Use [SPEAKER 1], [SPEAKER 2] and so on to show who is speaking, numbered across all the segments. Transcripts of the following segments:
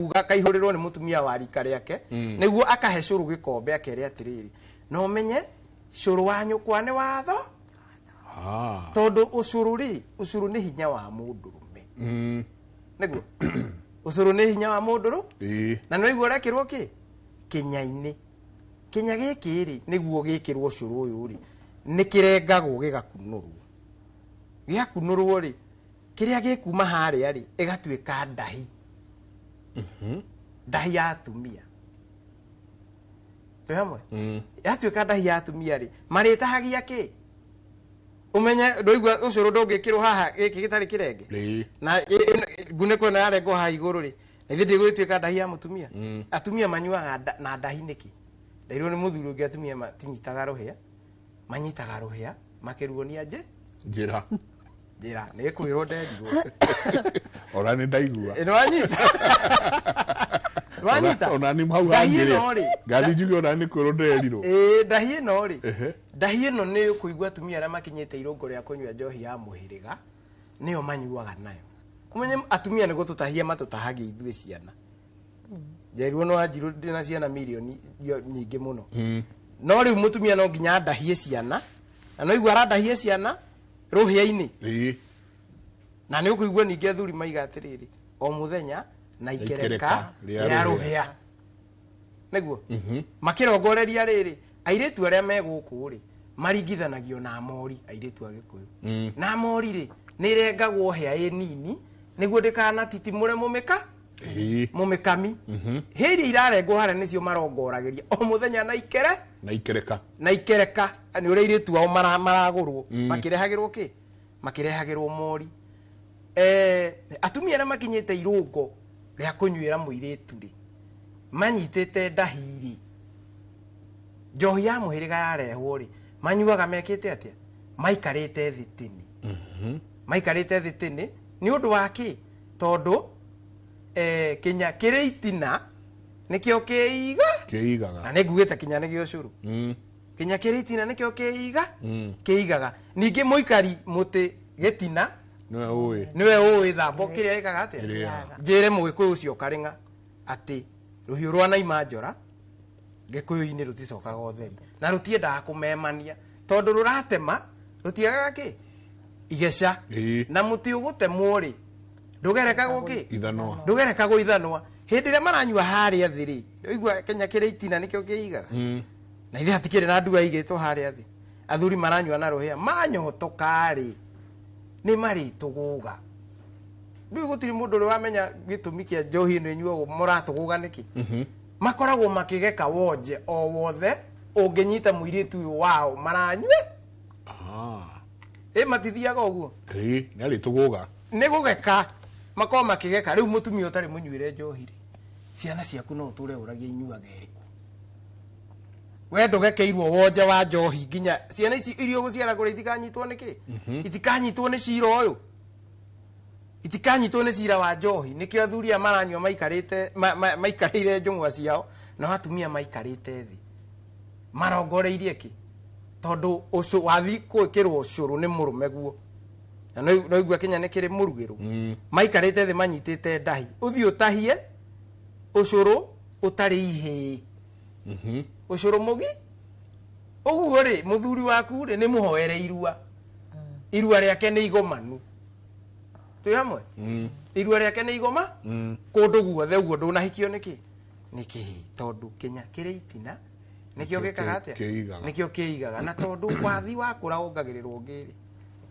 [SPEAKER 1] Kuga kaihũrĩrwo nĩ mũtumia wa rika rĩake, nĩguo akahe cũrũ gĩkombe, akere atĩrĩrĩ, no menye cũrũ wa nyũkwa nĩ watho. Tondũ ũcũrũ rĩ, ũcũrũ nĩ hinya wa mũndũrũme. Nĩguo ũcũrũ nĩ hinya wa mũndũrũ. Na nĩ waigua ũrekĩrwo kĩ kĩnya-inĩ, kĩnya gĩkĩ rĩ, nĩguo gĩkĩrwo ũcũrũ ũyũ rĩ, nĩ kĩrengagwo gĩgakunũrwo. Gĩakunũrwo rĩ, kĩrĩa gĩkuma harĩa rĩ, ĩgatuĩka ndahi, ndahi ya atumia. Twĩ hamwe? Yatuĩka ndahi ya atumia rĩ, marĩtahagia kĩ? Ũmenye ndũigua ũcũrũ ndũngĩkĩrwo haha gĩkĩ gĩtarĩ kĩrenge. Na ngunĩko ĩno yarengwo haha igũrũ rĩ, na ithe ndĩgũgĩtuĩka ndahi ya mũtumia. Atumia manyuaga na ndahi nĩkĩ? Ndairwo nĩ mũthuri ũngĩ, atumia matinyitaga rũhĩa, manyitaga rũhĩa makĩruonia nje.
[SPEAKER 2] Njĩra.
[SPEAKER 1] Njĩra nĩ kwĩrwo nderirwo.
[SPEAKER 2] Ona nĩ ndaigua.
[SPEAKER 1] Ĩ, nĩwanyita, nĩwanyita.
[SPEAKER 2] Ona nĩ hau
[SPEAKER 1] Ndahi
[SPEAKER 2] hangĩrĩa
[SPEAKER 1] ĩno rĩ,
[SPEAKER 2] ngathi njuge ona nĩ kwĩrwo nderirwo.
[SPEAKER 1] Ĩĩ, ndahi ĩno rĩ, ndahi ĩno nĩ kũigua atumia arĩa makinyĩte irũngo rĩa kũnyua njohi ya mũhĩrĩga nĩyo manyuaga nayo. Ũmenye atumia nĩ gũtũtahia matũtahagia ithuĩ ciana. Njerirwo no anjirũ ndĩna ciana mirioni nyingĩ mũno, no rĩu mũtumia no nginya andahie ciana, na no igua arandahie ciana rũhĩa-inĩ. Na nĩ ũkũigua ningĩ athuri maiga atĩrĩrĩ, o mũthenya na ikereka
[SPEAKER 2] ikereka rĩa
[SPEAKER 1] rĩa
[SPEAKER 2] rũhĩa.
[SPEAKER 1] Rũhĩa nĩguo makĩrongoreria rĩrĩ, airĩtu arĩa me gũkũ rĩ, maringithanagio na mori, airĩtu a Gĩkũyũ na mori rĩ, nĩ ĩrengagwo hĩa ĩ nini nĩguo ndĩkanatitimũre mũmĩka mũmĩkami. Hĩa iria irarengwo harĩa nĩcio marongoragĩria o mũthenya na ikere
[SPEAKER 2] na ikereka.
[SPEAKER 1] Na ikereka nĩ ũrĩa airĩtu ao maragũrwo, makĩrehagĩrwo kĩ, makĩrehagĩrwo mori. Atumia arĩa makinyĩte irũngo rĩa kũnyuĩra mũirĩtu rĩ, manyitĩte ndahi rĩ, njohi ya mũhĩrĩga yarehwo rĩ, manyuaga mekĩte atĩa? Maikarĩte thĩ tĩni, maikarĩte thĩ tĩni. Nĩ ũndũ wa kĩ? Tondũ kĩnya kĩrĩ itina nĩkĩo kĩiga
[SPEAKER 2] kĩigaga.
[SPEAKER 1] Na nĩ ngugĩte kinya nĩ gĩa ũcũrũ. Kinya kĩrĩ itina nĩkĩo kĩiga kĩigaga. Ningĩ mũikari mũtĩ gĩtina
[SPEAKER 2] nĩwe ũĩ.
[SPEAKER 1] Nĩwe ũĩ thambo kĩrĩa ĩkaga atĩa.
[SPEAKER 2] Ĩrĩaga.
[SPEAKER 1] Njĩre mũgĩkũyũ ũcio karĩng'a atĩ rũhiũ rwa naima njora gĩkũyũ-inĩ rũticokaga ũtheri, na rũtiendaga kũmemania tondũ rũratema rũtiagaga kĩ igeca. Na mũtĩ ũgũtemwo rĩ, ndũgerekagwo kĩ?
[SPEAKER 2] Ithanwa.
[SPEAKER 1] Ndũgerekagwo ithanwa. Hĩndĩ ĩrĩa maranyua harĩa thĩ rĩ, ũigua kenya kĩrĩ itina nĩkĩo kĩigaga, na ithe hatikĩrĩ na ndua igĩtwo harĩa thĩ. Athuri maranyua na rũhĩa, manyotoka rĩ, nĩ marĩtũgũga. Rĩu gũtirĩ mũndũ ũrĩ wamenya gĩtũmi kĩa njohi ĩno ĩnyuagwo mũratũgũga nĩkĩ. Makoragwo makĩgeka wonje o wothe ũngĩnyita mũirĩtu ũyũ wao maranyue. Ĩ matithiaga ũguo.
[SPEAKER 2] Ĩĩ, nĩ arĩtũgũga.
[SPEAKER 1] Nĩ gũgeka makorwo makĩgeka. Rĩu mũtumia ũtarĩ mũnyuĩre njohi rĩ, ciana ciaku no ũtũre ũragia inyuaga ĩrĩkũ? We ndũgekeirwo wonje wa njohi nginya ciana ici iria ũgũciara kũrĩa itikanyitwo nĩ kĩ? Itikanyitwo nĩ cira ũyũ, itikanyitwo nĩ cira wa njohi. Nĩkĩo athuri aya maranyua maikarĩte maikarĩire njũng'wa ciao, nao atumia maikarĩte thĩ marongoreirie kĩ? Tondũ ũcũ wathi gwĩkĩrwo ũcũrũ nĩ mũrũme guo, na no igua kinya nĩ kĩrĩ mũrugĩrwo. Maikarĩte thĩ manyitĩte ndahi, ũthiĩ ũtahie ũcũrũ ũtarĩ ihĩĩ, ũcũrũ mũgi ũguo rĩ, mũthuri waku rĩ, nĩ mũhoere irua, irua rĩake nĩ igomanu. Twĩ hamwe? Irua rĩake nĩ igoma kũndũ guothe ũguo. Ndũnahikio nĩkĩ? Nĩkĩ? Tondũ kĩnya kĩrĩ itina nĩkĩo gĩkaga atĩa?
[SPEAKER 2] Kĩigaga.
[SPEAKER 1] Nĩkĩo kĩigaga. Na tondũ wathi wakũra wongagĩrĩrwo ũngĩ rĩ,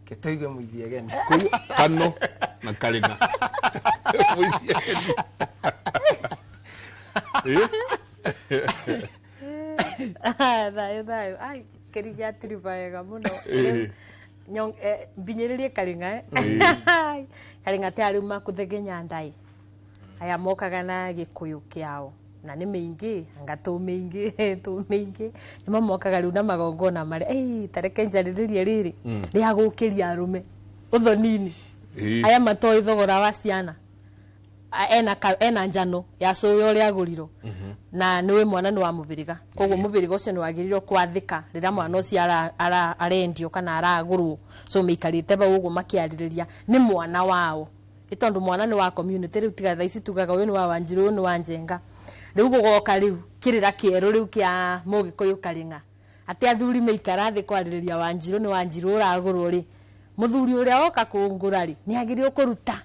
[SPEAKER 1] kĩtũigue mũithiegeni.
[SPEAKER 2] Koguo kano na karĩng'a. Ĩ?
[SPEAKER 3] Thayũ thayũ. Ai, kĩriga atiriba wega mũno. Mbinyĩrĩrie karĩng'a, eh? Karĩng'a te arĩu makũthegenya ndai aya mokaga na gĩkũyũ kĩao, na nĩ mĩingĩ, anga tũ mĩingĩ tũ mĩingĩ, nĩmo mokaga rĩu na magongona marĩa. Ei, tareke njarĩrĩrie rĩrĩ rĩa gũkĩria arũme ũthoni-inĩ. Aya matoĩ thogora wa ciana. Ena njano ya cũwe ũrĩa agũrirwo, na nĩũĩ mwana nĩ wa mũbĩrĩga, koguo mũbĩrĩga ũcio nĩ wagĩrĩirwo kwathĩka rĩrĩa mwana ũcio arendio kana aragũrwo. So mĩikarĩte bau ũguo makĩarĩrĩria nĩ mwana wao. Tondu mwana nĩ wa community rĩu, tiga thaa ici tugaga ũyũ nĩ wa Wanjiru, ũyũ nĩ wa Njenga. Rĩu gũgoka rĩu kĩrĩra kĩerũ rĩu kĩa Mũgĩkũyũ Karĩng'a, atĩ athuri maikara thĩ kwarĩrĩria Wanjiru nĩ Wanjiru ũragũrwo rĩ, mũthuri ũrĩa woka kũngũra rĩ, nĩ agĩrĩirwo kũruta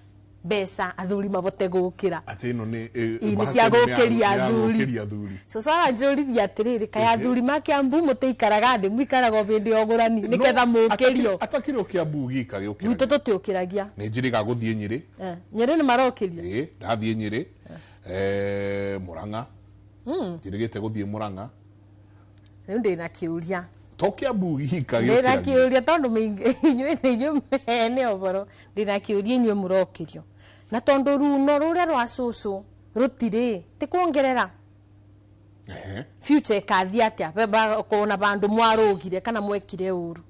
[SPEAKER 3] mbeca athuri mabote gũkĩra.
[SPEAKER 2] Atĩ ĩno nĩ
[SPEAKER 3] Ĩ, nĩ
[SPEAKER 2] bahasha
[SPEAKER 3] cia
[SPEAKER 2] ĩno nĩ
[SPEAKER 3] gũkĩria
[SPEAKER 2] nĩ ya
[SPEAKER 3] athuri.
[SPEAKER 2] gũkĩria athuri.
[SPEAKER 3] Cũcũ aranjũririe atĩrĩrĩ, kaĩ athuri ma Kiambu mũtĩikaraga thĩ, mũikaraga o hĩndĩ ya ũgũrani nĩgetha mũkĩrio?
[SPEAKER 2] Atakĩrĩ o Kiambu gika
[SPEAKER 3] Gwitũ
[SPEAKER 2] gĩũkĩragia.
[SPEAKER 3] Tũtiũkĩragia.
[SPEAKER 2] Nĩ njĩrĩga gũthiĩ Nyĩrĩ.
[SPEAKER 3] Eh, Nyĩrĩ nĩ marokĩria.
[SPEAKER 2] Ĩ, ndathiĩ Nyĩrĩ, Mũrang'a, njĩrĩgĩte gũthiĩ Mũrang'a.
[SPEAKER 3] Rĩu ndĩna kĩũria.
[SPEAKER 2] To Kiambu gika
[SPEAKER 3] Ndĩna
[SPEAKER 2] gĩũkĩragia.
[SPEAKER 3] kĩũria, tondũ inyuĩ nĩ inyuĩ mene ũhoro. Ndĩna kĩũria, inyuĩ mũrokĩrio na tondũ runo rũrĩa rwa cũcũ rũtirĩ ti kuongerera. Future ĩkathiĩ atĩa kuona vandũ mwarũgire kana mwekire ũru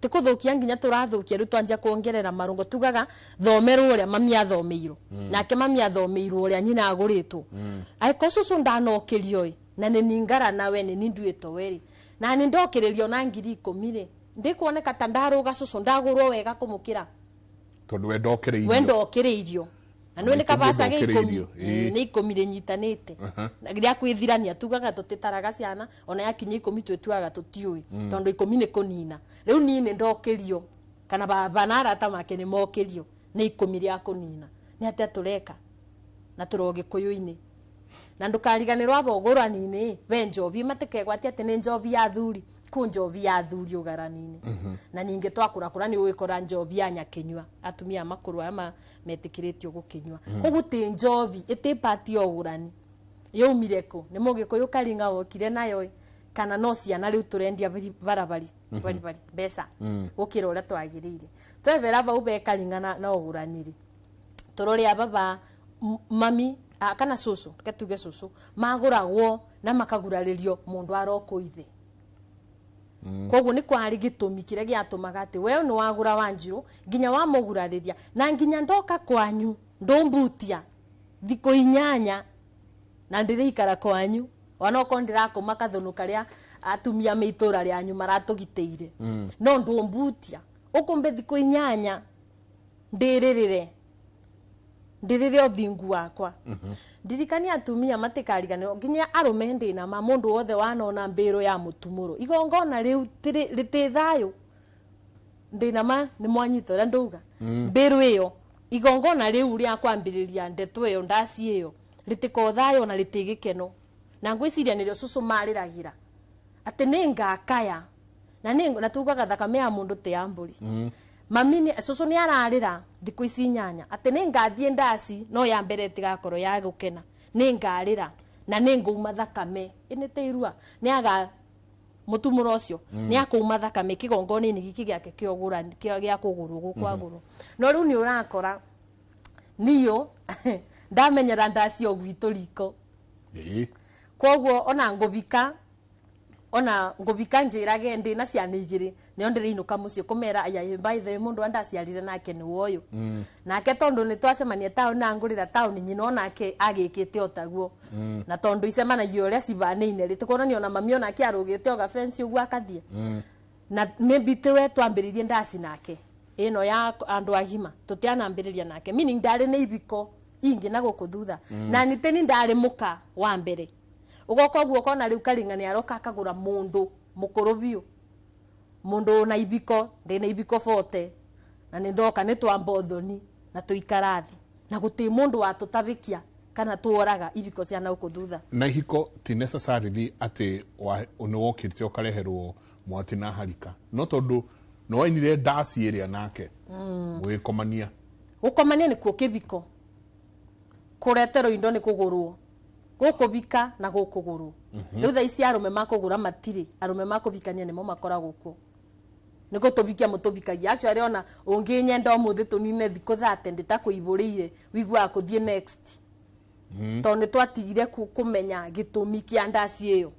[SPEAKER 3] ti kũthũkia nginya tũrathũkia? Rĩu twanjia kuongerera marũngo, tugaga thomerwo ũrĩa mami athomeirwo, nake mami athomeirwo ũrĩa nyina agũrĩtwo. Angĩkorwo cũcũ ndanokĩrio ĩ, na nĩ ningara nawe nĩ ni nduĩtwo werĩ na nĩ ndokĩrĩrio na 10,000 rĩ, ndĩkuoneka ta ndarũga cũcũ ndagũrwo wega kũmũkĩra.
[SPEAKER 2] Tondũ we ndokereirio.
[SPEAKER 3] We ndokĩrĩirio na nĩ
[SPEAKER 2] Maitũ
[SPEAKER 3] kabaca gä 10.
[SPEAKER 2] ndokĩrĩirio, ĩĩ.
[SPEAKER 3] Nĩ 10 rĩnyitanĩte na rĩa kwĩthirania, tugaga tũtĩtaraga ciana ona yakinya 10, twĩtuaga tũtiũĩ, tondũ 10 nĩ kũnina. Rĩu niĩ nĩ ndokĩrio kana baba na arata make nĩ mokĩrio nĩ 10 rĩa kũnina, nĩ atĩa tũreka na tũro gĩkũyũ-inĩ? Na ndũkariganĩrwo aba ũgũrani-inĩ we njobi matikegwatia atĩ nĩ njobi ya athuri, kũ njobi ya athuri ũgarani-inĩ. Na ningĩ twakũrakũra nĩ ũgĩkora njobi ya nyakĩnyua, atumia makũrũ aya metĩkĩrĩtio gũkĩnyua. Koguo tĩ njobi ĩtĩ pati ya ũgũrani yaumire kũ? Nĩ Mũgĩkũyũ Karinga wokire nayo ĩ, kana no ciana rĩu tũrendia barabari baribari mbeca gũkĩra ũrĩa twagĩrĩire? Twethera bau be Karinga na ũgũrani rĩ, tũrore aba ba mami kana cũcũ, reke tuge cũcũ, magũragwo na makagurarĩrio mũndũ arokwo ithe. Koguo nĩ kwarĩ gĩtũmi kĩrĩa gĩatũmaga atĩ we nĩ wagũra Wanjirũ nginya wamũgurarĩria na nginya ndoka kwanyu ndũmbutia thikũ 8 na ndĩrĩikara kwanyu, onokorwo ndĩrakũma kathũnũ karĩa atumia me itũra rĩanyu maratũgitĩire, no ndũmbutia ũkũmbe thikũ 8 ndĩrĩrĩre ndĩrĩre ũthingu wakwa. Ndirikania atumia matikariganĩrwo, nginya arũme, ndĩna ma mũndũ wothe wanona mbĩrũ ya mũtumũrũ igongona rĩu rĩtĩ thayũ. Ndĩna ma nĩ mwanyita ũrĩa ndauga. Mbĩrũ ĩyo, igongona rĩu rĩa kwambĩrĩria ndeto ĩyo, ndaci ĩyo, rĩtĩko thayũ na rĩtĩ gĩkeno. Na ngwĩciria nĩrĩo cũcũ marĩragĩra atĩ nĩ ngakaya na nĩ na tugaga thakame ya mũndũ ti ya mbũri. Mami nĩ cũcũ nĩ ararĩra thikũ ici 8 atĩ nĩ ngathiĩ ndaci, no ya mbere ĩtigakorwo ya gũkena, nĩ ngarĩra na nĩ ngũuma thakame ĩnĩ tĩ irua nĩ aga mũtumũro ũcio nĩ akũuma thakame kĩgongona-inĩ gĩkĩ gĩake kĩa ũgũrani, gĩa kũgũrwo gũkwagũrwo. No rĩu nĩ ũrakora niyo ndamenyera ndaci o gwitũ riko. Koguo ona ngũbika njĩrage ndĩna ciana 2, nĩo ndĩrĩinũka mũciĩ kũmera aya, by the way, mũndũ wa ndaciarire nake nĩ woyũ nake, tondũ nĩ twacemania taũni na ngũrĩra taũni, nyina onake agĩkĩte o taguo. Na tondũ icemanagia ũrĩa cibanĩine rĩ, tũkonania ona mami onake arũgĩte o gabence ũguo akathiĩ na maybe tiwe twambĩrĩirie ndaci nake ĩno ya andũ agima, tũtianambĩrĩria nake, meaning ndarĩ na ibiko ingĩ na gũkũ thutha. Na niteni ndarĩ mũka wa mbere ũgoka ũguo ũkona rĩu Karinga nĩ aroka akagũra mũndũ mũkũrũ biũ, mũndũ na ibiko, ndĩna ibiko bote na nĩ ndoka nĩ twamba ũthoni na tũikara thĩ na gũtĩ mũndũ watũtabĩkia kana tuoraga ibiko cia na gũkũ thutha.
[SPEAKER 2] Na ihiko ti necessarily atĩ nĩ wokĩrĩte ũkareherwo mwatĩ na harika, no tondũ nĩ wainire ndaci ĩrĩa nake mũgĩkomania.
[SPEAKER 3] Gũkomania nĩkuo kĩbiko, kũreterwo indo nĩ kũgũrwo, gũkũbika na gũkũgũrwo. Rĩu thaa ici arũme makũgũra matirĩ, arũme makũbikania nĩmo makoragwo kuo nĩ gũtũbikia mũtũbikagia. Actually, ona ũngĩnyenda ũmũthĩ tũnine thikũ 30 ndĩtakũibũrĩire, wiguaga kũthiĩ next, tondũ nĩ twatigire kũmenya gĩtũmi kĩa ndaci ĩyo.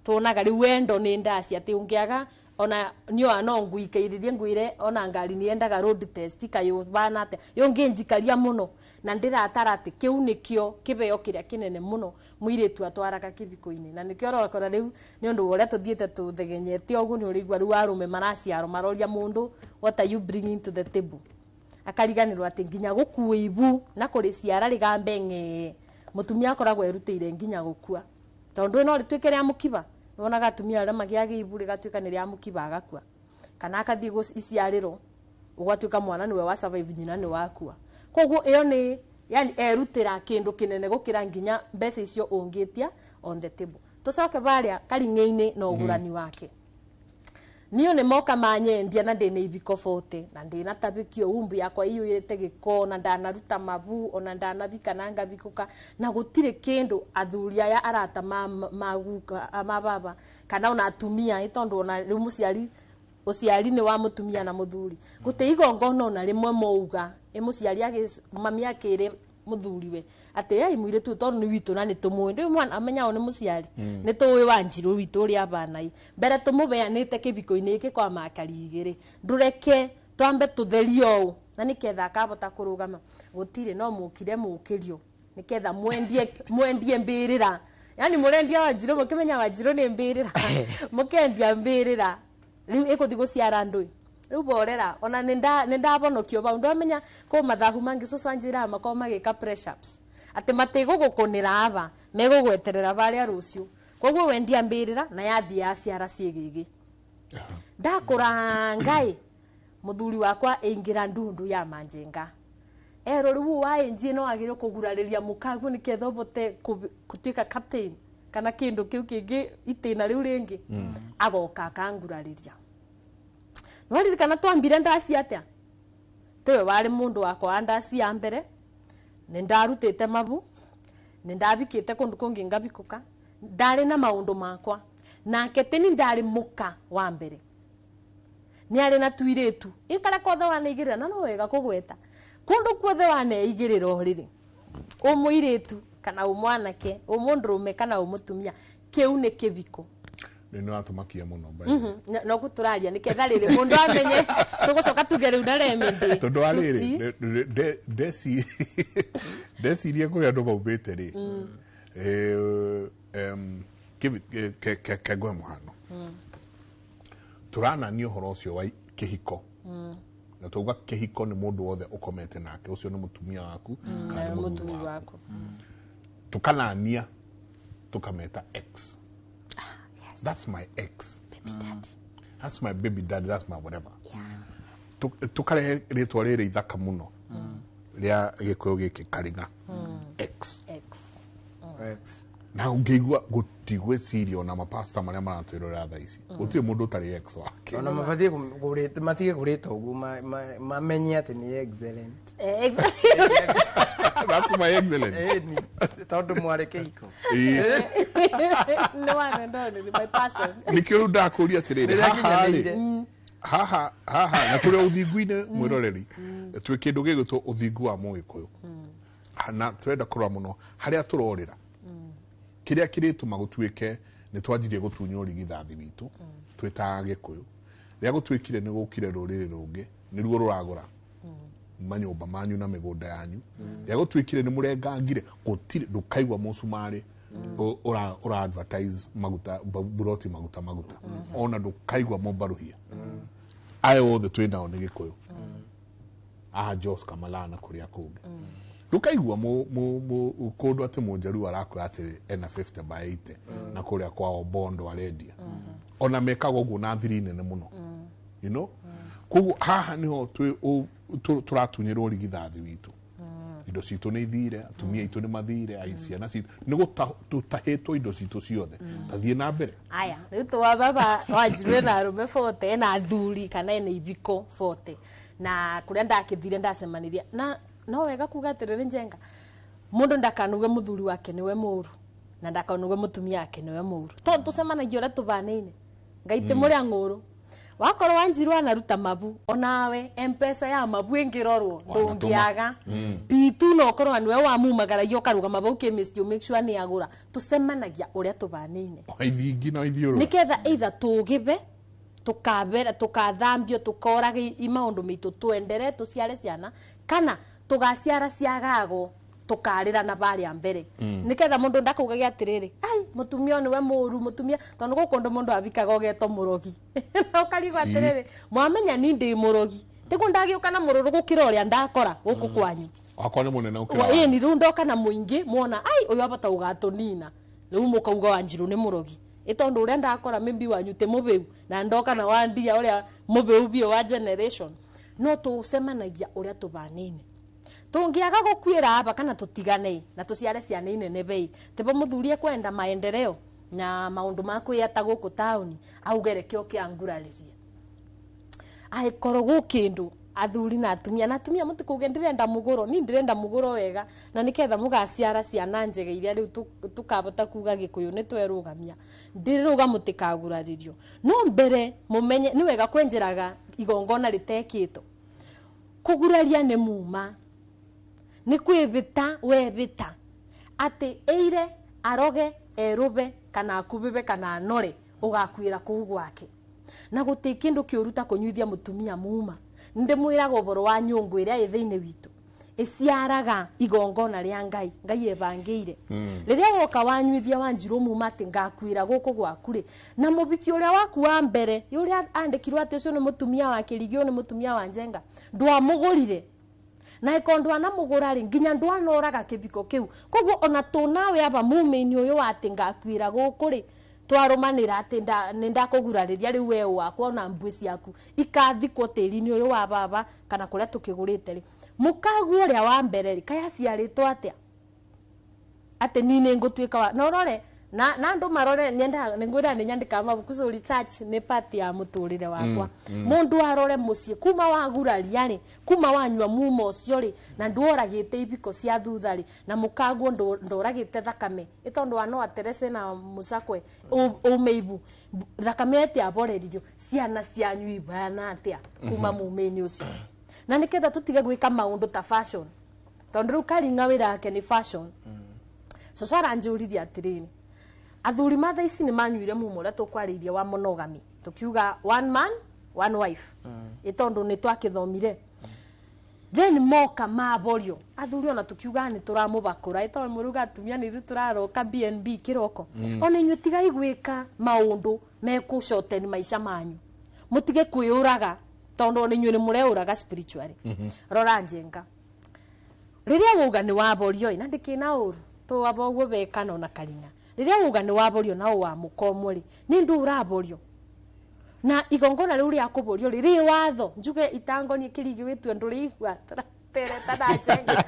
[SPEAKER 3] Tuonaga rĩu wendo nĩ ndaci, atĩ ũngĩaga ona nioa no nguikairirie ngwire ona ngari nĩ yendaga road test kayũ bana atĩa yũngĩnjikaria mũno. Na ndĩratara atĩ kĩu nĩkĩo kĩbeo kĩrĩa kĩnene mũno mũirĩtu atwaraga kĩbiko-inĩ, na nĩkĩo ũrakora rĩu nĩ ũndũ wa ũrĩa tũthiĩte tũthegenyete ũguo, nĩ ũrĩigua rĩu arũme maraciarwo maroria mũndũ, "What are you bringing to the table?" Akariganirwo ati nginya gukua ibu na kuriciara rigambe ng'ee mutumia akoragwo erutĩire nginya gukua tondu no rĩtuĩke rĩa mũkiba. Wonaga atumia arĩa magĩaga ibu rĩgatuĩka nĩ rĩa mũkiba agakua, kana akathiĩ iciarĩro ũgatuĩka mwana nĩwe wa survive, nyina nĩ wakua. Koguo ĩyo nĩ yani erutĩra kĩndũ kĩnene gũkĩra nginya mbeca icio ũngĩtia on the table. Tũcoke barĩa karing'e-inĩ na ũgũrani wake. Niyo nĩ moka manyendia na ndĩna ibiko 40 na ndĩna tabikio umbu yakwa iyũrĩte gĩko na ndanaruta mabu ona ndanabika na ngabikũka na gũtirĩ kĩndũ athuri aya arata ma guka ma baba kana ona atumia, tondũ ona rĩu mũciari ũciari nĩ wa mũtumia na mũthuri, gũtĩ igongona ona rĩmwe mouga ĩ mũciari mami akĩre mũthuriwe atĩ ai mũirĩtu tondũ nĩ witũ na nĩ tũmũĩ ndĩ mwana amenya nĩ mũciari nĩ tũĩ Wanjirũ witũ ũrĩa abanai mbere tũmũbeanĩte kĩbiko-inĩ gĩkĩ kwa makari igĩrĩ, ndũreke twambe tũtherie ũũ na nĩketha akabota kũrũgama. Gũtirĩ, no mũkire mũkĩrio nĩketha mwendie mbĩrĩra, yani mũrendia Wanjirũ mũkĩmenya Wanjirũ nĩ mbĩrĩra, mũkendia mbĩrĩra rĩu ĩkũthi gũciara ndũĩ rĩu borera. Ona nĩ ndabonokio bau ndwamenya kũ mathabu mangĩ cũcũ anjĩraga makorwo magĩka press ups atĩ matigũgũkũnĩra aba megũgweterera barĩa rũciũ. Koguo wendia mbĩrĩra na yathiĩ yaciara ciĩgĩgĩ ndakũra ngai mũthuri wakwa ĩingĩra ndundu ya manjenga ero rĩu waĩnjie no agĩrĩirwo kũgurarĩria mũkaguo nĩketha ũbote gũtuĩka captain kana kĩndũ kĩu kĩngĩ itĩna rĩu rĩngĩ agoka akangurarĩria. Nwaririkana twambire ndaci atĩa tiwe warĩ mũndũ wakwa wa ndaci ya mbere, nĩ ndarutĩte mabu, nĩ ndabikĩte kũndũ kũngĩ ngabikũka, ndarĩ na maũndũ makwa nake tini ndarĩ mũka wa mbere nĩ arĩ na tuirĩtu ikara kothe waneigĩrĩra na no wega kũgweta kũndũ kuothe waneigĩrĩra rĩrĩ ũmũirĩtu kana ũmwanake ũmũndũrũme kana ũmũtumia kĩu nĩ kĩbiko.
[SPEAKER 2] Nĩ watũmakia mũno.
[SPEAKER 3] No gũtũraria nĩketha rĩrĩ mũndũ amenye tũgũcoka tuge rĩu na remedy.
[SPEAKER 2] Tondũ wa rĩrĩ ndecirie kũrĩa andũ maumĩte rĩ, kengwe mũhano tũranania ũhoro ũcio wa kĩhiko na tuauga kĩhiko nĩ mũndũ wothe ũkomete nake, ũcio nĩ mũtumia waku kana nĩ mũthuri waku, tukanania tukameta ex.
[SPEAKER 3] Yes.
[SPEAKER 2] That's my ex.
[SPEAKER 3] Baby daddy.
[SPEAKER 2] That's my baby daddy, that's my whatever. Tukarehe rĩtwa rĩrĩ ithaka mũno rĩa gĩkũyũ gĩkĩ karinga ex.
[SPEAKER 3] Ex.
[SPEAKER 1] Ex.
[SPEAKER 2] Na ũngĩigua gũtigwĩciria ona mapasta marĩa maratwĩrorera thaa ici gũtirĩ mũndũ ũtarĩ ex wake.
[SPEAKER 1] Ona mabatiĩ matige kũrĩta ũguo, mamenye atĩ nĩ excellent.
[SPEAKER 2] That's my excellent.
[SPEAKER 1] Ĩni tondũ mwarĩ kĩhiko.
[SPEAKER 3] No one and only my person.
[SPEAKER 2] Nĩkĩo rĩu ndakũria atĩrĩrĩ,
[SPEAKER 1] Rĩrĩa
[SPEAKER 2] haha rĩ
[SPEAKER 1] nginyanĩire.
[SPEAKER 2] haha na tũrĩ ũthingu-inĩ mwĩroreri twĩ kĩndũ gĩgwĩtwo ũthingu wa mũgĩkũyũ na tũrenda kũrora mũno harĩa tũrorĩra kĩrĩa kĩrĩtũma gũtuĩke nĩ twanjirie gũtunywo rigithathi witũ twĩ ta Agĩkũyũ. Rĩrĩa gũtuĩkire nĩ gũkire rũrĩrĩ rũngĩ nĩruo rũragũra manyũmba manyu na mĩgũnda yanyu, rĩrĩa gũtuĩkire nĩ mũrengangire gũtirĩ ndũkaigua mũcumarĩ ũra advertise maguta buroti maguta maguta ona ndũkaigua mũmbaruhia aya othe twĩ nao nĩ Gĩkũyũ aha Jos Kamalana kũrĩa kũngĩ ndũkaigua kũndũ atĩ mũnjaruo arakwĩra atĩ ena 50 by 80 na kũrĩa kwao Bondo arendia ona mekaga ũguo na thiri nene mũno, koguo haha niho tũratunyĩrwo rigithathi witũ, indo citũ nĩ ithire, atumia aitũ nĩ mathire, ai ciana citũ nĩ tũtahĩtwo indo citũ ciothe. Tathiĩ na mbere.
[SPEAKER 3] Aya rĩu twa baba Wanjirũ ena arũme 40, ena athuri kana ena ibiko 40 na kũrĩa ndakĩthire ndacemanirie na no wega kuga atĩrĩrĩ njenga mũndũ ndakanuge mũthuri wake nĩwe mũru na ndakanuge mũtumia wake nĩwe mũru tondũ tũcemanagia ũrĩa tũbanaine ngai ti mũrĩa ng'ũrũ wakorwo Wanjirũ anaruta mabu onawe Mpesa ya mabu ĩngĩrorwo
[SPEAKER 2] Wanatũma.
[SPEAKER 3] Ndũngĩaga pitu no ũkorwo nĩwe wamumagaragia ũkarũgama bau chemist you make sure nĩ agũra. Tũcemanagia ũrĩa tũbanaine
[SPEAKER 2] ithingi na ithiũrũra
[SPEAKER 3] niketha either tũgĩbe tukabera tukathambio tukoraga i maundu mitu tuendere tuciare ciana kana tugaciara ciagago tukarira na baria mbere niketha mundu ndakaugagia atiriri ai mutumia ũyũ niwe mũru mutumia tondu gũkũ ũndũ mundu abikaga ũgetwo mũrogi na ũkarigwo atiriri mwamenya ni ndi mũrogi. Tiguo ndagiuka na mururu gukira uria ndakora guku kwanyu.
[SPEAKER 2] Wakwa nĩ mũnene ũkĩra.
[SPEAKER 3] Ĩĩ ni rĩu ndoka na mũingĩ mwona ai ũyũ abata ũgatũnina rĩu mũkauga Wanjiru nĩ mũrogi ĩ tondu ũrĩa ndakora maybe wanyu ti mũbĩu na ndoka na wandia ũrĩa mũbĩu biũ wa generation no tũcemanagia ũrĩa tũbanĩine tũngĩaga gũkuĩra aba kana tũtigane na tũciare ciana inene bei tibo mũthuri ekwenda maendeleo na maũndũ ma kwĩyata gũkũ taũni auge reke oke angurarĩrie angĩkorwo gwĩ kĩndũ athuri na atumia na atumia mũtikauge ndĩrenda mũgũro ni ndĩrenda mũgũro wega na nĩketha mũgaciara ciana njega iria rĩu tũkabota kuga gĩkũyũ nĩ twerũgamia ndĩrũga mũtikagurarĩrio no mbere mũmenye nĩ wega kwenjeraga igongona rĩtekĩtwo kũguraria nĩ muma nĩ kwĩbĩta webĩta atĩ ĩire aroge erũbe kana akubĩbe kana anore ũgakuĩra kũu gwake na gũtĩ kĩndũ kĩũru ta kũnyuithia mũtumia muma ndĩmwĩraga ũboro wa nyũngũ ĩrĩa ĩ thĩinĩ witũ ĩciaraga igongona rĩa Ngai Ngai ebangĩire rĩrĩa woka wanyuithia Wanjiru muma atĩ ngakuĩra gũkũ gwaku rĩ na mũbiki ũrĩa waku wa mbere ũrĩa andĩkirwo atĩ ũcio nĩ mũtumia wa Kĩrigi ũyũ nĩ mũtumia wa Njenga ndwamũgũrire na ĩko ndwanamũgũra rĩ nginya ndwanoraga kĩbiko kĩu koguo ona tũnawe aba mumĩinĩ ũyũ wa atĩ ngakuĩra gũkũ rĩ twarũmanĩra atĩ nĩ ndakũgurarĩria rĩu we wakwa ona mbuĩ ciaku ikathikwo tĩri-inĩ ũyũ wa baba kana kũrĩa tũkĩgũrĩte rĩ mũkaguo ũrĩa wa mbere rĩ kaĩ aciarĩtwo atĩa atĩ ni nĩ ngũtuĩka wa na ũrore na andũ marore nyendaga nĩ ngwĩra nĩ nyandĩkaga mabuku so research nĩ part ya mũtũrĩre wakwa mũndũ arore mũciĩ kuma waguraria rĩ kuma wanyua muma ũcio rĩ na ndworagĩte ibiko cia thutha rĩ na mũkaguo ndoragĩte thakame ĩ tondũ wa no aterece na mũcakwe ume ibu thakame ĩtĩ aboreririo ciana cianyu ibana atĩa kuma mumĩinĩ ũcio na nĩketha tũtige gwĩka maũndũ ta fashion tondũ rĩu Karinga wĩra wake nĩ fashion cũcũ aranjũririe atĩrĩrĩ athuri ma thaa ici nĩ manyuire mumo ũrĩa tũkwarĩirie wa monogamy tukiuga one man one wife ĩ tondũ nĩ twakĩthomire then moka maborio athuri ona tukiuga nĩ tũramũbakũra ĩ tondũ mũruga atumia nĩ ithuĩ tũraroka BNB kĩroko ona inyuĩ tigai gwĩka maũndũ mekũshorten maica manyu mũtige kwĩũraga tondũ ona inyuĩ nĩ mũreũraga spiritually rora Njenga rĩrĩa wauga nĩ waborio ĩ na ndĩkĩna ũru tũwaba ũguo bekana ona Karinga rĩrĩa wauga nĩ waborio na ũwamũka ũmwe rĩ nĩ ndũ ũraborio na igongona rĩu rĩa kũborio rĩ rĩ watho njuge itangonie kĩrigi wĩtue ndũrĩigua tũratereta na Njenga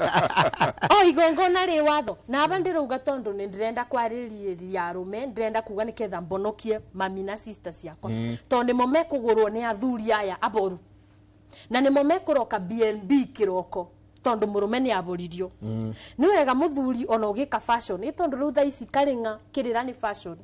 [SPEAKER 3] o igongona rĩ watho na aba ndĩrauga tondũ nĩ ndĩrenda kwarĩrĩria arũme ndĩrenda kuga nĩketha mbonokie mami na sister ciakwa tondũ nĩmo mekũgũrwo nĩ athuri aya aboru na nĩmo mekũroka BNB kĩroko tondũ mũrũme nĩ aboririo nĩ wega mũthuri ona ũgĩka fashion ĩ tondũ rĩu thaa ici Karinga kĩrĩra nĩ fashion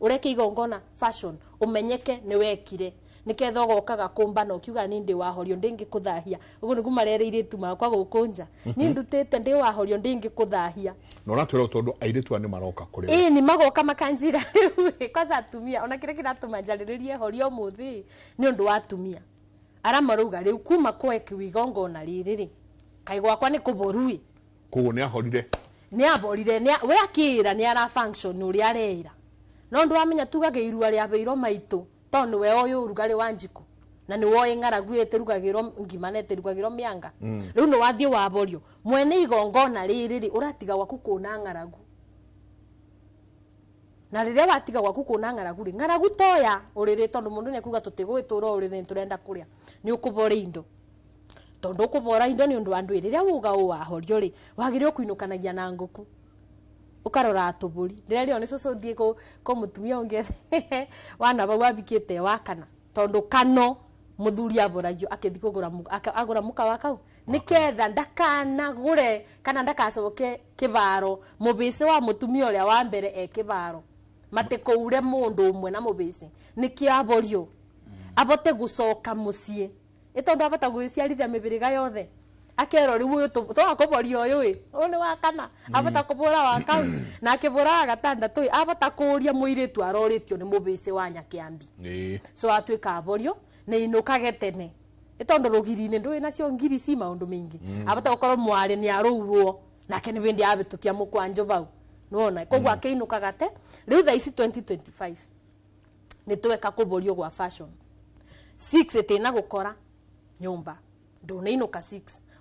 [SPEAKER 3] ũreke igongona fashion ũmenyeke nĩ wekire nĩketha ũgokaga kũmbana ũkiuga ni ndĩ wahorio ndĩngĩkũthahia ũguo nĩguo marere airĩtu makwa gũkũ nja ni ndutĩte ndĩ wahorio ndĩngĩkũthahia
[SPEAKER 2] Na ũratwĩra tondũ airĩtu aya nĩ maroka kũrĩ we.
[SPEAKER 3] Ĩĩ nĩ magoka makanjĩra rĩu ĩ, kwanza atumia ona kĩrĩa kĩratũma njarĩrĩrie horio ũmũthĩ nĩ ũndũ wa atumia arĩa marauga rĩu kuma kwekiwa igongona rĩrĩ rĩ kaĩ gwakwa nĩ kũboru ĩ
[SPEAKER 2] Koguo nĩ ahorire.
[SPEAKER 3] Nĩ aborire we akĩra nĩ ara function ũrĩa areĩra no ndwamenya tugage irua rĩabeirwo maitũ tondũ nĩwe oĩ ũrugarĩ wa njiko na nĩ woĩ ng'aragu ĩtĩrugagĩrwo ngima na ĩtĩrugagĩrwo mĩanga rĩu nĩ wathiĩ waborio mwene igongona rĩrĩ rĩ ũratiga gwaku kũna ng'aragu na rĩrĩa watiga gwaku kũna ng'aragu rĩ ng'aragu toya ũrĩrĩ tondũ mũndũ nĩ ekuga tũtigũgĩtũra ũrĩrĩ nĩ tũrenda kũrĩa nĩ ũkũbora indo tondũ ũkũbora indo nĩ ũndũ wa ndwĩ rĩrĩa wuga ũ wahorio rĩ wagĩrĩirwo kũinũkanagia na ngũkũ ũkarora tũbũri ndĩrerio nĩ cũcũ thiĩ kũ mũtumia ũngĩ wana bau abikĩte wa kana tondũ kano mũthuri aboragio akĩthi kũgũra agũra mũka wa kau nĩketha ndakanagũre kana ndakacoke kĩbaro mũbĩcĩ wa mũtumia ũrĩa wa mbere e kĩbaro matikũure mũndũ ũmwe na mũbĩcĩ nĩkĩo aborio abote gũcoka mũciĩ ĩ tondũ abota gwĩciarithia mĩbĩrĩga yothe akerwo rĩu ũyũ twakũboria ũyũ ĩ ũyũ nĩ wa kana abota kũbũra wa kau na akĩbũra wa gatandatũ ĩ abota kũũria mũirĩtu arorĩtio nĩ mũbĩcĩ wa Nyakĩambi so atuĩka aborio na inũkage tene ĩ tondũ rũgiri-inĩ ndũĩ nacio ngiri ci maũndũ maingĩ abota gũkorwo mwarĩ nĩ arũurwo nake nĩ bĩndĩ abĩtũkia mũkwanjũ bau nĩwona koguo akĩinũkaga te rĩu thaa ici 2025 nĩ tweka kũborio gwa fashion 6 ĩtĩna gũkora nyũmba Ndunainuka 6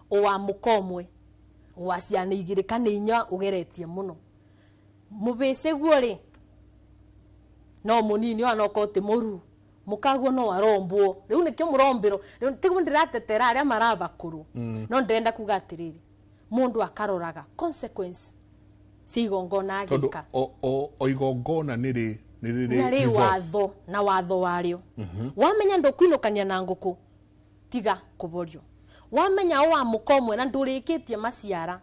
[SPEAKER 3] wa mukomwe wa ciana igiri kana inya ugeretie muno mubece guo ri no munini ona okorwo ti muru mukaguo no arombwo riu nikio murombiro riu tiguo ndiratetera aria marabakuru no ndirenda kuga atiriri mundu akaroraga consequence cia igongona agika
[SPEAKER 2] o igongona niri
[SPEAKER 3] niri watho na watho wario. Wamenya ndukwinukania na nguku tiga kuborio. Wamenya wa mukomwe na ndurikitie maciara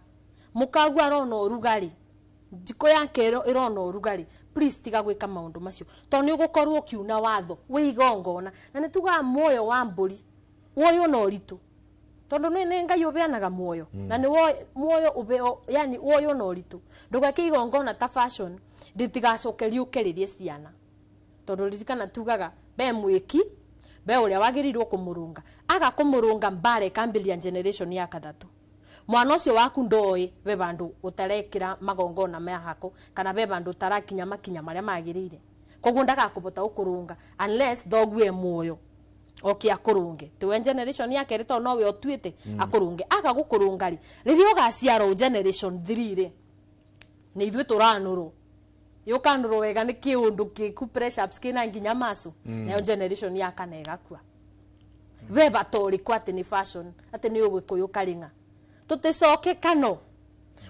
[SPEAKER 3] mukagua arona urugari njiko yake irona urugari, please tiga gwika maundu macio to ni ugukorwo ukiuna watho wi igongona. Na ni tuga muoyo wa mburi woyo na uritu tondu ni Ngai ubeanaga muoyo na ni muoyo ubeo, yani woyo na uritu. Ndugake igongona ta fashion ritigacoke riukeririe ciana tondu ririkana tugaga be mwiki be uria wagirirwo kumurunga aga kumurunga mbare kambiria generation ya kathatu. Mwana ucio waku ndoi be bandu utarekira magongona ma hako kana be bandu utarakinya makinya maria magirire, koguo ndagakubota ukurunga unless thogue muoyo oke akurunge tiwe generation ya keri to nowe otuite akurunge aga gukurunga ri riria ugaciarwo generation 3 ri ni ithuĩ turanurwo yukanurwo wega ni kiundu kiku pressure ups kina nginya macu nayo generation ya kana igakua. We batori kwa ati ni fashion ati ni ugikuyu karinga tuticoke kano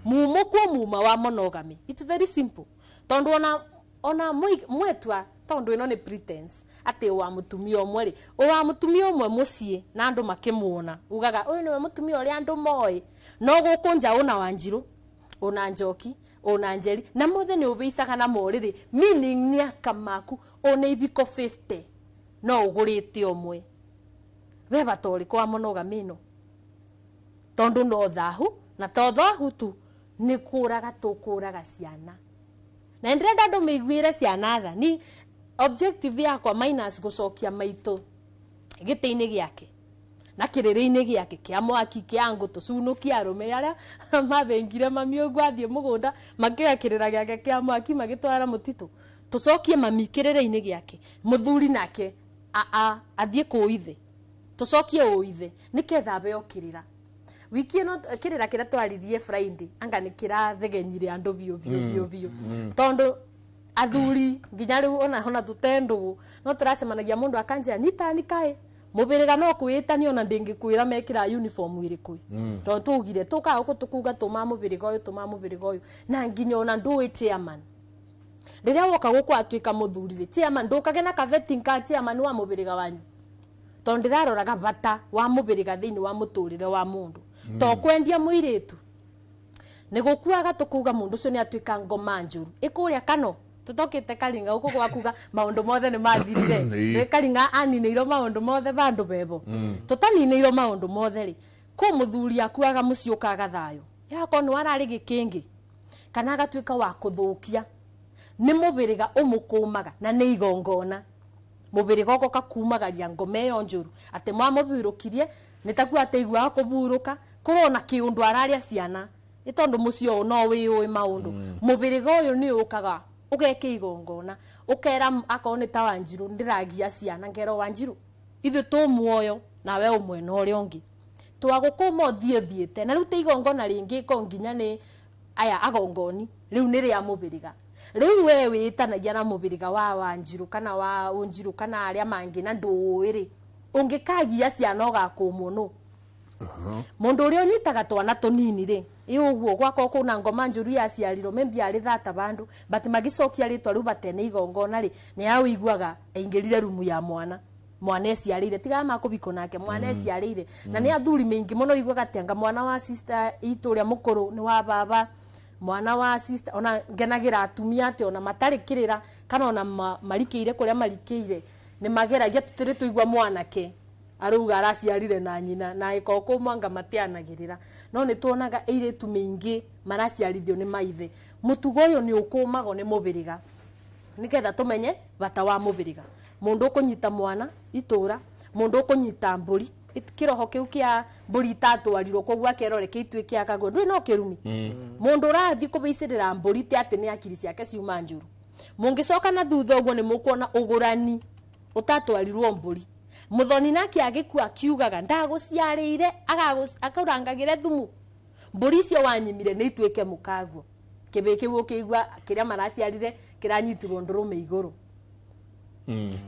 [SPEAKER 3] mumo kwa muma wa monogamy. It's very simple tondu ona mwetwa tondu ino ni pretense ati wa mutumia umwe ri wa mutumia umwe mucii na andu makimuona ugaga uyu niwe mutumia uria andu moi no gukunja una Wanjiru una Njoki una Njeri na mothe ni ubicaga na moriri meaning ni akamaku ona ibiko 50 no ugurite umwe we batori kwa monogamy ino tondu no thahu na to thahu tu ni kuraga tukuraga ciana na ndirenda andu meiguire ciana tha ni objective yakwa minus gucokia maito giti-ini giake na kiriri-ini giake kia mwaki kia ngu tucunukia arume aria mathengire mami uguo athie mugunda makioya kirira giake kia mwaki magitwara mutitu tucokie mami kiriri-ini giake muthuri nake athie kuithe tucokie uithe niketha abeo kirira. Wiki ino kirira kira twaririe Friday anga ni kirathegenyire andu biu biu biu biu tondu athuri nginya riu ona tutendugu no turacemanagia mundu akanjira nitani kae mubiriga no kwitani ona ndingikwira mekira uniform iriku tondu tugire tuka uku tukuga tuma mubiriga uyu tuma mubiriga uyu na nginya ona ndui chairman riria woka guku atuika muthuri chairman ndukage na kaveting ka chairman wa mubiriga wanyu tondu ndiraroraga bata wa mubiriga thiini wa muturire wa mundu to kwendia muiritu ni gukuaga tukuga mundu ucio ni atuika ngoma njuru ikuria kano tutokite karinga uko gwakuga maundu mothe ni mathirire ni karinga anineirwo maundu mothe bandu bebo tutanineirwo maundu mothe ri ku muthuri akuaga muci ukaga thayo yako ni warari gikingi kana agatuika wa kuthukia ni mubiriga umukumaga na ni igongona mubiriga ugoka kumagaria ngoma iyo njuru ati mwamubirukirie ni takuo ateiguaga kuburuka kurona kiundu araria ciana ni tondu muci uyu no wiui maundu mubiriga uyu ni ukaga ugeke igongona ukera akorwo ni ta Wanjiru ndiragia ciana ngero Wanjiru ithuĩ tũ muoyo nawe ũmwena ũrĩa ũngĩ twagũkũma ũthiĩ thiĩte na rĩu ti igongona rĩngĩ ko nginya nĩ aya agongoni rĩu nĩ rĩa mũbĩrĩga rĩu we wĩtanagia na mũbĩrĩga wa Wanjiru kana wa Ũnjiru kana arĩa mangĩ na ndũĩ rĩ ũngĩkagia ciana ũgakũmwo nũ mundu uria unyitaga twana tunini ri uguo gwakwa kuna ngoma njuru ya ciarirwo maybe ari thata bandu but magicokia ritwa riu batene igongona ri ni awiguaga aingirire rumu ya mwana mwana eciarire tiga makubiko nake mwana eciarire na ni athuri mingi muno iguaga tianga mwana wa sister itu uria mukuru ni wa baba mwana wa sister ona ngenagira atumia ati ona matari kirira kana ona marikire kuria marikire ni mageragia tutiri tuigua mwanake aruga araciarire na nyina na ikoko mwanga matianagirira no ni tuonaga eiritu mingi maraciarithio ni maithe mutugo uyu ni ukumago ni mubiriga niketha tumenye bata wa mubiriga mundu ukunyita mwana itura mundu ukunyita mburi kiroho kiu kia mburi itatwarirwo koguo akerore kiitwe kia kagwo ndui no kirumi mundu urathi kubicirira mburi ti ati ni akiri ciake ciuma njuru mungicoka na thutha uguo ni mukuona ugurani utatwarirwo mburi Muthoni nake agikua akiugaga ndaguciarire akaurangagire thumu mburi icio wanyimire ni ituike mukaguo kibiki ukiigua kiria maraciarire kiranyitirwo ndurume iguru.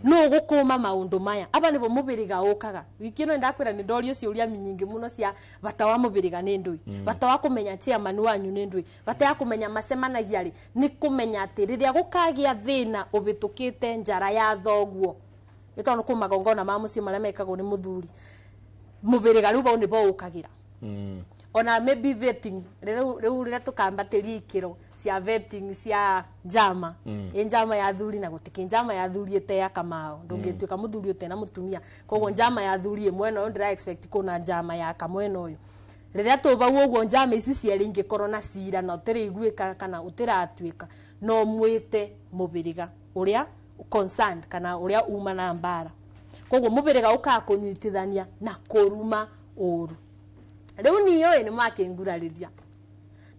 [SPEAKER 3] No gukuma maundu maya aba nibo mubiriga ukaga wiki ino ndakwira ni ndorio ciuria nyingi muno cia bata wa mubiriga ni ndui, bata wa kumenya chairman wanyu ni ndui, bata ya kumenya macemanagia ri ni kumenya ati riria gukagia thina ubitukite njara ya thoguo itono ku magongona ma mucii maria mekagwo ni muthuri mubiriga riu bau nibo ukagira. Ona maybe vetting riu riria tukambatiria ikiro cia vetting cia njama. Njama ya thuri na gutiki njama ya thuri ite ya kamao ndungituika muthuri ute na mutumia koguo njama ya thuri imwe no ndira expect kuna njama ya kamwena uyu riria tubau uguo njama ici cieri ingikorwo na cira na utiriguika kana utiratuika no mwite mubiriga uria concerned kana uria uma na mbara koguo mubiriga ukakunyitithania na kuruma uru riu niyo ni mwakingurariria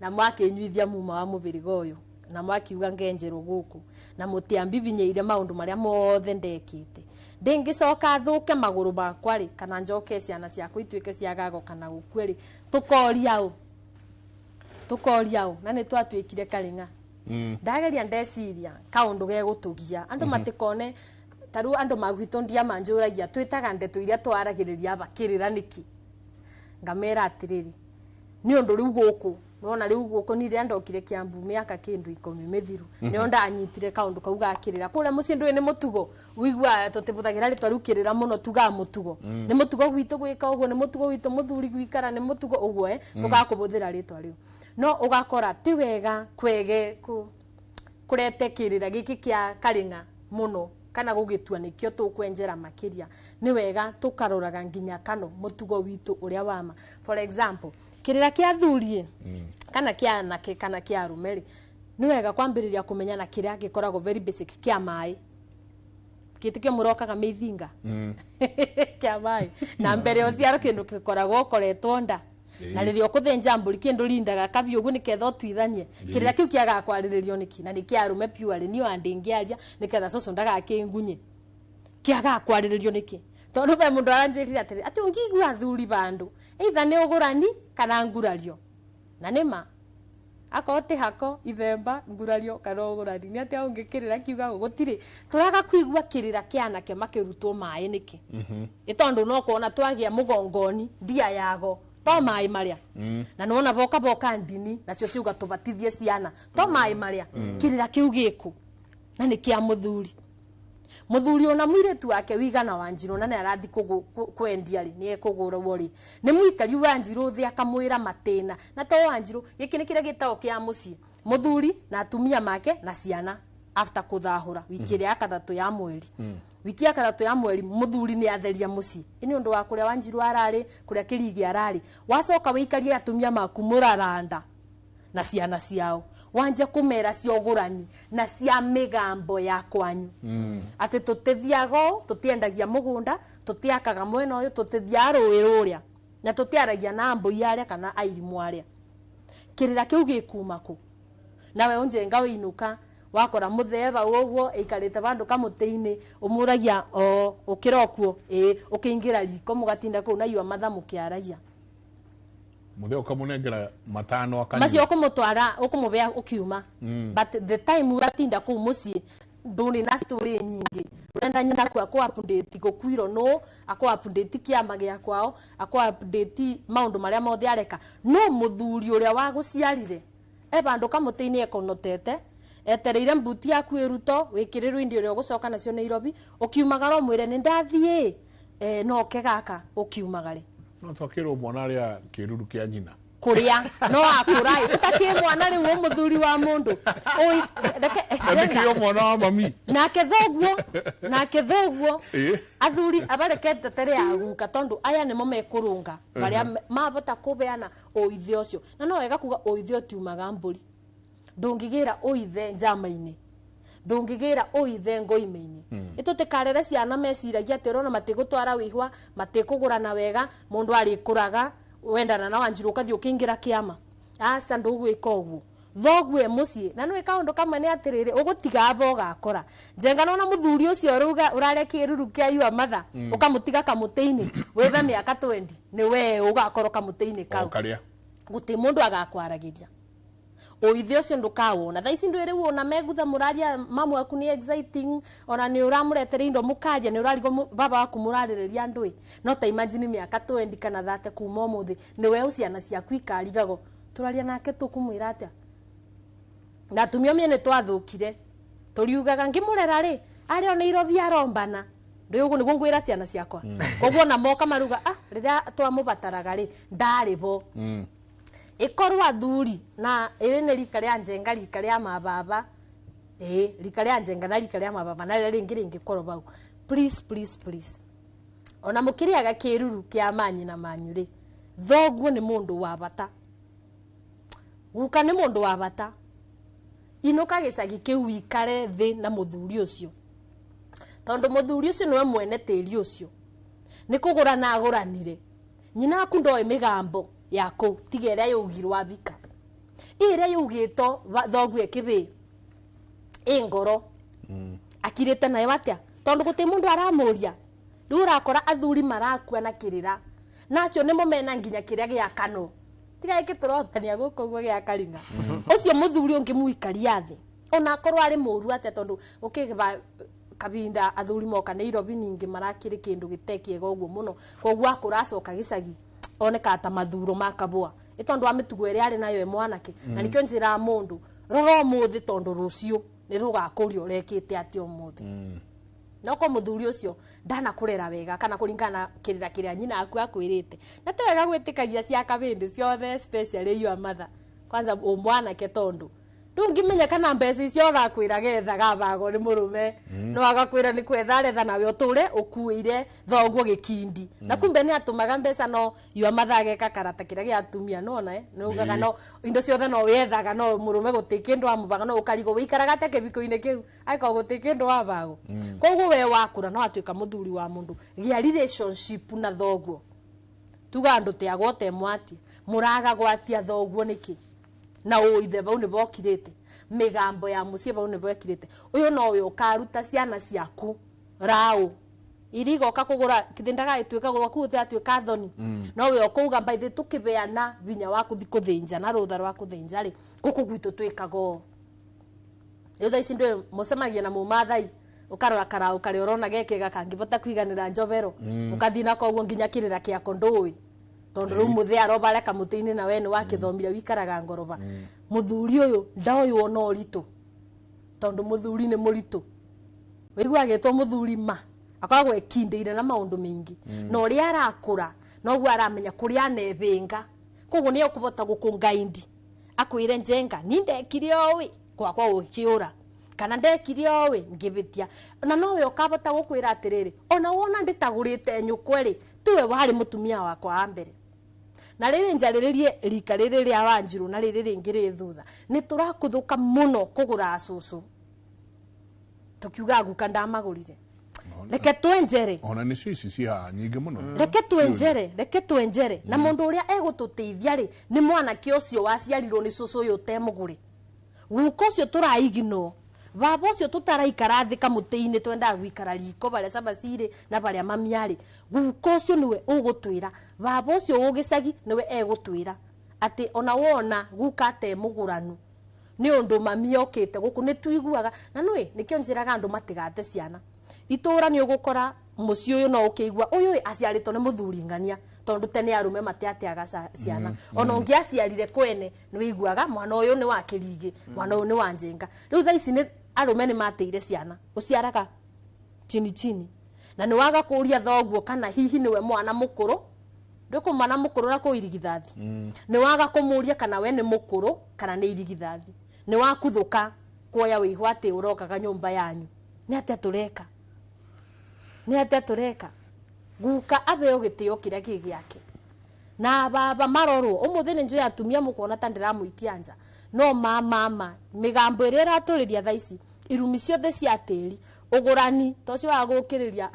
[SPEAKER 3] na mwakinyuithia muma wa mubiriga uyu na mwakiuga ngenjerwo guku na mutiambibinyeire maundu maria mothe ndekite ndingicoka thuke maguru makwa ri kana njoke ciana ciakwa ituike cia gago kana gukue ri tukoria u na ni twatuikire karinga. Ndageria ndeciria kaundu gegutugia andu matikone taru andu magwito ndia manjuragia twitaga ndeto iria twaragiriria bakirira niki ngamera atiriri ni undu riu guku nona riu guku ni ria ndokire Kiambu miaka kindu 10 mithiru nio ndanyitire kaundu kau gakirira kuria mucii ndui ni mutugo wigua tutibuthagira ritwa riu kirira muno tuga mutugo ni mutugo gwitu gwika uguo ni mutugo witu muthuri gwikara ni mutugo uguo tugakubuthira ritwa riu no ugakora ti wega kwege kurete kirira giki kia karinga muno kana gugitua nikio tukwenjera makiria ni wega tukaroraga nginya kano mutugo witu uria wama. For example kirira kia thurie kana kia anake kana kia arume ri ni wega kwambiriria kumenya na kiria gikoragwo very basic kia mai kitikio murokaga mithinga kia mai na mbere uciaro kindu gikoragwo ukoretwo nda na riria ukuthinja mburi kindu rindaga kabiu uguo niketha utuithanie kirira kiu kiaga kwariririo niki na nikia arume purely ni andingiaria niketha cucu ndagakingunye kiaga kwariririo niki tondu be mundu aranjirire atiri ati ungigua thuri bandu either ni ugurani kana ngurario na nima akorwo ti hako ithemba ngurario kana ugurani ni atia ungikirira kiuga gutiri turaga kuigua kirira kia anake makirutwo mai niki itondu no kuona twagia mugongoni ndia yago to mai maria na nona boka boka ndini nacio ciuga tubatithie ciana to mai maria kirira kiu giku na ni kia muthuri muthuri ona mwiritu wake wigana Wanjiru na arathi kwendia ri ni ekugurwo ri ni mwikari Wanjiru thi akamwira matina na to Wanjiru giki ni kiria gitao kia mucii muthuri na atumia make na ciana after kuthahura wiki ya kathatu ya mweri wiki ya kathatu ya mweri muthuri ni atheria mucii ini undu wa kuria Wanjiru arari kuria kirigi arari wacoka wikarie atumia maku muraranda na ciana ciao wanja kumera ciogurani na cia migambo ya kwanyu. Ati tutithiago tutiendagia mugunda tutiakaga mwena uyu tutithiaga rui ruria na tutiaragia na mbui aria kana airimu aria kirira kiu gikuma ku nawe unjenga wiinuka wakora mutheba uguo ikarite bandu kamuti-ini umuragia o ukirokwo ukiingira riko mugatinda kuu na yua matha mukiaragia
[SPEAKER 2] muthe ukamunengera matano akanyua
[SPEAKER 3] macio ukumutwara ukumubea ukiuma. But the time uratinda kuu mucii nduni na story nyingi urenda nyina kwa kwa update gukwiro no akwa update kiama gia kwao akwa update maundu maria mothe areka no muthuri uria waguciarire e bandu kamuti-ini ekonotete etereire mbuti yaku iruto wikirirwo indi uria ugucoka nacio Nairobi ukiumagara umwire ni ndathie no ke gaka ukiumagare
[SPEAKER 2] no twakirwo mwana aria kiruru kia nyina
[SPEAKER 3] kuria no akurai utakie mwana riu muthuri wa mundu
[SPEAKER 2] reke mwana wa mami
[SPEAKER 3] nake thoguo athuri abarekete tere ya guka tondu aya nimo mekurunga baria mabota kubeana uithe ucio na no wega kuga uithe utiumaga mburi ndungigira uithe njama-ini ndungigira uithe ngoime-ini itutikarere ciana meciragia ati urona matigutwara wihwa matikugurana wega mundu arikuraga wendana na Wanjiru ukathi ukiingira kiama aca ndugwika uguo Thogue muciĩ na nĩ kaũndũ kamwe nĩ atĩrĩrĩ ũgũtiga aba ũgakora njenga nona mũthuri ũcio ũrauga ũrarĩa kĩruru kĩa yua matha ũkamũtiga kamũtĩ-inĩ wethe mĩaka 20 nĩ we ũgakorwo kamũtĩ-inĩ kau.
[SPEAKER 2] O karia.
[SPEAKER 3] Gũtirĩ mũndũ agakwaragĩria ũithe ũcio ndũkawona thaa ici ndwĩrĩ wona megutha mũraria mamu waku nĩ exciting ona nĩ ũramũretera indo mũkaria nĩ ũrarigwo baba waku mũrarĩrĩria ndũĩ no ta imagine mĩaka 20 kana 30 kuma ũmũthĩ nĩ we ciana ciaku ikarigagwo tũraria nake tũkũmwĩra atĩa na atumia mie nĩ twathũkire tũriugaga ngĩmũrera rĩ arĩ o Nairobi arombana ndĩ ũguo nĩguo ngwĩra ciana ciakwa koguo na moka maruga ah rĩrĩa twamũbataraga rĩ ndarĩ bo ikorwo athuri na ĩrĩ nĩ rika rĩa njenga rika rĩa mababa ĩ rika rĩa njenga na rika rĩa mababa na rĩrĩa rĩngĩ rĩngĩkorwo bau please please please ona mũkĩrĩaga kĩruru kĩa manyina manyu rĩ thoguo nĩ mũndũ wa bata guka nĩ mũndũ wa bata inũka gĩcagi kĩu wikare thĩ na mũthuri ũcio tondũ mũthuri ũcio nĩwe mwene tĩri ũcio nĩ kũgũra na agũranire nyina aku ndoĩ mĩgambo ya kũu tiga ĩrĩa yaugirwo abika ĩrĩa yaugĩtwo thoguo ĩkĩbĩ ĩ ngoro akirĩte nayo atĩa tondũ gũtĩ mũndũ aramũria rĩu ũrakora athuri marakua na kĩrĩra na acio nĩmo mena nginya kĩrĩa gĩa kano tiga gĩkĩ tũronania gũkũ ũguo gĩa karinga ũcio mũthuri ũngĩmũikaria thĩ ona akorwo arĩ mũru atĩa tondũ ũkĩba kabinda athuri moka Nairobi ningĩ marakĩrĩ kĩndũ gĩte kĩega ũguo mũno koguo akũra acoka gĩcagi oneka ta mathuro ma kabũa ĩ tondũ wa mĩtugo ĩrĩa arĩ nayo ĩ mwanake na nĩkĩo njĩraga mũndũ rora ũmũthĩ tondũ rũciũ nĩ rũgakũria ũrekĩte atĩa ũmũthĩ no ko muthuri ucio ndanakũrera wega kana kũringana na kĩrĩra kĩrĩa nyina aku akwĩrĩte na ti wega gwĩtĩkagia cia kabĩndĩ ciothe especially your mother kwanza ũmwanake tondũ ndũngĩmenya kana mbeca icio ũrakwĩra getha gabago nĩ mũrũme no agakwĩra nĩ kwetha aretha nawe ũtũre ũkuĩire thoguo gĩkindi na kumbe nĩ atũmaga mbeca no your mother ageka karata kĩrĩa gĩa atumia nona nĩ ugaga no indo ciothe no wethaga no mũrũme gũtĩ kĩndũ amũbaga no ũkarigwo wĩikaraga atĩa kĩbiko-inĩ kĩu angĩkorwo gũtĩ kĩndũ wabago koguo we wakũra no atuĩka mũthuri wa mũndũ gĩa relationship na thoguo tuga andũ tiagwo te mwati mũraga gwatia thoguo nĩkĩ na ũithe bau nĩ bokirĩte mĩgambo ya mũciĩ bau nĩ bokirĩte ũyũ nowe ũkaruta ciana ciaku raũ irigoka kũgũra kithĩ ndagagĩtuĩka gwaku ũtatuĩka thoni nowe ũkauga mbaithĩ tũkĩbeana vinya wa kũthi kũthĩnja na rũtha rwa kũthĩnja rĩ gũkũ gwitũ twĩkaga ũũ rĩu thaa ici ndũĩ mũcemagia na mũmathai ũkarora karaũ karĩa ũrona gekega kangĩbota kwiganĩra njobero ũkathiĩ nako ũguo nginya kĩrĩra kĩako ndũĩ tondũ rĩu mũthĩ aroba arĩa kamũtĩ-inĩ na we nĩ wakĩthomire wikaraga ngoroba mũthuri ũyũ ndoĩ ona ũritũ tondũ mũthuri nĩ mũritũ wĩigua agĩtwo mũthuri ma akoragwo ekindĩire na maũndũ maingĩ na ũrĩa arakũra noguo aramenya kũrĩa anebĩnga koguo nĩ ekũbota gũkũngaindi akwĩre njenga ni ndekire ũĩ gwakwa gũkĩũra kana ndekire ũĩ ngĩbĩtia na nowe ũkabota gũkwĩra atĩrĩrĩ ona wona ndĩtagũrĩte nyũkwa rĩ tiwe warĩ mũtumia wakwa wa mbere na rĩrĩ njarĩrĩrie rika rĩrĩ rĩa Wanjirũ na rĩrĩ rĩngĩ rĩ thutha nĩ tũrakũthũka mũno kũgũra acũcũ tũkiuga guka ndamagũrire reke twenjere
[SPEAKER 2] ona nĩcio ici ci haha nyingĩ mũno
[SPEAKER 3] reke twenjere reke twenjere na mũndũ ũrĩa egũtũteithia rĩ nĩ mwanake ũcio waciarirwo nĩ cũcũ ũyũ ũtemũgũre guka ũcio tũraiginwo baba ũcio tũtaraikara thĩ kamũtĩ-inĩ twendaga gũikara riko barĩa cabaci irĩ na barĩa mami arĩ guka ũcio nĩwe ũgũtwĩra baba ũcio wũ gĩcagi nĩwe egũtwĩra atĩ ona wona guka atemũgũranu nĩ ũndũ mami okĩte gũkũ nĩ tuiguaga na nĩũĩ nĩkĩo njĩraga andũ matigate ciana itũra nĩ ũgũkora mũciĩ ũyũ no ũkĩigua ũyũ ĩ aciarĩtwo nĩ mũthuri ng'ania tondũ tene arũme matiateaga ciana ona ũngĩaciarire kwene nĩ wĩiguaga mwana ũyũ nĩ wa kĩrigĩ mwana ũyũ nĩ wa njenga rĩu thaa ici nĩ arũme nĩ mateire ciana ũciaraga chini chini na nĩ waga kũria thoguo kana hihi nĩwe mwana mũkũrũ ndũkũ mwana mũkũrũ na kũ irigithathi nĩ waga kũmũria kana we nĩ mũkũrũ kana nĩ irigithathi nĩ wakuthũka kuoya wĩihũ atĩ ũrokaga nyũmba yanyu nĩ atĩa tũreka nĩ atĩa tũreka guka abeo gĩtĩo kĩrĩa kĩ gĩake na baba marorwo ũmũthĩ nĩ njũĩ atumia mũkuona ta ndĩramũikia nja no mamama mĩgambo ĩrĩa ĩratũrĩria thaa ici irumi ciothe cia tĩri ũgũrani to ũcio wa gũkĩrĩria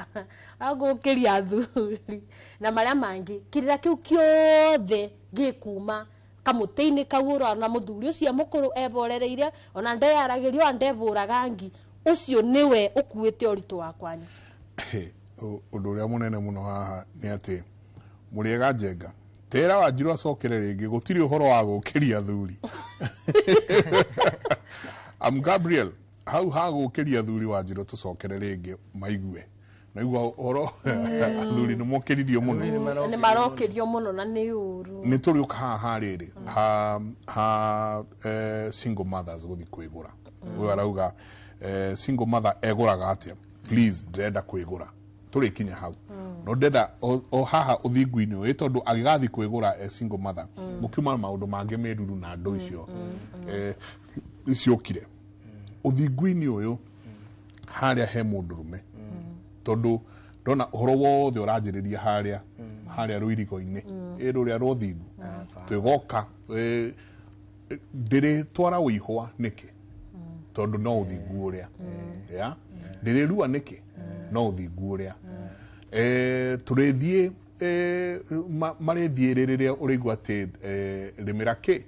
[SPEAKER 3] wa gũkĩria athuri na marĩa mangĩ kĩrĩra kĩu kĩothe gĩkuma Kamũtĩ-inĩ kau ũrona mũthuri ũcio mũkũrũ eborereire ona ndeyaragĩrio ona ndebũraga ngi, ũcio nĩwe ũkuĩte ũritũ wa kwanyu.
[SPEAKER 2] Ũndũ ũrĩa mũnene mũno haha nĩ atĩ mũrĩega Njenga tera Wanjiru acokere rĩngĩ, gũtirĩ ũhoro wa gũkĩria athuri. Am Gabriel hau ha gũkĩria athuri, Wanjiru tũcokere rĩngĩ maigue naigua ũhoro athuri nĩ mokĩririo mũno.
[SPEAKER 3] Nĩ marokĩrio mũno na nĩ ũru.
[SPEAKER 2] Nĩ tũrĩũka haha rĩrĩ ha single mothers gũthiĩ kwĩgũra. Ũyũ arauga single mother egũraga atĩa? Please, ndĩrenda kwĩgũra, tũrĩkinya hau, no ndĩrenda o haha ũthingu-inĩ ũyũ, tondũ agĩgathiĩ kwĩgũra e single mother, gũkiuma maũndũ mangĩ mĩruru na andũ icio iciũkire ũthingu-inĩ ũyũ harĩa he mũndũrũme, tondũ ndona ũhoro wothe ũranjĩrĩria harĩa harĩa rũirigo-inĩ ĩ rũrĩa rwa ũthingu twĩgoka ndĩrĩtwara wĩihũa nĩkĩ? Tondũ no ũthingu ũrĩa ya ndĩrĩrua nĩkĩ? No ũthingu ũrĩa tũrĩthiĩ marĩthiĩ rĩrĩa ũrĩigua atĩ rĩmĩra kĩ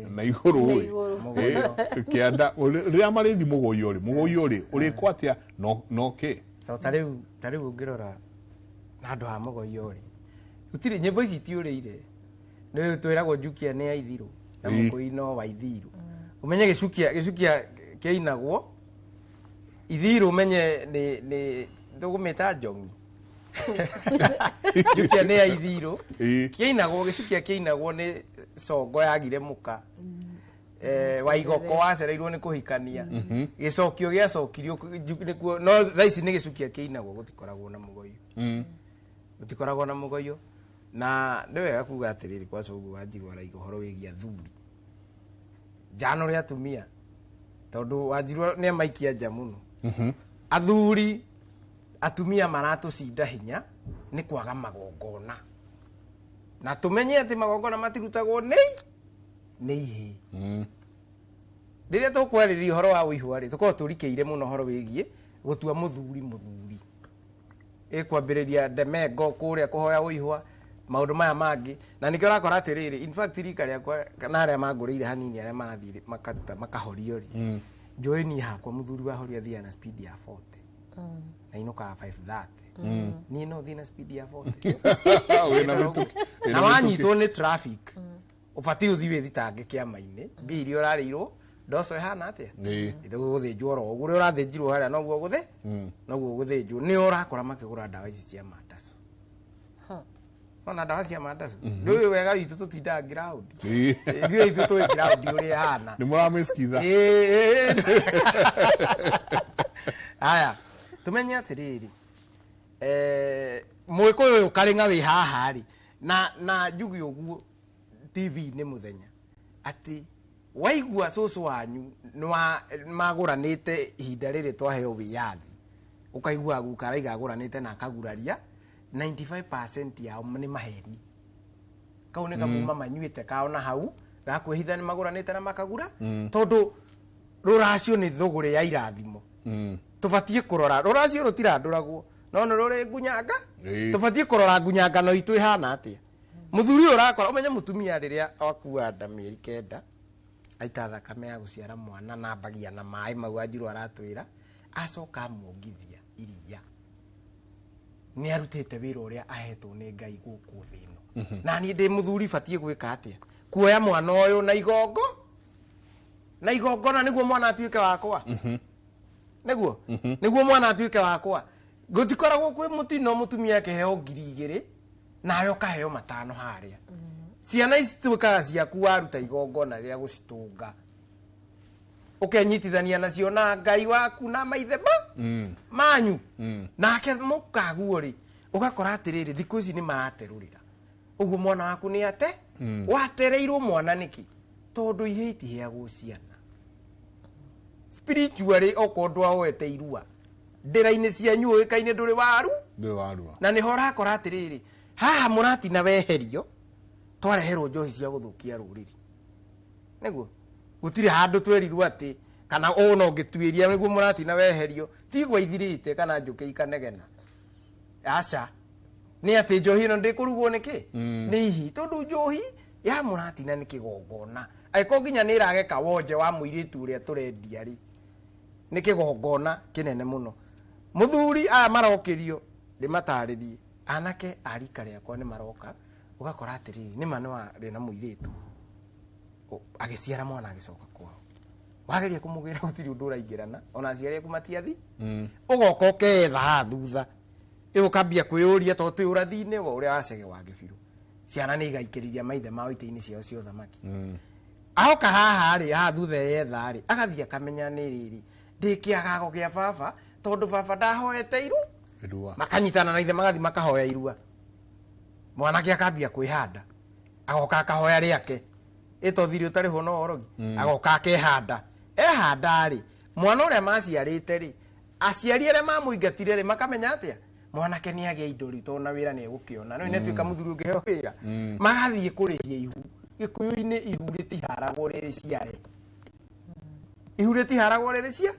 [SPEAKER 2] na igũrũ
[SPEAKER 3] Na
[SPEAKER 2] ĩ
[SPEAKER 3] igũrũ.
[SPEAKER 2] Kĩanda rĩrĩa marĩthi mũgũiyo rĩ, mũgũiyo rĩ ũrĩkwo atĩa? No kĩ?
[SPEAKER 1] So ta rĩu ũngĩrora handũ ha mũgoiyo rĩ, gũtirĩ nyĩmbo ici itiũrĩire. Nĩ twĩragwo njukia nĩ ya ithirũ na mũkũi no wa ithirũ. Ũmenye gĩcukia kĩinagwo ithirũ, ũmenye nĩ tũgũmĩta njongi. Njukia nĩ ya ithirũ. Kĩinagwo gĩcukia kĩinagwo nĩ congo yagire mũka Waigoko wacereirwo nĩ kũhikania, gĩcokio gĩacokirio nĩkuo. No thaa ici nĩ gĩcukia kĩinagwo, gũtikoragwo na mũgoiyo. Gũtikoragwo na mũgoiyo. Na nĩ wega kuga atĩrĩrĩ, kwaca ũguo Wanjiru araiga ũhoro wĩgiĩ athuri njano rĩa atumia, tondũ Wanjiru nĩ amaikia nja mũno athuri. Atumia maratũcinda hinya nĩ kwaga magongona, na tũmenye atĩ magongona matirutagwo nĩ ihĩĩ. Rĩrĩa tũkwarĩrĩria ũhoro wa ũihwa rĩ, tũkoragwo tũrikĩire mũno ũhoro wĩgiĩ gũtua mũthuri mũthuri, ĩkwambĩrĩria ndemengo kũrĩa kũhoya ũihwa, maũndũ maya mangĩ. Na nĩkĩo ũrakora atĩrĩrĩ, in fact rika rĩakwa na arĩa mangũrĩire hanini, arĩa marathiĩ makaruta makahorio rĩ, njũĩ niĩ hakwa mũthuri wahorio athiaga na speed ya 40 na inũkaga 5:30. Niĩ no thiĩ na speed ya 40?
[SPEAKER 2] Wĩna mĩtũkĩ, wĩna
[SPEAKER 1] Na
[SPEAKER 2] mĩtũkĩ.
[SPEAKER 1] wanyitwo nĩ traffic, ũbatiĩ ũthiĩ wĩthitange kĩama-inĩ mbia iria ũrarĩirwo ndoco ĩhana atĩa. Gũthĩnjwo oro ũguo ũrĩa ũrathĩnjirwo harĩa noguo gũthĩ noguo gũthĩnjwo. Nĩ ũrakora makĩgũra ndawa ici cia mandacu, ona ndawa cia mandacu ndũĩ wega witũ tũtindaga ground. Ithuĩ ithuĩ tũĩ ground ũrĩa ĩhana.
[SPEAKER 2] Nĩ mũramĩsikiza.
[SPEAKER 1] Ĩĩ. Aya, tumenye atĩrĩrĩ, mũgĩkũyũ ũyũ karĩng'a wĩ haha rĩ, na njuge ũguo TV-inĩ mũthenya atĩ waigua cũcũ wanyu nĩwa magũranĩte ihinda rĩrĩ twaheo wĩyathi, ũkaigua guka araiga agũranĩte na akaguraria, 95% yao nĩ maheni. Kau nĩ kamuma manyuĩte kao na hau gakwĩhitha nĩ magũranĩte na makagura, tondũ rũracio nĩ thũgũrĩ ya irathimo. Tũbatiĩ kũrora rũracio rũtirandũragwo no nĩ rũrĩ ngunyanga. Tũbatiĩ kũrora ngunyangano itũ ĩhana atĩa. Mũthuri ũyũ ũrakora ũmenye mũtumia rĩrĩa akua nda mĩeri 9, aita thakame ya gũciara mwana na ambagia na maĩ mau Wanjiru aratwĩra, acoka amuongithia iria, nĩ arutĩte wĩra ũrĩa ahetwo nĩ Ngai gũkũ thĩ ĩno. Na niĩ ndĩ mũthuri batiĩ gwĩka atĩa? Kuoya mwana ũyũ na igongo na igongona nĩguo mwana atuĩke wakwa, nĩguo mwana atuĩke wakwa. Gũtikoragwo kwĩ mũtino mũtumia akĩheo 2000 nawe ũkaheo 5 harĩa. Ciana ici cituĩkaga ciaku waruta igongona rĩa gũcitunga, ũkenyitithania nacio na Ngai waku na maithe ma manyu nake mũkaguo rĩ, ũgakora atĩrĩrĩ, thikũ ici nĩ maraterũrĩra ũguo mwana waku nĩ ate watereirwo mwana nĩkĩ? Tondũ ihĩ itiheagwo ciana spiritually. Okorwo ndwaoete irua ndĩra-inĩ cianyu ũĩkaine ndũrĩ waru.
[SPEAKER 2] Ndũrĩ warua.
[SPEAKER 1] Na nĩho ũrakora atĩrĩrĩ, haha mũratina weherio, twareherwo njohi cia gũthũkia rũrĩrĩ. Nĩguo gũtirĩ handũ twerirwo atĩ kana ũũ no ngĩtuĩria nĩguo mũratina weherio tigwa ithirĩte kana njũkĩ ikanegena. Aca, nĩ atĩ njohi ĩno ndĩkũrugwo nĩkĩ nĩ ihi, tondũ njohi Ya mũratina nĩ kĩgongona. Angĩkorwo nginya nĩ ĩrageka wonje wa mũirĩtu ũrĩa tũrendia rĩ, nĩ kĩgongona kĩnene mũno. Mũthuri aya marokĩrio ndĩmatarĩrie, anake a rika rĩakwa nĩ maroka, ũgakora atĩrĩrĩ, nĩma nĩ warĩ na mũirĩtu agĩciara mwana agĩcoka kwao, wageria kũmũgĩra gũtirĩ ũndũ ũraingĩrana, ona aciari aku matiathi, ũgoka ũkeetha haha thutha, ĩ ũkambia kwĩyũria tondũ twĩ ũrathi-inĩ wa ũrĩa wacege wa gĩbirũ, ciana nĩ igaikĩrĩria maithe mao itĩ-inĩ ciao cia ũthamaki. Ahoka haha rĩ, haha thutha yetha rĩ, agathiĩ akamenya nĩ rĩrĩ, ndĩ kĩagago gĩa baba tondũ baba ndahoete iru.
[SPEAKER 2] Irua.
[SPEAKER 1] Makanyitana na ithe magathiĩ makahoya irua, mwanake akambia kwĩhanda, agoka akahoya rĩake, ĩto thiri ũtarĩhwo no orogi, agoka akehanda, ehanda rĩ, mwana ũrĩa maciarĩte rĩ, aciari arĩa mamũingatire rĩ, makamenya atĩa mwanake nĩ agĩa indo rĩ, tondũ na wĩra nĩ egũkĩona, no nĩ atuĩka mũthuri ũngĩheo wĩra, magathiĩ kũrĩhia ihu. Gĩkũyũ-inĩ ihu rĩtiharagwo rĩrĩ ciare, ihu rĩtiharagwo rĩrĩ cia,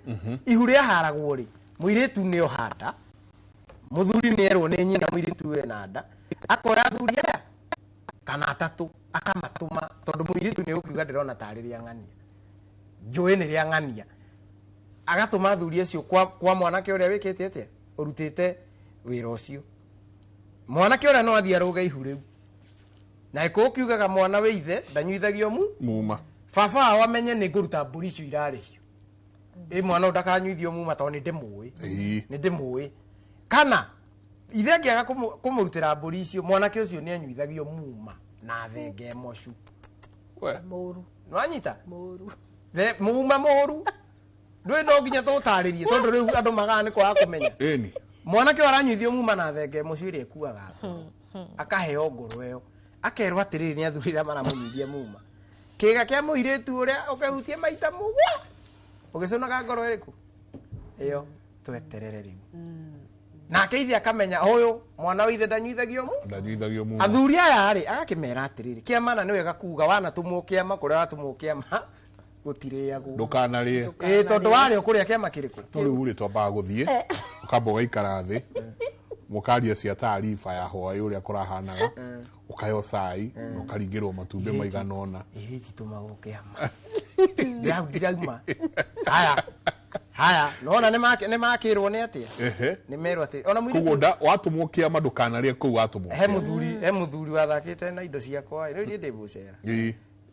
[SPEAKER 1] ihu rĩaharagwo rĩ, mũirĩtu nĩ ohanda, mũthuri nĩ erwo nĩ nyina mũirĩtu wena nda, akoya athuri aya kana atatũ akamatũma, tondũ mũirĩtu nĩ ũkiuga ndĩrona tarĩ rĩa ng'ania, njũĩ nĩ rĩa ng'ania, agatũma athuri acio kwa mwanake ũrĩa wĩkĩte atĩa, ũrutĩte wĩra ũcio. Mwanake ũrĩa no athiĩ arũge ihu rĩu, na ĩkũũ kiugaga mwana wĩ ithe ndanyuithagio mu
[SPEAKER 2] muma,
[SPEAKER 1] baba wao amenye nĩ ngũruta mbũri icio irarĩhio, ĩ mwana ũyũ ndakanyuithio muma tondũ nĩ ndĩmũĩ, nĩ ndĩmũĩ. Kana ithe angĩaga kũmũrutĩra mbũri icio, mwanake ũcio nĩ anyuithagio muma na thenge mocu.
[SPEAKER 2] We.
[SPEAKER 3] Mũru.
[SPEAKER 1] Nĩwanyita?
[SPEAKER 3] Mũru.
[SPEAKER 1] Muma mũru. Ndũĩ no nginya tũtarĩrie tondũ rĩu andũ magaga nĩ kwaga kũmenya.
[SPEAKER 2] Ĩni.
[SPEAKER 1] Mwanake ũyũ aranyuithio muma na thenge mocu ĩrĩa ĩkuaga ngoro, akaheo ngoro ĩyo, akerwo atĩrĩrĩ nĩ athuri arĩa maramũnyuithia muma, kĩga kĩa mũirĩtu ũrĩa ũkehutie maita mũgwa ũgĩcũnaga ngoro ĩrĩkũ ĩyo, tweterere rĩu. Nake ithe akamenya ũyũ mwana wa ithe ndanyuithagio mu
[SPEAKER 2] ndanyuithagio muma.
[SPEAKER 1] Athuri aya rĩ, agakĩmera atĩrĩrĩ, kĩama na nĩ wega kuga wanatũmwo kĩama, kũrĩa watũmwo kĩama gũtirĩagwo,
[SPEAKER 2] ndũkanarĩe.
[SPEAKER 1] Ĩ tondũ warĩa ũkũrĩa kĩama kĩrĩkũ?
[SPEAKER 2] No rĩu rĩ, twambaga gũthiĩ ũkamba ũgaikara thĩ, mũkaria cia taariba ya hwaĩ ũrĩa kũrahanaga, ũkaheo cai na ũkaringĩrwo matumbĩ maigana ũna.
[SPEAKER 1] Ĩ titũmagwo kĩama ndĩrau ndirauma haya haya, nona nĩ makĩrwo nĩ atĩa, nĩ merwo atĩ ona mũirĩtu
[SPEAKER 2] Koguo watũmwo kĩama ndũkanarĩe kũu watũmwo
[SPEAKER 1] he
[SPEAKER 2] kĩama.
[SPEAKER 1] Mũthuri, he mũthuri wathakĩte na indo ciakwa rĩu niĩ ndĩ mũcera,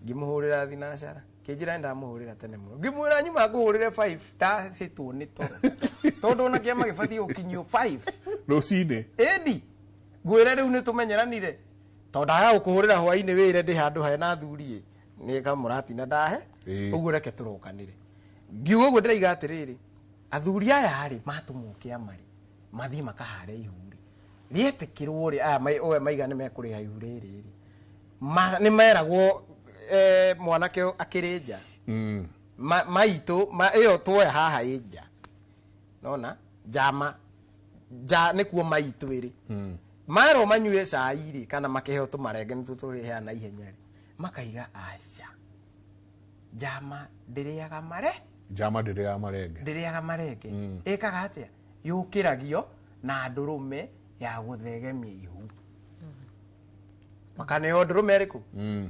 [SPEAKER 1] ngĩmũhũrĩra thinacara, kĩnjĩra nĩ ndamũhũrĩra tene mũno, ngĩmwĩra nyuma ngũhũrĩre 5 ndahĩtwo nĩ toro, tondũ ona kĩama gĩbatiĩ gũkinyio 5
[SPEAKER 2] rũcinĩ.
[SPEAKER 1] Ĩndi ngwĩre rĩu nĩ tũmenyeranire, tondũ ndaga gũkũhũrĩra hwainĩ wĩre ndĩ handũ hena athuri ĩ nĩ kamũratina ndahe, ũguo reke tũrokanĩre. Ngiuga ũguo ndĩraiga atĩrĩrĩ, athuri aya rĩ matũmwo kĩama rĩ, mathiĩ makahare ihu rĩ, rĩetĩkĩrwo rĩ, aya oe maiga nĩ mekũrĩha ihu rĩrĩ rĩ, nĩ meragwo, mwanake akĩrĩ nja, maitũ ĩyo tuoya haha ĩ nja, nona njama nja nĩkuo maitũ ĩrĩ, merwo manyue cai rĩ kana makĩheo tũmarenge nĩtuo tũrĩheana ihenya rĩ, makaiga aca, njama ndĩrĩaga mare,
[SPEAKER 2] Njama ndĩrĩaga marenge,
[SPEAKER 1] ndĩrĩaga marenge, ĩkaga atĩa, yũkĩragio na ndũrũme ya gũthegemia ihu, makaneo ndũrũme ĩrĩkũ,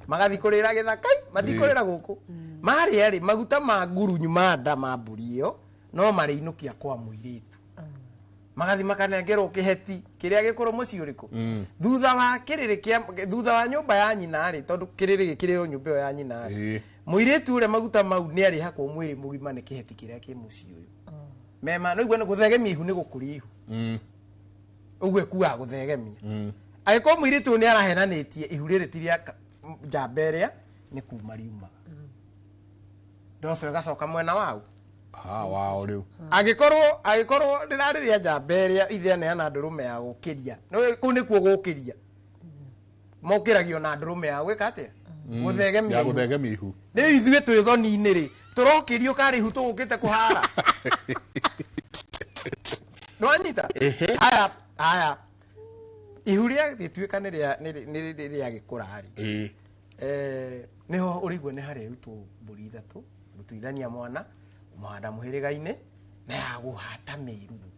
[SPEAKER 1] magathiĩ kũrĩra gĩthakai, matikũrĩra gũkũ, marĩa rĩ maguta ma ngurunyu ma nda ma mbũri ĩyo no marĩinũkia kwa mũirĩtu, magathi makanengerwo kĩheti kĩrĩa gĩkũrũ mũciĩ ũrĩkũ, thutha wa kĩrĩrĩ kĩa thutha wa nyũmba ya nyina rĩ, tondũ kĩrĩrĩ gĩkĩrĩ o nyũmba ĩyo ya nyina rĩ, mũirĩtu ũrĩa maguta mau nĩ arĩhakwo mwĩrĩ mũgima nĩ kĩheti kĩrĩa kĩ mũciĩ ũyũ, mema no igua nĩ gũthegemia ihu nĩ gũkũria ihu, ũguo ĩkuaga gũthegemia, angĩkorwo mũirĩtu ũyũ nĩ arahenanĩtie ihu rĩrĩ ti rĩa njamba ĩrĩa nĩ kuma riumaga, ndoco ĩgacoka mwena wau.
[SPEAKER 2] Wao rĩu.
[SPEAKER 1] Angĩkorwo rĩrarĩ rĩa njamba ĩrĩa ithe aneana ndũrũme ya gũkĩria, kũu nĩkuo gũkĩria, mokĩragio na ndũrũme ya gwĩka atĩa, gũthegemia
[SPEAKER 2] ya
[SPEAKER 1] ihu.
[SPEAKER 2] Gũthegemia ihu.
[SPEAKER 1] Rĩu ithuĩ twĩ thoni-inĩ rĩ, tũrokĩrio karĩ ihu tũgũkĩte kũhara, nĩwanyita? Haya haya, ihu rĩa gĩtuĩka nĩ rĩa gĩkũra rĩ, nĩho ũrĩigua nĩ harĩrutwo mbũri ithatũ gũtuithania mwana kũmũhanda mũhĩrĩga-inĩ na ya gũhata mĩruru,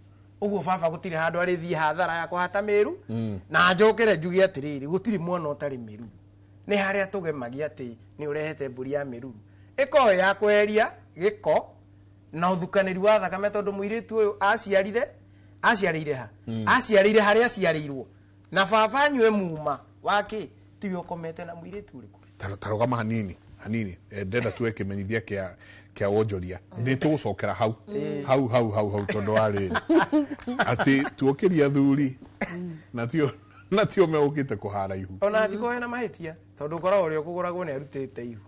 [SPEAKER 1] ũguo baba gũtirĩ handũ arĩthiĩ hathara ya kũhata mĩru, na njũkĩre njuge atĩrĩrĩ, gũtirĩ mwana ũtarĩ mĩruru, Nĩ harĩa tũgemagia atĩ nĩ ũrehete mbũri ya mĩruru. Ĩkorwo ya kweheria gĩko na ũthukanĩri wa thakame tondũ mũirĩtu ũyũ aciarire aciarĩire ha? Aciarĩire harĩa aciarĩirwo. Na baba anyue muma wake tiwe ũkomete na mũirĩtu ũrĩkũ.
[SPEAKER 2] Tarũgama hanini hanini, ndenda tuwe kĩmenyithia kĩa wonjoria. Nĩ tũgũcokera hau hau hau hau hau tondũ wa rĩrĩ atĩ tuokĩria athuri na tio megũkĩte kũhara ihu.
[SPEAKER 1] Ona hatikorwo hena mahĩtia tondũ ũkoragwo ũrĩa ũkũgũragwo nĩ arutĩte ihu.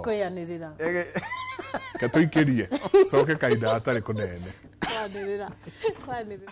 [SPEAKER 3] Kwĩanĩrĩra.
[SPEAKER 2] Ke tũikĩrie coke kahinda hatarĩ kũnene.
[SPEAKER 3] Kwanĩrĩra. Kwanĩrĩra.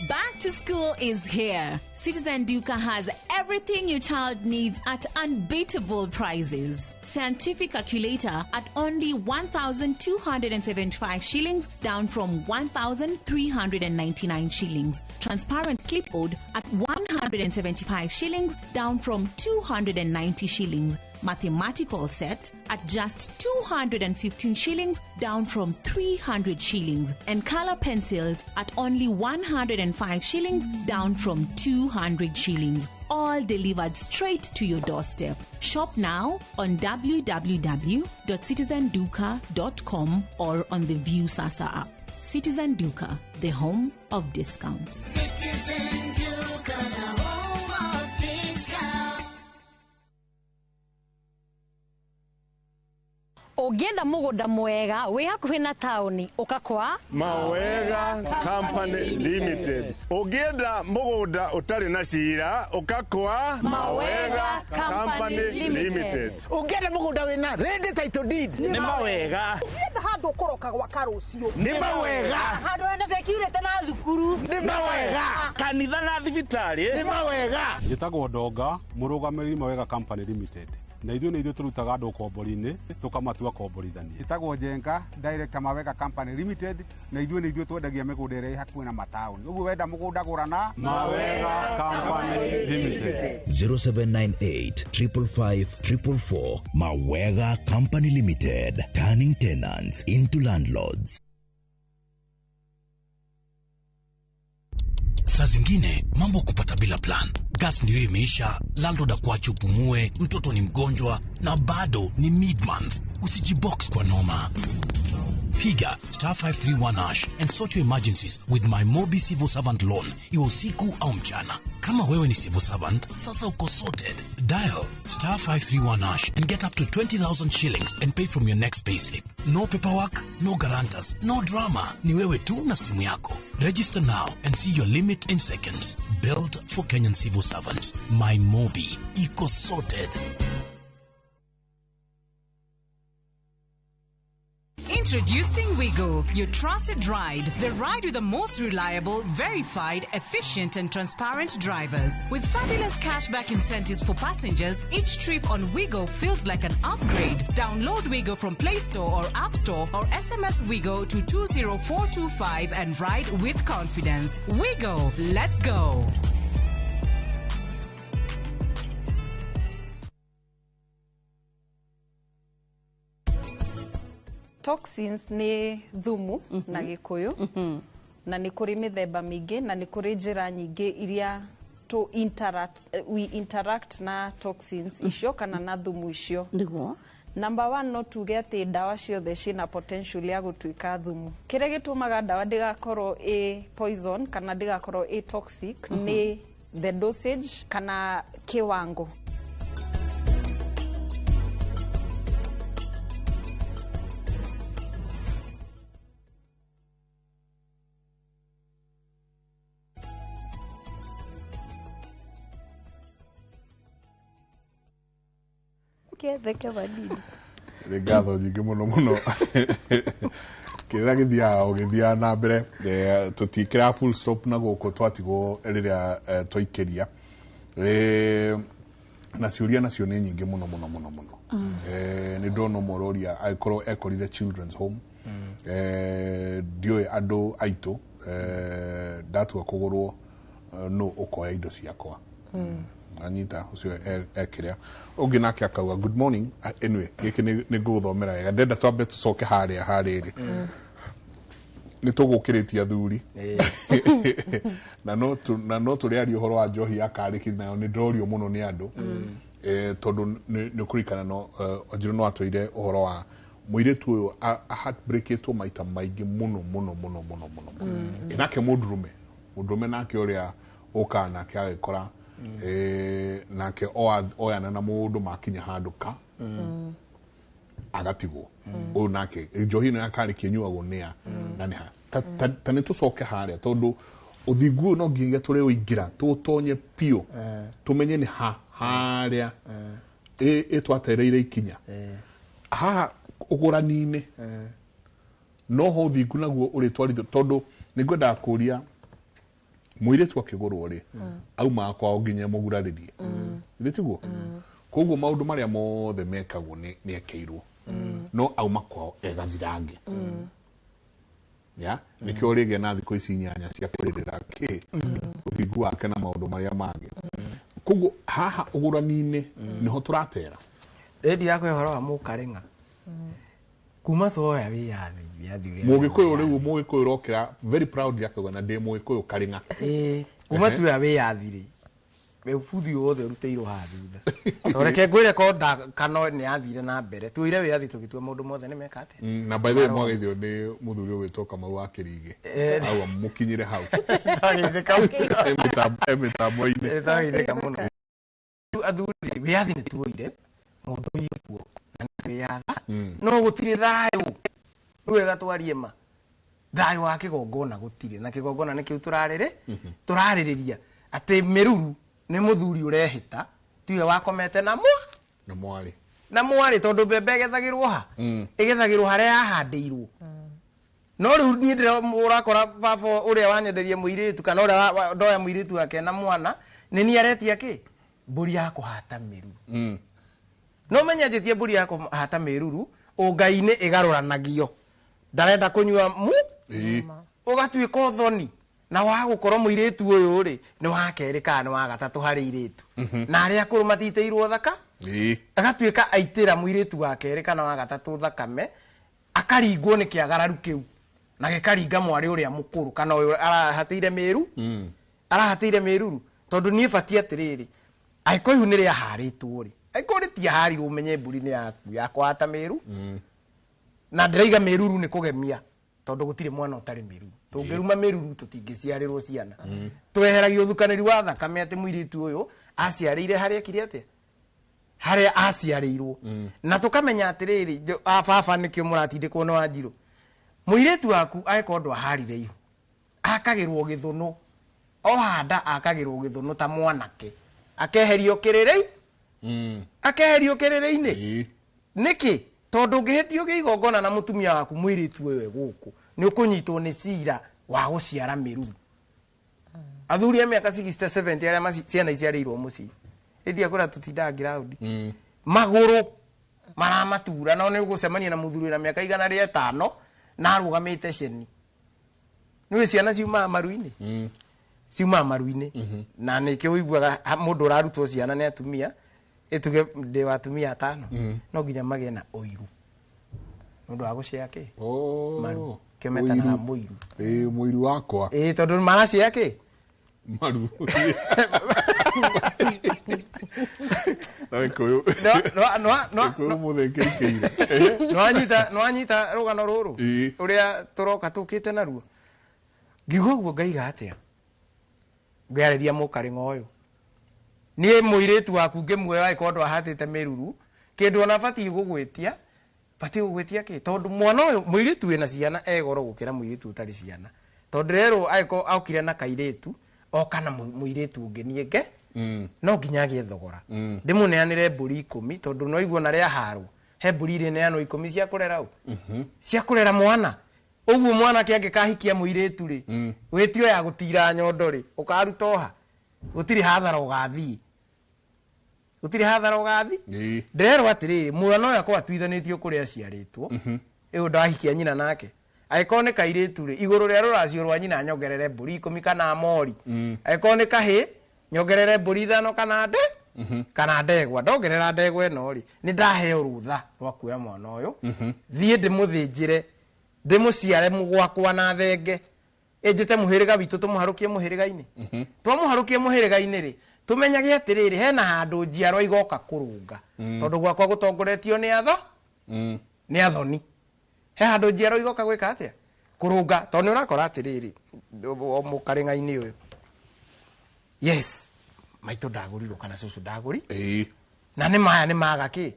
[SPEAKER 4] Back to school is here. Citizen Duka has everything your child needs at unbeatable prices. Scientific calculator at only 1,275 shillings, down from 1,399 shillings. Transparent clipboard at 175 shillings, down from 290 shillings. Mathematical set at just 215 shillings, down from 300 shillings. And color pencils at only 105 shillings, down from 200 shillings. All delivered straight to your doorstep. Shop now on www.citizenduka.com or on the Viusasa app. Citizen Duka, the home of discounts.
[SPEAKER 5] Citizen Duka, the home of discounts.
[SPEAKER 6] Ũngĩenda mũgũnda mwega wĩ hakuhĩ na taũni ũka kwa
[SPEAKER 7] Mawega Company Limited. Ũngĩenda mũgũnda ũtarĩ na cira ũka kwa Mawega Company Limited.
[SPEAKER 8] Ũngĩenda mũgũnda wĩna ready title deed
[SPEAKER 9] nĩ Mawega.
[SPEAKER 10] Ũngĩenda handũ ũkũroka gwaka rũciũ
[SPEAKER 9] nĩ Mawega.
[SPEAKER 10] Handũ hena security na thukuru
[SPEAKER 8] nĩ Mawega.
[SPEAKER 9] Kanitha na thibitarĩ
[SPEAKER 8] nĩ Mawega.
[SPEAKER 11] Njĩtagwo Ndonga, mũrũgamĩrĩri Mawega Company Limited. Na ithuĩ nĩ ithuĩ tũrutaga andũ ũkombori-inĩ tũkamatua komborithania.
[SPEAKER 12] Ĩtagwo Njenga, director Mawega Company Limited, na ithuĩ nĩ ithuĩ twendagia mĩgũnda ĩrĩa ĩ hakuhĩ na mataũni. Ũguo wenda mũgũnda gũra na
[SPEAKER 11] Mawega Company Limited.
[SPEAKER 13] 0798 555 444. Mawega Company Limited, turning tenants into landlords.
[SPEAKER 14] Saa zingine mambo kupata bila plan. Gas ndio imeisha, landlord akuache upumue, mtoto ni mgonjwa na bado ni mid-month. Usijibox kwa noma. Piga star 531 hash and sort your emergencies with my Mobi Civil Servant Loan, iwe usiku au mchana. Kama wewe ni civil servant, sasa uko sorted. Dial star 531 hash and get up to 20,000 shillings and pay from your next payslip. No paperwork, no guarantors, no drama. Ni wewe tu na simu yako. Register now and see your limit in seconds. Built for Kenyan civil servants. My Mobi. Iko sorted.
[SPEAKER 4] Introducing Wigo, your trusted ride. The ride with the most reliable, verified, efficient and transparent drivers. With fabulous cashback incentives for passengers, each trip on Wigo feels like an upgrade. Download Wigo from Play Store or App Store or SMS Wigo to 20425 and ride with confidence. Wigo, let's go.
[SPEAKER 15] Toxins nĩ thumu na Gĩkũyũ, na nĩ kũrĩ mĩthemba mĩingĩ na nĩ kũrĩ njĩra nyingĩ iria to interact, we interact na toxins icio kana na thumu icio.
[SPEAKER 16] Nĩguo.
[SPEAKER 15] Number one, no tuge atĩ ndawa ciothe ciĩna potential ya gũtuĩka thumu. Kĩrĩa gĩtũmaga ndawa ndĩgakorwo ĩ poison kana ndĩgakorwo ĩ toxic nĩ the dosage kana kiwango.
[SPEAKER 3] Ketheke vanini.
[SPEAKER 2] Nĩ ngatho nyingĩ mũno mũno. Kĩrĩa gĩthiaga o gĩthiaga na mbere, tũtiĩkĩraga full stop na gũkũ twatigwo rĩrĩa twaikĩria. Na ciũria nacio nĩ nyingĩ mũno mũno mũno mũno. Nĩ ndona ũmwe ũroria angĩkorwo ekorire children's home. Ndiũĩ andũ aitũ, ndatua kũgũrwo, nũ ũkoya indo ciakwa. Anyita ucio ekiria ungi nake akauga good morning. Anyway, giki ni nguthomera wega, ndenda twambe tucoke haria hariri ni tugukiritie athuri na no turiaria uhoro wa njohi ya kariki nayo ni ndorio muno ni andu, tondu ni kurikana no Wanjiru no atwire uhoro wa muiritu uyu heartbreaketwo maita maingi muno muno muno muno muno. Nake mundurume nake uria uka nake agikora nake oyana na mundu makinya handu ka agatigwo uyu nake njohi ino ya kariki inyuagwo nia na ni ha ta ni tucoke haria tondu uthingu no nginya turi uingira tutonye piu tumenye ni ha haria itwatereire ikinya haha ugurani-ini no ho uthingu naguo uritwarithio tondu ningwendaga kuria muiritu akigurwo ri aumaga kwao nginya muguraririe ithe tiguo koguo maundu maria mothe mekagwo ni ekeirwo no auma kwao egathirange ya nikio rĩgĩa na thikũ ici 8 cia kũrĩrĩra kĩ ũthingu wake na maũndũ marĩa mangĩ. Koguo haha ũgũrani-inĩ nĩho tũratera
[SPEAKER 1] rendi yakwa ũhoro wa mũkarĩng'a kuma tuoya wĩyathi ũrĩa
[SPEAKER 2] mũgĩkũyũ rĩu mũgĩkũyũ ũrokĩra very proud yakauga na ndĩ mũgĩkũyũ karĩng'a.
[SPEAKER 1] Kuma tuoya wĩyathi rĩ ũbuthi wothe ũrutĩirwo haha thutha reke ngwĩre ko kana nĩ yathire na mbere tuoire wĩyathi tũgĩtua maũndũ mothe nĩ meka atĩa.
[SPEAKER 2] Na by the way mwageithio nĩ mũthuri ũgwĩtwo Kamau wa Kĩrigĩ au mũkinyire hau mĩtambo-inĩ
[SPEAKER 1] twageithĩka mũno. Athuri wĩyathi nĩ tuoire mũndũ kuo na nĩ no gũtirĩ thayũ nĩ wega twarie ma thayũ wa kĩgongona gũtirĩ na kĩgongona nĩkĩu tũrarĩrĩria atĩ mĩruru nĩ mũthuri ũrehĩta tiwe wakomete na mwarĩ na mwarĩ tondũ mbembe ĩgethagĩrwo ha ĩgethagĩrwo harĩa yahandĩirwo. No rĩu niĩ ndĩra ũrakora baba ũrĩa wanyenderia mũirĩtu kana ũrĩa ndoya mũirĩtu wake na mwana nĩ niĩ aretia kĩ mbũri ya kũhata mĩruru. No menya njĩtie mbũri ya kũhata mĩruru ũngai-inĩ ĩgarũranagio ndarenda kũnyua mu ũgatuĩka ũthoni na wa gũkorwo mũirĩtu ũyũ rĩ nĩ wa kerĩ kana nĩ wa gatatũ harĩ irĩtu na arĩa akũrũ matitĩirwo thaka agatuĩka aitĩra mũirĩtu wa kerĩ kana wa gatatũ thakame akaringwo nĩ kĩagararu kĩu na gĩkaringa mwarĩ ũrĩa mũkũrũ kana ũyũ arahatĩire mĩru arahatĩire mĩruru tondũ niĩ batiĩ atĩrĩrĩ angĩkorwo ihu nĩ rĩaharĩtwo rĩ angĩkorwo rĩtiaharirwo ũmenye mbũri nĩ yaku ya kũhata mĩru na ndĩraiga mĩruru nĩ kũgemia tondũ gũtirĩ mwana ũtarĩ mĩruru tũngĩruma mĩruru tũtingĩciarĩrwo ciana tweheragia ũthukanĩri wa thakame atĩ mũirĩtu ũyũ aciarĩire harĩa ekire atĩa harĩa aciarĩirwo na tũkamenya atĩrĩrĩ baba nĩkĩo mũratindĩkwo nĩ Wanjirũ mũirĩtu waku angĩkorwo ndwaharire ihu akagĩrwo gĩthũnũ ohanda akagĩrwo gĩthũnũ ta mwanake akeherio kĩrĩrĩ akeherio kĩrĩrĩ-inĩ nĩkĩ tondũ ũngĩhĩtio kĩigongona na mũtumia waku mũirĩtu ũyũ gũkũ nĩ ũkũnyitwo nĩ cira wa gũciara mĩruru. Athuri a mĩaka 60 70 arĩa ciana iciarĩirwo mũciĩ ĩndĩ akũra tũtindaga ngiraũndi magũrũ maramatura no nĩ ũgũcemania na mũthuri wĩna mĩaka 105 na arũgamĩte ceni nĩũĩ ciana ciumaga maru-inĩ ciumaga maru-inĩ na nĩkĩo ũiguaga mũndũ ũrarutwo ciana nĩ atumia ĩtuge ndĩ wa atumia 5 no nginya magĩe na ũiru nĩ ũndũ wa gũcea kĩ maru kĩo metanaga mũiru
[SPEAKER 2] mũiru wakwa
[SPEAKER 1] tondũ maracea kĩ
[SPEAKER 2] maru na gĩkũyũ mũthĩkĩrĩkĩire
[SPEAKER 1] nĩwanyita rũgano rũrũ ũrĩa tũroka tũkĩte naruo ngiuga ũguo ngaiga atĩa ngĩarĩria mũkarĩng'a ũyũ niĩ mũirĩtu waku ngĩmuoya angĩkorwo ndwahatĩte mĩruru kĩndũ ona batiĩ gũgwĩtia kĩ tondũ mwana ũyũ mũirĩtu wĩna ciana e goro gũkĩra mũirĩtu ũtarĩ ciana tondũ rĩrũ angĩkorwo okire na kairĩtu oka na mũirĩtu ũngĩ niĩ nge no nginya agĩe thogora ndĩmũneanĩre mbũri 10 tondũ no igua na rĩaharwo he mbũri irĩneanwo 10 cia kũrera ũ cia kũrera mwana ũguo mwanake angĩkahikia mũirĩtu rĩ wĩtio ya gũtira nyondo rĩ ũkaruta oha gũtirĩ hathara ũgathiĩ gũtirĩ hathara ũgathiĩ ndĩrerwo atĩrĩrĩ mwana ũyũ akorwo atuithanĩtio kũrĩa aciarĩtwo ĩyo ndahikia nyina nake angĩkorwo nĩ kairĩtu rĩ igũrũ rĩa rũracio rwa nyina nyongerere mbũri 10 kana mori angĩkorwo nĩ kahĩ Nyongerere mbũri 5 kana nde kana ndegwa. Ndongerera ndegwa ĩno rĩ, nĩ ndaheo rũtha rwa kuoya mwana ũyũ. Thiĩ ndĩmũthĩnjĩre, ndĩmũciare gwakwa na thenge. Ĩnjĩte mũhĩrĩga witũ tũmũharũkie mũhĩrĩga-inĩ. Twamũharũkie mũhĩrĩga-inĩ rĩ, tũmenyage atĩrĩrĩ, hena handũ njiarwa igoka kũrũnga. Tondũ gwakwa gũtongoretio nĩ atho? Nĩ athoni. He handũ njiarwa igoka gwĩka atĩa? Kũrũnga. Tondũ nĩ ũrakora atĩrĩrĩ, o mũkarĩng'a-inĩ ũyũ. Yes, maitũ ndagũrirwo kana cũcũ ndagũri. Na nĩ maya nĩ maga kĩ?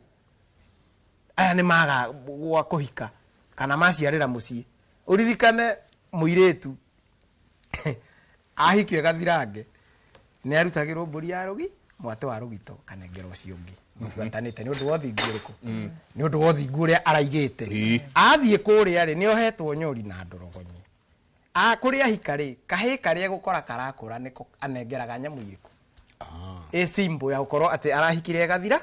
[SPEAKER 1] Aya nĩ maga gwa kũhika kana maciarĩra mũciĩ. Ũririkane mũirĩtu ahikio gathirange nĩ arutagĩrwo mbũri ya rũgi, mwatĩ wa rũgito kanengera ũcio ũngĩ. Mũbuatanĩte nĩ ũndũ wa ũthingu ũrĩkũ? Nĩ ũndũ wa ũthingu ũrĩa araigĩte. Athiĩ kũrĩa rĩ, nĩ ohetwo nyori na ndorogonye. Kũrĩa ahika rĩ, kahĩĩ karĩa gũkora karakũra nĩko anengeraga nyamũ irĩkũ? Ĩ simbo ya gũkorwo atĩ arahikire egathira?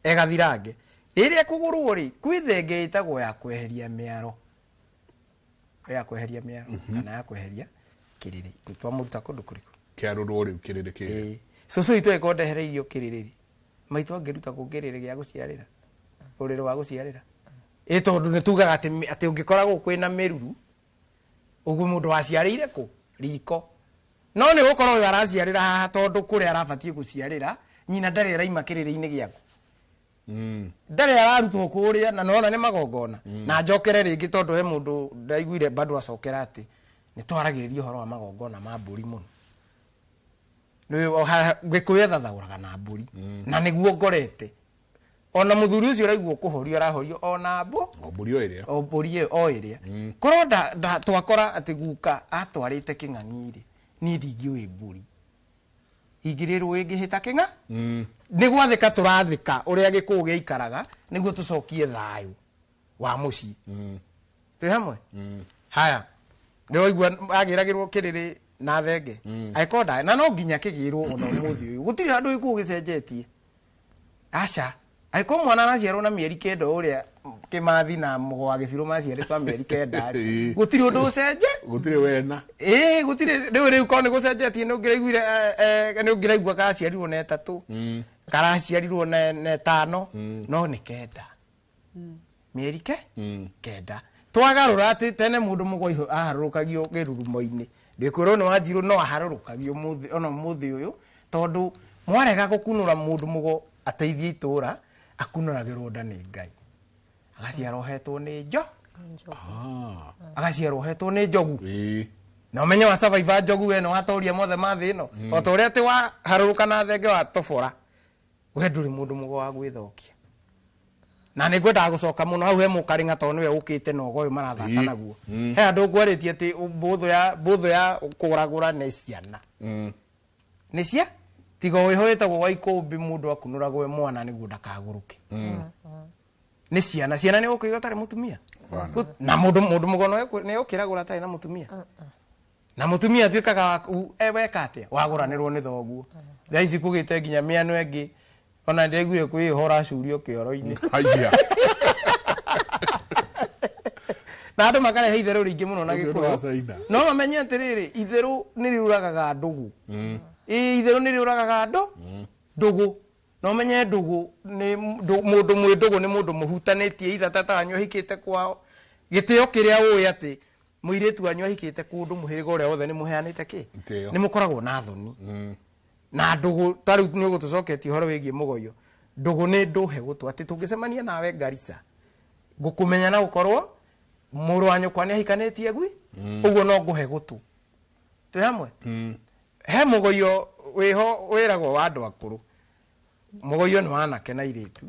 [SPEAKER 1] Egathirange. Rĩrĩa kũgũrwo rĩ, kwĩ thenge ĩtagwo ya kweheria mĩaro. Ya kweheria mĩaro kana ya kweheria kĩrĩrĩ. Twamũruta kũndũ kũrĩkũ?
[SPEAKER 2] Kĩarũrwo rĩu kĩrĩrĩ kĩrĩ.
[SPEAKER 1] Cũcũ witũ angĩkorwo ndehereirio kĩrĩrĩ rĩ, maitũ angĩruta kũ kĩrĩrĩ gĩa gũciarĩra? Ũrĩrĩ wa gũciarĩra. Ĩ tondũ nĩ tugaga atĩ ũngĩkoragwo kwĩna mĩruru, ũguo mũndũ waciarĩire kũ? Riko. No nĩ gũkorwo ũyũ araciarĩra haha tondũ kũrĩa arabatiĩ gũciarĩra, nyina ndarĩ araima kĩrĩrĩ-inĩ gĩaku. Ndarĩ ararutwo kũrĩa na nona nĩ magongona. Na njokere rĩngĩ tondũ he mũndũ ndaiguire bado acokera atĩ nĩ twaragĩrĩria ũhoro wa magongona ma mbũri mũno. Gĩkũyũ ethathaũraga na mbũri. Na nĩguo ngorete. Ona mũthuri ũcio ũraigua kũhorio arahorio ona mbu.
[SPEAKER 2] O mbũri o ĩrĩa.
[SPEAKER 1] O mbũri ĩyo o ĩrĩa. Korwo twakora atĩ guka atwarĩte kĩng'ang'i rĩ, niĩ ndingĩũĩ mbũri. Ingĩrĩrwo ĩngĩhĩta kĩng'a? Nĩ gwathĩka tũrathĩka ũrĩa gĩkũyũ gĩaikaraga nĩguo tũcokie thayũ wa mũciĩ. Twĩ hamwe? Haya. Nĩ waigua agĩragĩrwo kĩrĩrĩ na thenge. Angĩkorwo nda, na no nginya kĩgĩrwo ona ũmũthĩ ũyũ. Gũtirĩ handũ gĩkũyũ gĩcenjetie. Aca. Angĩkorwo mwana araciarwo na mĩeri 9 ũrĩa Kĩmathi na Mũgo wa Gĩbirũ maciarĩtwo mĩeri 9 rĩ, gũtirĩ ũndũ ũcenje?
[SPEAKER 2] Gũtirĩ wena.
[SPEAKER 1] Ĩĩ, gũtirĩ. Rĩu korwo nĩ gũcenjetie nĩ ũngĩraiguire, nĩ ũngĩraigua karaciarirwo na 3, karaciarirwo na 5, no nĩ 9. Mĩeri ke? 9. Twagarũra atĩ tene mũndũ mũgo aharũrũkagio kĩrurumo-inĩ. Ndĩkwĩrwo nĩ Wanjirũ no aharũrũkagio ona ũmũthĩ ũyũ, tondũ mwarega gũkunũra mũndũ mũgo ateithie itũũra, akunũragĩrwo nda nĩ Ngai. Agaciarwo ohetwo nĩ njo. Agaciarwo ohetwo nĩ njogu. Na ũmenye wa survivor njogu we nĩ watoria mothe ma thĩ ĩno. O ta ũrĩa atĩ waharũrũka na thenge watobora, we ndũrĩ mũndũ mũgo wa gwĩthokia. Na nĩ ngwendaga gũcoka mũno hau he mũkarĩng'a tondũ nĩwe ũkĩte na ũgo ũyũ marathaka naguo. He andũ ngwarĩtie atĩ mbũthũ ya kũgũragũra nĩ ciana. Nĩ cia? Tiga ũyũ wĩtagwo wa ikũmbĩ mũndũ akunũragwo e mwana nĩguo ndakagũrũke. Nĩ ciana. Ciana nĩ ũkũiga ũtarĩ mũtumia. Na mũndũ mũgo nĩ ũkĩragũra atarĩ na mũtumia. Na mũtumia atuĩkaga waku, weka atĩa? Wagũranĩrwo nĩ thoguo. Thaa ici kũgĩte nginya mĩano ĩngĩ. Ona ndĩraiguire kwĩ ũhoro acurio kĩoro-inĩ.
[SPEAKER 2] Haiya.
[SPEAKER 1] Na andũ makarehe itherũ rĩingĩ mũno na
[SPEAKER 2] Ũcio nĩ
[SPEAKER 1] Gĩkũyũ.
[SPEAKER 2] wa China.
[SPEAKER 1] No mamenye atĩrĩrĩ, itherũ nĩ rĩũragaga ndũgũ. Ĩĩ, itherũ nĩ rĩũragaga andũ? Ndũgũ. Na ũmenye ndũgũ nĩ mũndũ mwĩ ndũgũ nĩ mũndũ mũhutanĩtie itha tata wanyu ahikĩte kwao. Gĩtĩo kĩrĩa ũĩ atĩ mũirĩtu wanyu ahikĩte kũndũ mũhĩrĩga ũrĩa wothe nĩ mũheanĩte kĩ?
[SPEAKER 2] Gĩtĩo.
[SPEAKER 1] Nĩ mũkoragwo na thoni. Na ndũgũ, ta rĩu nĩ ũgũtũcoketie ũhoro wĩgiĩ mũgoyo. Ndũgũ nĩ ndũhe gũtũ atĩ tũngĩcemania nawe Garissa, ngũkũmenya na gũkorwo mũrũ wa nyũkwa nĩ ahikanĩtie gwi, ũguo no ngũhe gũtũ. Twĩ hamwe? He mũgoyo wĩho wĩragwo wa andũ akũrũ. Mũgoyo nĩ wa anake na airĩtu.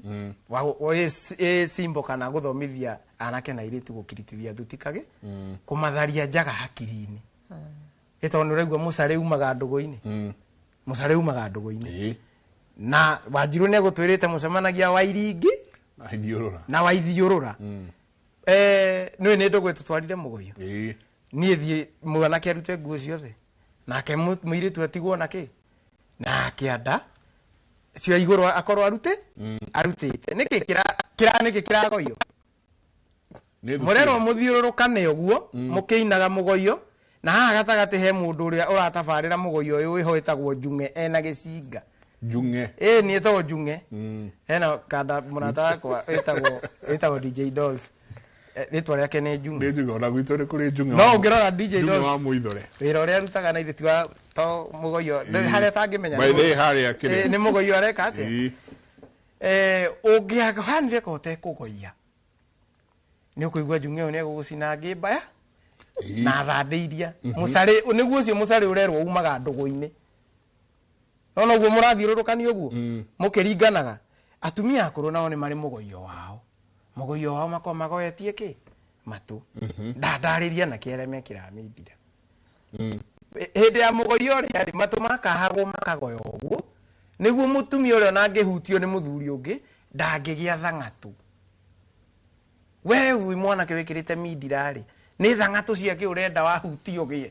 [SPEAKER 1] Ĩ simbo kana gũthomithia anake na airĩtu gũkiritithia thuti kagĩ, kũmatharia njaga hakiri-inĩ. Ĩ tondũ nĩ ũraigua mũcarĩ umaga ndũgũ-inĩ. Mũcarĩ umaga ndũgũ-inĩ. Na Wanjirũ nĩ egũtwĩrĩte mũcemanagia wa iringi
[SPEAKER 2] Na ithiũrũra.
[SPEAKER 1] na wa ithiũrũra. Nĩũĩ nĩ ndũgũ ĩtũtwarire mũgoyo. Niĩ thiĩ mwanake arute nguo ciothe. Nake mũirĩtu atigwo na kĩ? Na kĩanda cia igũrũ akorwo arute? Arutĩte. Nĩkĩ nĩkĩ kĩragoyio?
[SPEAKER 2] Nĩ thukuru.
[SPEAKER 1] Mũrerwo mũthiũrũrũkane ũguo, mũkĩinaga mũgoyo, Na haha gatagatĩ he mũndũ ũrĩa ũratabarĩra mũgoi ũyũ wĩho wĩtagwo Njung'e ena gĩcinga.
[SPEAKER 2] Njung'e.
[SPEAKER 1] Ĩĩ nĩ etagwo Njung'e. Hena kanda mũrata wakwa wĩtagwo DJ Dolls. Rĩtwa rĩake nĩ Njung'e.
[SPEAKER 2] Nĩ Njung'e, ona gwitũ nĩ kũrĩ Njung'e.
[SPEAKER 1] No ũngĩrora DJ
[SPEAKER 2] Njung'e
[SPEAKER 1] Dolls
[SPEAKER 2] wa Mũithore.
[SPEAKER 1] Wĩra ũrĩa arutaga na ithe ti wa to mũgoiyo harĩa atangĩmenya.
[SPEAKER 2] By the way, harĩa kĩrĩa.
[SPEAKER 1] Nĩ mũgoiyo areka atĩa? Ũngĩahanire ka ũtekũgoiya nĩ ũkũigua Njung'e ũyũ nĩ egũgũcina ngĩmbaya na thandĩ iria. Mũcarĩ nĩguo ũcio mũcarĩ ũrerwo umaga ndũgũ-inĩ. No noguo mũrathiũrũrũkania ũguo mũkĩringanaga. Atumia akũrũ nao nĩ marĩ mũgoiyo wao. Mũgoiyo wao makoragwo magoetie kĩ? Matũ. Ndandarĩria na kĩarĩa mekĩraga mĩndira. Hĩndĩ ya mũgoiyo ũrĩa rĩ, matũ makahagwo makagoywo ũguo nĩguo mũtumia ũrĩa ona angĩhutio nĩ mũthuri ũngĩ ndangĩgĩa thang'atũ. We wĩ mwanake wĩkĩrĩte mindira rĩ, nĩ thang'atũ ciake ũrenda wahutio gĩe.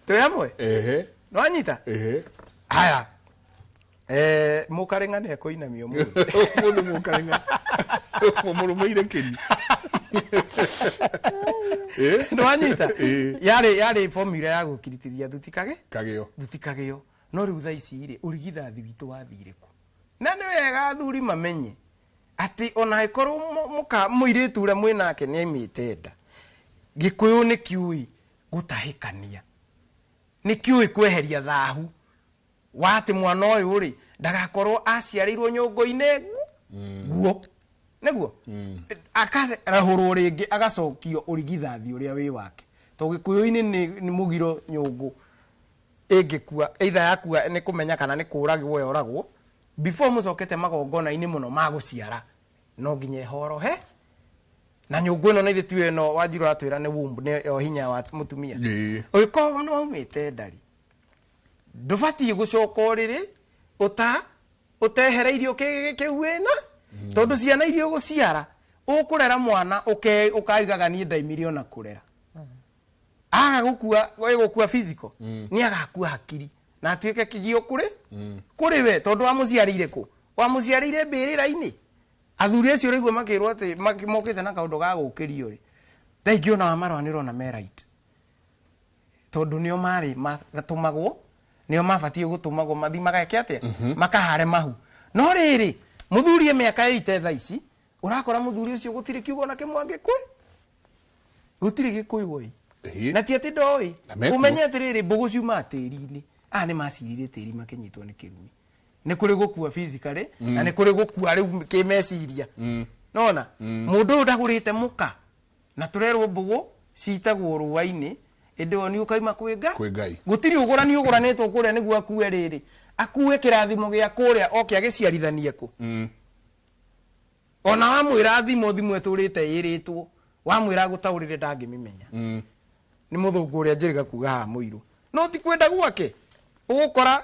[SPEAKER 1] Twĩ hamwe?
[SPEAKER 2] Ehe.
[SPEAKER 1] Nĩwanyita?
[SPEAKER 2] Ehe.
[SPEAKER 1] Haya. Mũkareng'a nĩ ekũinamio mũthĩ.
[SPEAKER 2] Mũthĩ mũkareng'a. Mũmũrũmĩire kĩni.
[SPEAKER 1] Nĩwanyita? Yarĩ formula ya gũkiritithia thutikage?
[SPEAKER 2] Kagĩo.
[SPEAKER 1] Thutikagĩo. No rĩu thaa ici rĩ, ũrigithathi witũ wathire kũ? Na nĩ wega athuri mamenye atĩ ona angĩkorwo mũirĩtu ũrĩa mwĩnake nĩ aimĩte nda, Gĩkũyũ nĩ kĩũĩ gũtahĩkania, nĩ kĩũĩ kweheria thahu wa atĩ mwana ũyũ rĩ ndagakorwo aciarĩirwo nyũngũ-inĩ nguo nĩguo akarahũrwo rĩngĩ agacokio ũrigithathi ũrĩa wĩ wake. Tondũ Gĩkũyũ-inĩ nĩ mũgiro nyũngũ ĩngĩkua, either yakua nĩ kũmenya kana nĩ kũragwo yoragwo, before mũcokete magongona-inĩ mũno ma gũciara no nginya ĩhorohe. Na nyũngũ ĩno na ithuĩ tiyo ĩno Wanjiru atwĩra nĩ womb, nĩ yo hinya wa mũtumia. Ũngĩkorwo nĩ waumĩte ndari, ndũbatiĩ gũcoka ũrĩrĩ ũtehereirio kĩu wĩna, tondũ ciana iria ũgũciara ũkũrera mwana ũkaigaga niĩ ndaimire ona kũrera. Aga gũkua, ĩgũkua physical, nĩ agakua hakiri na atuĩke kĩgio kũrĩ we, tondũ wamũciarĩire kũ? Wamũciarĩire mbĩrĩra-inĩ. Athuri acio ũraigua makĩrwo atĩ mokĩte na kaũndũ ga gũkĩrio rĩ, thaa ingĩ ona wa marũa nĩ ũrona me right, tondũ nĩo marĩ matũmagwo, nĩo mabatiĩ gũtũmagwo mathiĩ mageke atĩa? Makahare mahu. No rĩrĩ, mũthuri e mĩaka 80 thaa ici, ũrakora mũthuri ũcio gũtirĩ kiugo na kĩmwe angĩkũĩ. Gũtirĩ gĩkũyũ oi. Na ti atĩ ndoĩ. Ũmenye atĩrĩrĩ, mbũgũ ciumaga tĩri-inĩ. Aya nĩ macirire tĩri makĩnyitwo nĩ kĩrumi. Nĩ kũrĩ gũkua physically, na nĩ kũrĩ gũkua rĩu kĩmeciria. Nona? Mũndũ ũyũ ndagũrĩte mũka, na tũrerwo mbũgũ citagwo rũa-inĩ, ĩndĩ woni ũkaima kwĩ
[SPEAKER 2] Kwĩ Ngai.
[SPEAKER 1] Gũtirĩ ũgũrani ũgũranĩtwo kũrĩa nĩguo akue rĩrĩ. Akue kĩrathimo gĩa kũrĩa oke agĩciarithanie kũ. Ona wamwĩra thimũ, thimũ ĩtũrĩte ĩrĩtwo, wamwĩra gũtaũrĩre ndangĩmĩmenya. Nĩ mũthũngũ ũrĩa njĩrĩga kuga haha mũirũ. No ti kwenda gwake. Ũgũkora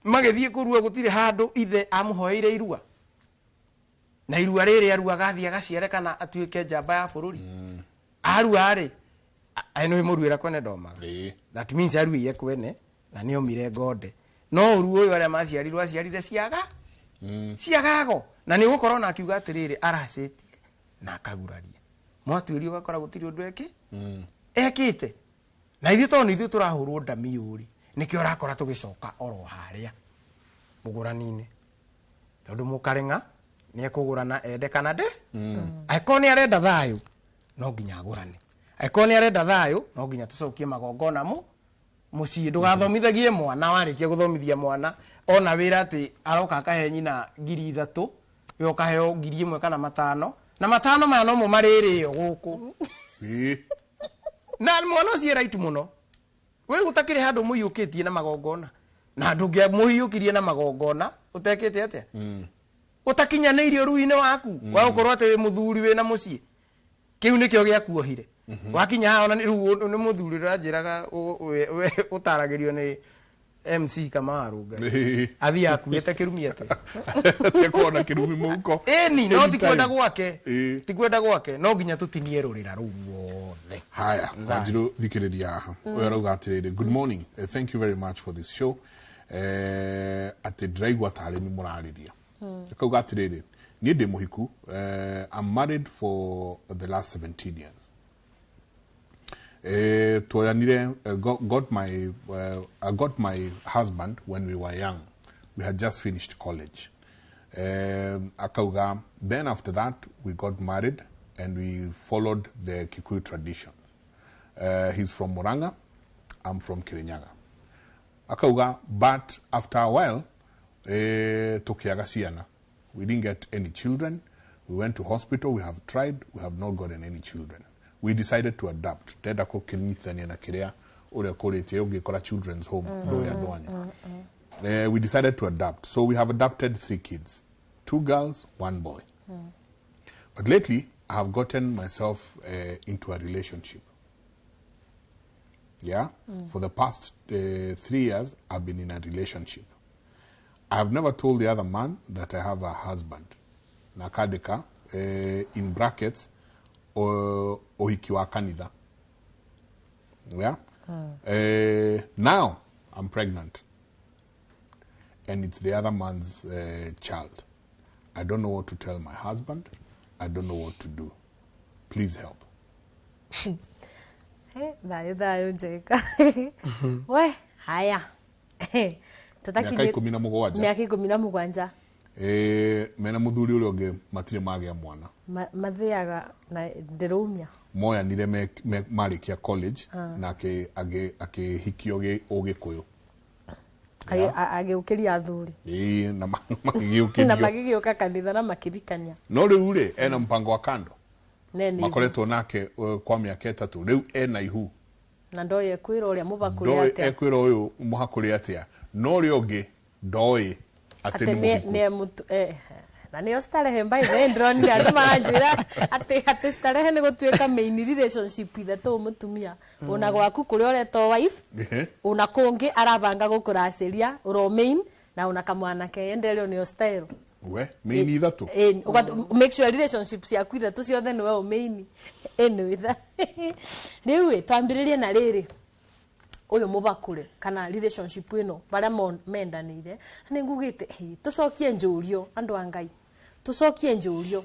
[SPEAKER 1] magĩthiĩ kũrua gũtirĩ handũ ithe amũhoeire irua. Na irua rĩrĩ aruaga athiĩ agaciare kana atuĩke njamba ya bũrũri. Arua rĩ, nĩ mũruĩra kwene ndomaga. That means aruĩire kwene na nĩ omire ngonde. No ũru ũyũ arĩa maciarirwo aciarire ciaga. Ciagago. Na nĩ ũgũkorwo na akiuga atĩrĩrĩ, aracĩtie na akaguraria. Mwatuĩria ũgakora gũtirĩ ũndũ ekĩte. Na ithuĩ tondũ nĩ ithuĩ tũrahũrwo ndami ũrĩ, nĩkĩo ũrakora tũgĩcoka oro harĩa mũgũrani-inĩ. Tondũ mũkareng'a nĩ ekũgũrana ende kana nde. Angĩkorwo nĩ arenda thayũ, no nginya agũrane. Angĩkorwo nĩ arenda thayũ, no nginya tũcokie magongona mũciĩ. Ndũgathomithagie mwana, warĩkia gũthomithia mwana ona wĩra atĩ aroka akahe nyina 3,000, we ũkaheo 1,000 kana 5, na 5 maya nomo marĩrĩo gũkũ. Na mwana ũcio e right mũno. We gũtakĩrĩ handũ mũiyũkĩtie na magongona. Na ndũngĩamũiyũkirie na magongona ũtekĩte atĩa? Ũtakinyanĩirie ũrui-inĩ waku, wa gũkorwo atĩ wĩ mũthuri wĩna mũciĩ. Kĩu nĩkĩo gĩakuohire. Wakinya haha ona rĩu nĩ mũthuri ũranjĩraga ũtaragĩrio nĩ MC Kamaru Ngai. Athiĩ akuĩte kĩrumi atĩa?
[SPEAKER 2] Atie kuona kĩrumi mũhuko.
[SPEAKER 1] Ĩni, no ti kwenda
[SPEAKER 2] Anytime.
[SPEAKER 1] gwake. Ti kwenda gwake, no nginya tũtinie rũrĩra rũu ruothe.
[SPEAKER 2] Haya, Wanjiru thikĩrĩria haha. Ũyũ arauga atĩrĩrĩ, good morning. Thank you very much for this show. Atĩ ndĩraigua tarĩ nĩ mũrarĩria. Akauga atĩrĩrĩ, niĩ ndĩ mũhiku, I'm married for the last 17 years. Tuoyanire, got my I got my husband when we were young. We had just finished college. Akauga, then after that we got married and we followed the Kikuyu tradition. He's from Murang'a, I'm from Kirinyaga. Akauga, but after a while, tukiaga ciana. We didn't get any children. We went to hospital, we have tried, we have not gotten any children. We decided to adopt. Ndenda kũkĩnyitithania na kĩrĩa ũrĩa kũrĩtie ũngĩkora children's home ndũĩ andũ anya. We decided to adopt. So we have adopted 3 kids, 2 girls, 1 boy. But lately, I have gotten myself into a relationship. Yeah? For the past 3 years, I've been in a relationship. I have never told the other man that I have a husband. Na kadeka, in brackets, ohiki wa kanitha. Yeah? Now, I'm pregnant. And it's the other man's child. I don't know what to tell my husband. I don't know what to do. Please help.
[SPEAKER 3] Thayo thayo njeka. We, haya.
[SPEAKER 2] Miaka 17.
[SPEAKER 3] Miaka 17.
[SPEAKER 2] Mena muthuri uria ungi matire magĩa mwana.
[SPEAKER 3] Mathiaga na ndĩrumia.
[SPEAKER 2] Moyanire marĩkia college na akĩhikio ũgĩkũyũ.
[SPEAKER 3] Agĩũkĩria athuri.
[SPEAKER 2] Ĩĩ, na magĩgĩũkĩrio.
[SPEAKER 3] Na magĩgĩũka kanitha na makĩbikania.
[SPEAKER 2] No rĩu rĩ, ena mpango wa kando. Makoretwo nake kwa mĩaka 3 rĩu ena ihu.
[SPEAKER 3] Na ndoĩ ekwĩra ũrĩa mũbakũre atĩa.
[SPEAKER 2] Ndoĩ ekwĩra ũyũ mũhakũre atĩa. No ũrĩa ũngĩ ndoĩ atĩ nĩ mũhiku.
[SPEAKER 3] Na nĩyo starehe by the end ndĩronire andũ maranjĩra atĩ starehe nĩ gũtuĩka main relationship ithatũ mũtumia. Ona gwaku kũrĩa ũretwo wife, ona kũngĩ arabanga gũkũracĩria ũro main na ona kamwanake endeleo nĩyo style.
[SPEAKER 2] We main ithatũ.
[SPEAKER 3] Make sure relationship ciaku ithatũ ciothe nĩwe ũ main. Anyway, rĩu twambĩrĩrie na rĩrĩ ũyũ mũbakũre kana relationship ĩno barĩa mendanĩire nĩ ngugĩte tũcokie njũrio andũ a Ngai tũcokie njũrio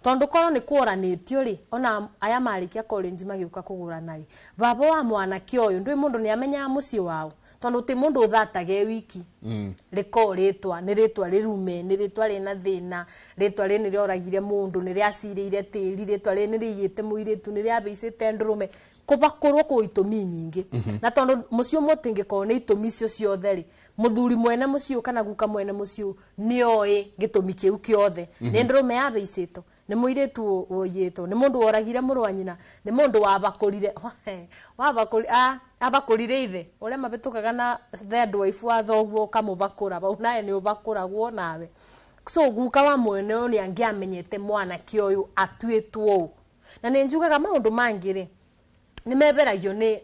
[SPEAKER 3] tondũ korwo nĩ kũoranĩtio rĩ ona aya marĩkia college magĩũka kũgũrana rĩ baba wa mwanake ũyũ ndwĩ mũndũ nĩ amenyaga mũciĩ wao tondũ ti mũndũ ũthatage wiki rĩko rĩtwa nĩ rĩtwa rĩrume nĩ rĩtwa rĩna thĩna rĩtwa rĩ nĩ rĩoragire mũndũ nĩ rĩacirĩire tĩri rĩtwa rĩ nĩ rĩiyĩte mũirĩtu nĩ rĩabicĩte ndũrũme kũbakũrwo kwĩ itũmi nyingĩ na tondũ mũciĩ ũmwe ũtingĩkorwo nĩ itũmi icio ciothe rĩ mũthuri mwene mũciĩ kana guka mwene mũciĩ nĩoĩ gĩtũmi kĩu kĩothe nĩ ndũrũme yabicĩtwo nĩ mũirĩtu ũiyĩtwo nĩ mũndũ woragire mũrũ wa nyina nĩ mũndũ wabakũrire abakũrire ithe ũrĩa mabĩtũkaga na third wife wa thoguo ũkamũbakũra bau nawe nĩ ũbakũragwo nawe so guka wa mwene ũyũ nĩ angĩamenyete mwanake ũyũ atuĩtwo ũũ na nĩ njugaga maũndũ mangĩ rĩ nĩ meberagio nĩ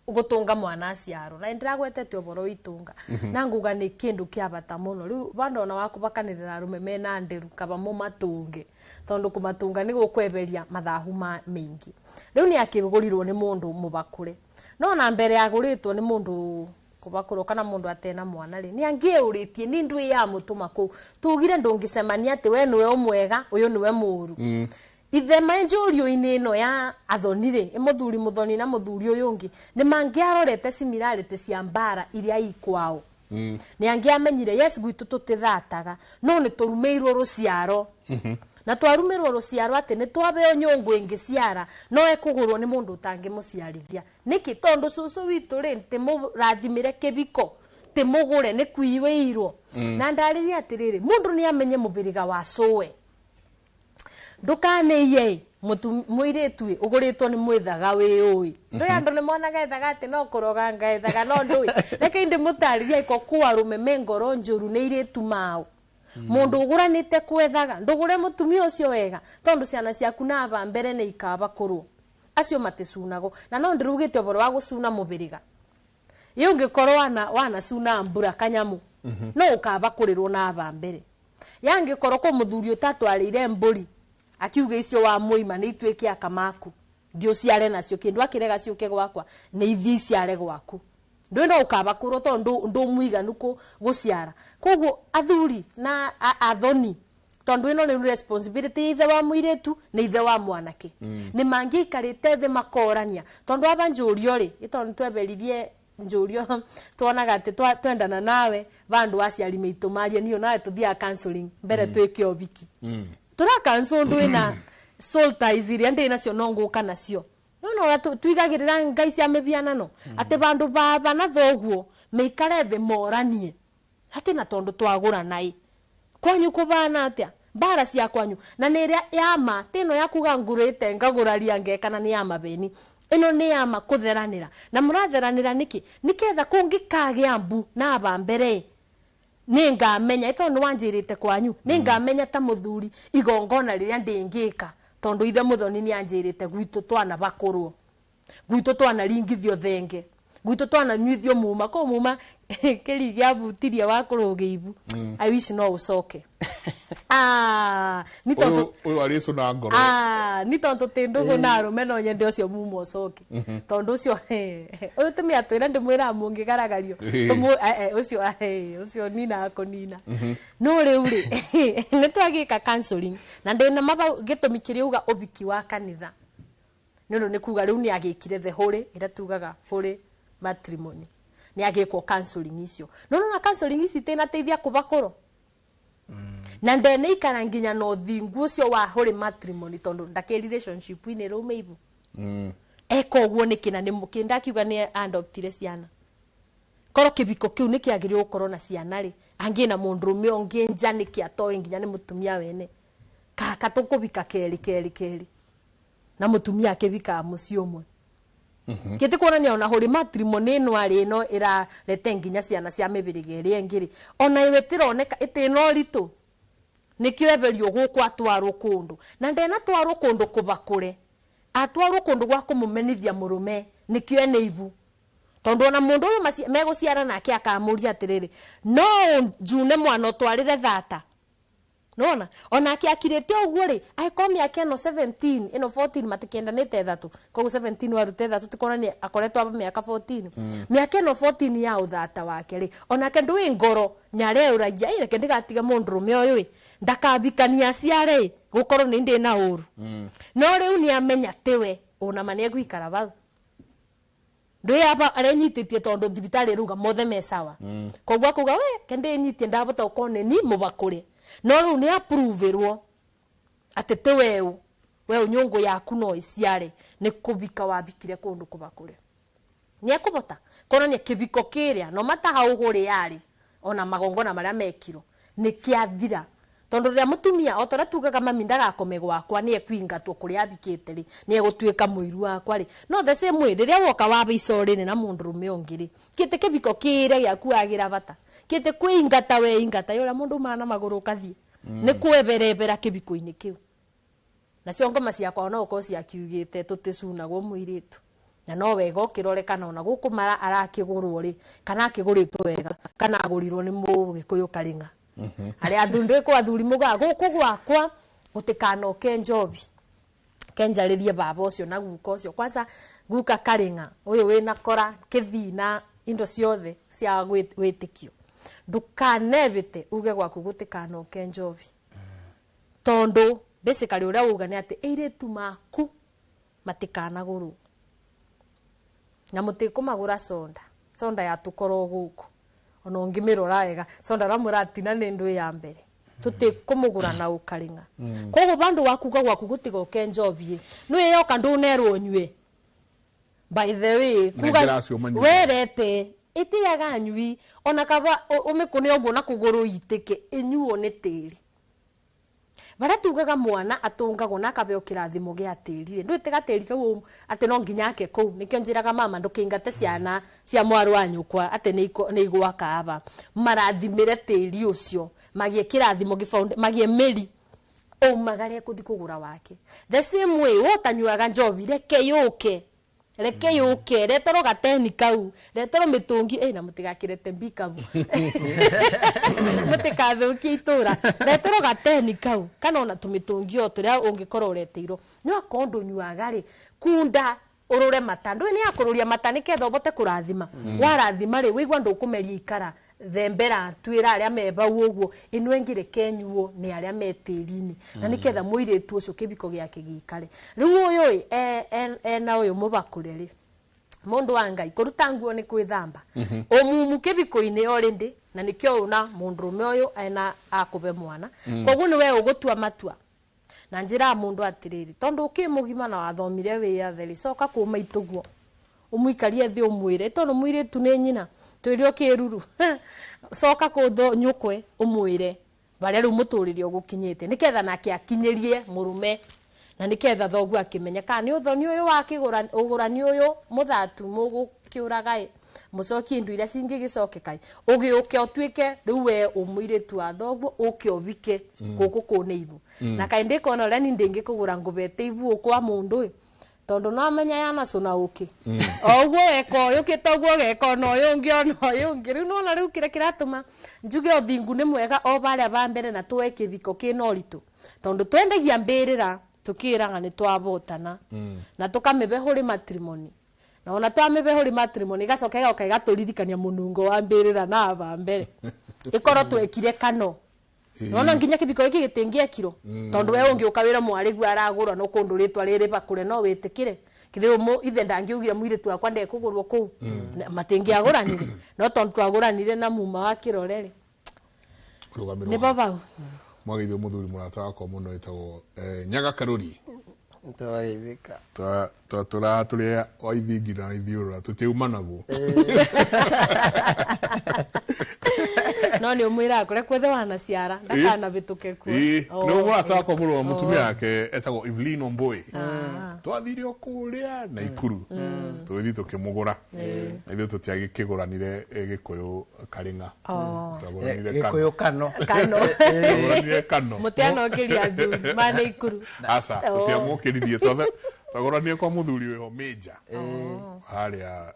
[SPEAKER 3] gũtũnga mwana aciarwo na ndĩragwetete ũhoro wa itunga na nguga nĩ kĩndũ kĩa bata mũno rĩu bandona waku bakanĩrĩra arũme mena ndĩru kaba mũmatũnge tondũ kũmatũnga nĩ gũkweberia mathahu maingĩ rĩu nĩ akĩgũrirwo nĩ mũndũ mũbakũre no na mbere agũrĩtwo nĩ mũndũ kũbakũrwo kana mũndũ atena mwana rĩ nĩ angĩũrĩtie nĩ ndwĩ ya mũtũma kũu tugire ndũngĩcemania atĩ we nĩwe ũmwega ũyũ nĩwe mũũru ithema njũrio-inĩ ĩno ya athoni rĩ mũthuri mũthoni na mũthuri ũyũ ũngĩ nĩ mangĩarorete similarity cia mbara iria i kwao nĩ angĩamenyire yes gwitũ tũtĩthataga no nĩ tũrumĩirwo rũciaro na twarumĩrwo rũciaro atĩ nĩ twabeo nyũngũ ĩngĩciara no ekũgũrwo nĩ mũndũ ũtangĩmũciarithia nĩkĩ tondũ cũcũ witũ rĩ tĩmũrathimĩre kĩbiko tĩmũgũre nĩ kuiwĩirwo na ndarĩria atĩrĩrĩ mũndũ nĩ amenye mũbĩrĩga wa cũwe ndũkanĩiye mũirĩtu ũgũrĩtwo nĩ mwĩthaga wĩũĩ ndũĩ andũ nĩ monaga ethaga atĩ no kũroga ngaethaga no ndũĩ reke ndĩmũtarĩrie iko kũ arũme me ngoro njũru nĩ irĩtu mao mũndũ ũgũranĩte kwethaga ndũgũre mũtumia ũcio wega tondũ ciana ciaku na aba mbere nĩ ikabakũrwo acio matĩcunagwo na no ndĩrugĩte ũhoro wa gũcuna mũbĩrĩga ĩ ũngĩkorwo wanacuna mbura kanyamũ no ũkabakũrĩrwo na aba mbere yangĩkorwo kũ mũthuri ũtatwarĩire mbũri akiuga icio wa muima nĩ ituĩke akamaku ndiũciare nacio kĩndũ akĩrega ciũke gwakwa nĩ ithiĩ iciare gwaku ndũĩ no ũkabakũrwo tondũ ndũmũiganu gũciara koguo athuri na athoni Tondu ino ni responsibility ithe wa muiretu na ithe wa mwanake. Ni mangiikarite thi makorania tondu aba njurio ri itondu tweberirie njurio tuonaga ati twendana nawe vandu aciari meitu maria niyo nawe tuthiaga counseling mbere twike obiki. Tura cancel ndu ina soul ties iria ndi nacio no nguka nacio. No twigagirira ngai cia mivianano ati vandu baba na thoguo meikare thi moranie ati na tondu twagura nai kwanyu kubana atia mbara cia kwanyu na nä ĩrĩa ya ma ti ĩno ya kuga ngũrĩte ngagũraria ngekana nĩ ya mabeni ĩno nĩ ya ma kũtheranĩra na mũratheranĩra nĩkĩ nĩketha kũngĩkagĩa mbu na aba mbere nĩ ngamenya ĩtondũ nĩ wanjĩrĩte kwanyu nĩ ngamenya ta mũthuri igongona rĩrĩa ndĩngĩka tondũ ithe mũthoni nĩ anjĩrĩte gwitũ twana bakũrwo gwitũ twana ringithio thenge gwitũ twana nyuithio muma kũ muma kĩri gĩabutirie wa kũrũgĩa ibu. I wish no ũcoke. Ni tondu
[SPEAKER 2] uyu aricu na ngoro.
[SPEAKER 3] Ni tondu ti ndugu na arume no nyende ucio muma ucoke tondu ucio uyu tumia twira ndimwira mungigaragario ucio ucio nina akunina no riu ri ni twagika counseling na ndina maba gitumi kiria uga ubiki wa kanitha ni undu ni kuga riu ni agikire the holy ira tugaga holy matrimony ni agikwo counseling icio no no na counseling ici tinateithia kubakuro na ndene ikara nginya no thingu ucio wa holy matrimony tondu ndake relationship ini rume ibu eko uguo niki na ni mukinda akiuga ni adoptire ciana koro kibiko kiu ni kiagire gukorwo na ciana ri angi na mundu rume ungi nja niki atoe nginya ni mutumia wene kaka tukubika keri keri keri na mutumia akibika muci umwe kiti kuonania ona holy matrimony ino ari ino irarete nginya ciana cia mibiriga iria ingiri ona iwe tironeka itina uritu nikio eberio guku atwarwo kundu na ndena twarwo kundu kubakure atwarwo kundu gwa kumumenithia murume nikio ene ibu tondu ona mundu uyu meguciara nake akamuria atiriri no njune mwana utwarire thata nona onake akirite uguo ri angĩkorwo mĩaka ĩno 17 ĩno 14 matikendanĩte thatu koguo 17 warute thatu tikonania akoretwo aba mĩaka 14 mĩaka ĩno 14 ya ũthata wake ri onake ndũĩ ngoro nĩareũragia ĩ reke ndigatiga mũndũrũme ũyũ ĩ ndakabikania aciare gũkorwo nĩ ndĩ na ũru no rĩu nĩamenya tiwe ona ma nĩegũikara bau ndũĩ aba arenyitĩtie tondũ thibitarĩ ĩrauga mothe me sawa koguo akauga we ke ndĩnyitie ndabota gũkorwo nĩ ni mũbakũre no riu ni approverwo ati ti weu weu nyungu yaku no iciare ni kubika wabikire kundu kubakure ni ekubota konania kibiko kiria no mata hau huri yari ona magongona maria mekiro ni kiathira tondu riria mutumia o tora tugaga mami ndagakome gwakwa ni ekuingatwo kuria abikite ri ni egutuika muiru wakwa ri no the same way riria woka waba icore ni na mundu rume ungi ri kite kibiko kiria giaku agira bata kite kwingata we ingata yora mundu mana maguru kathie ni kweberebera kibiko-ini kiu nacio ngoma ciakwa ona ukorwo ciakiugite tuticunagwo muiritu na no wega ukirore kana ona guku mara arakigurwo ri kana akiguritwo wega kana agurirwo ni mugikuyu karinga aria athuri kwa athuri muga guku gwakwa gutikanoke njobi kenjaririe baba ucio na guka ucio kwanza guka karinga uyu wina kora kithina indo ciothe cia witikio ndukanebite uge gwaku gutikanoke njobi tondu basically uria uga ni ati eiritu maku matikanagurwo na mutikumagura sonda sonda yatukorwo guku ona ungimirora wega sonda ra muratina ni ndu ya mbere tutikumugura na ukaringa koguo bandu wakuga gwaku gutigoke njobi nwi yoka ndunerwo nyue by the way kuga werete itiaga nyui ona kaba umikune uguo na kuguru itike inyuo ni tiri baria tugaga mwana atungagwo na akabeo kirathimo gia tiri ndwitega tiri kau ati no nginya ake kuu nikio njiraga mama ndukingate ciana cia mwaru wa nyukwa ati ni igwaka aba marathimire tiri ucio magie kirathimo magie mĩri umagare kuthi kugura wake the same way wotanyuaga njobi reke yuke reke yuke retero gateni kau retero mitungi na mutigakirete mbikabu mutikathukie itura retero gateni kau kana ona tumitungi o turia ungikorwo ureteirwo ni akorwo ndunyuaga ri kunda urure mata ndui ni akururia mata niketha ubote kurathima warathima ri wigwa ndukumeria ikara Thembera twira aria me bau uguo ino ingire kenyuo ni aria me tiri-ini na niketha muiritu ucio kibiko giake giikare riu uyu ena uyu mubakure ri mundu wa Ngai kuruta nguo ni kwithamba umumu kibiko-ini already na nikio una mundurume uyu ena akube mwana koguo ni we ugutua matua na njira mundu atiriri tondu uki mugima na wathomire wiatheri coka kuma ituguo umuikarie thi umwire tondu muiritu ni nyina twirio kiruru coka kutho nyukwe umwire baria riu muturire ugukinyite niketha nake akinyirie murume na niketha thoguo akimenya kana ni uthoni uyu wa kigura ugurani uyu muthatu mugukiuragae mucokie indu iria cingigicokekai ugiuke utuike riu we umuiritu wa thoguo uke ubike guku kune ibu na kai ndikona uria ni ndingikugura ngubete ibu kwa mundu tondu no amenya yana cuna uki o uguo weka uyu kite uguo geka ona uyu ungi ona uyu ungi riu nona riu kiria kiratuma njuge uthingu ni mwega o baria ba mbere na tuwe kibiko kina uritu tondu twendagia mbirira tukiraga ni twabotana na tukamĩbe huri matrimony na ona twamĩbe huri matrimony igacoka igoka igaturirikania munungo wa mbirira na aba mbere ikorwo twekire kano nona nginya kibiko giki gitingiekiro tondu we ungiuka wira mwarigua aragurwa no kundu ritwa riri bakure no witikire kithe mu ithe ndangiugire muiritu wakwa ndekugurwo kuu matingiaguranire no tondu twaguranire na muma wa kirorere ni babau
[SPEAKER 2] mwageithio muthuri murata wakwa muno witagwo Nyaga Karuri
[SPEAKER 1] twageithika
[SPEAKER 2] twa turi o ithingi na ithiurura tutiumanagwo
[SPEAKER 3] no ni umwira kure kwethe wana ciara ndakana bituke kuo
[SPEAKER 2] no murata wakwa muno wa mutumia yake etagwo Evelyn Omboi twathire kuria na Ikuru twithi tukimugura na ithuĩ tutiagĩkĩgũranire Gĩkũyũ Karing'a
[SPEAKER 1] twagũranire Gĩkũyũ Kano
[SPEAKER 2] twagũranire Kano
[SPEAKER 3] mutianokiria athuri mane Ikuru
[SPEAKER 2] aca tutiamũkĩririe twagũranire kwa mũthuri wĩho Major harĩa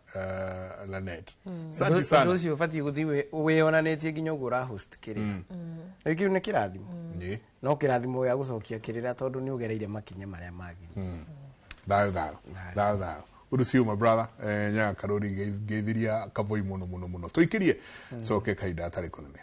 [SPEAKER 2] Lanet. Asante sana.
[SPEAKER 1] Ũndũ ũcio ũbatiĩ gũthiĩ wĩonanĩtie nginya ũguo ũra host kĩrĩra rĩu kĩu nĩ kĩrathimo no kĩrathimo gĩa gũcokia kĩrĩra tondũ nĩ ũgereire makinya marĩa magĩrĩire.
[SPEAKER 2] Thayũ thayũ thayũ thayũ. Good to see you my brother. Nyaga Karuri ngeithiria kavoi muno muno muno tuikirie coke kahinda atarĩ kũnene.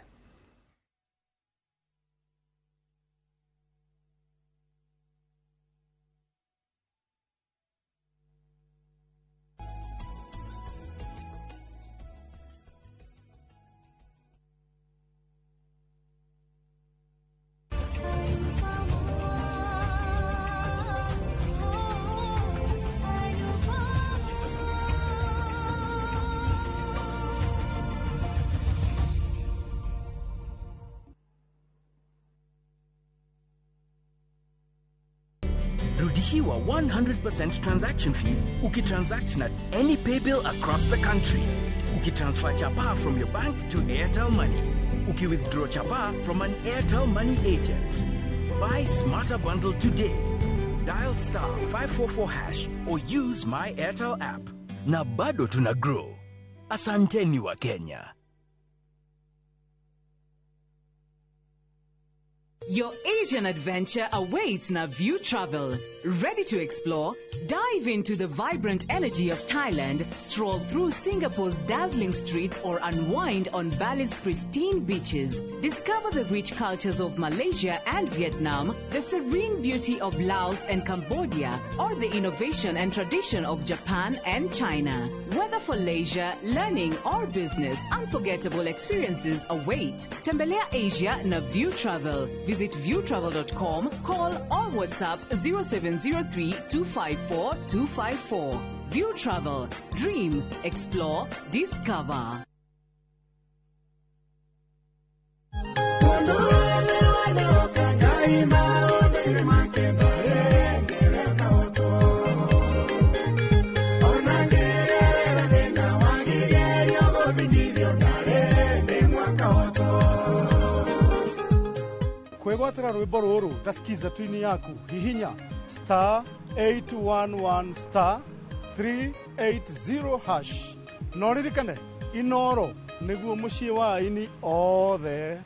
[SPEAKER 16] Rudishiwa 100% transaction fee ukitransact na any paybill across the country. Ukitransfer chapa from your bank to Airtel Money. Ukiwithdraw chapa from an Airtel Money agent. Buy Smarter Bundle today. Dial *544# or use my Airtel app. Na bado tuna grow. Asanteni wa Kenya.
[SPEAKER 17] Your Asian adventure awaits na View Travel. Ready to explore? Dive into the vibrant energy of Thailand, stroll through Singapore's dazzling streets, or unwind on Bali's pristine beaches. Discover the rich cultures of Malaysia and Vietnam, the serene beauty of Laos and Cambodia, or the innovation and tradition of Japan and China. Whether for leisure, learning, or business, unforgettable experiences await. Tembelea Asia na View Travel. Visit viewtravel.com, call or WhatsApp 0703 254 254. View Travel. Dream, explore, discover.
[SPEAKER 11] Kwĩgwatĩra rwĩmbo rũrũ ta skiza tuini yaku hihinya *811 *380# no ririkane Inoro nĩguo mũciĩ wa aini othe.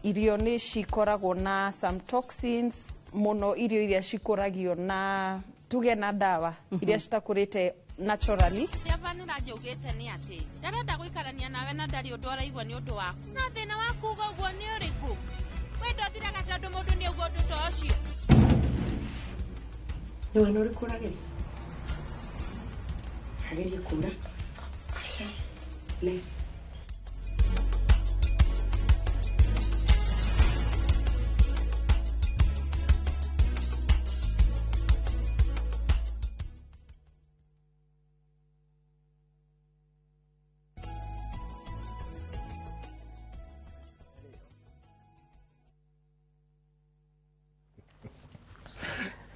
[SPEAKER 15] Irio nĩ cikoragwo na some toxins mũno, irio iria cikũragio na tuge na ndawa iria citakũrĩte naturally.
[SPEAKER 18] Rĩavanĩra njaugĩte nĩ atĩ ndarenda gũikarania nawe na ndarĩ ũndũ araigua nĩ ũndũ waku. Na thĩna wa kuuga ũguo nĩ ũrĩkũ? Wendo ũthiraga tondũ mũndũ nĩ auga ũndũ ta ũcio.
[SPEAKER 19] Nĩ wana ũrĩkũ ũrageria? Agerie kũra. Aca. Ne.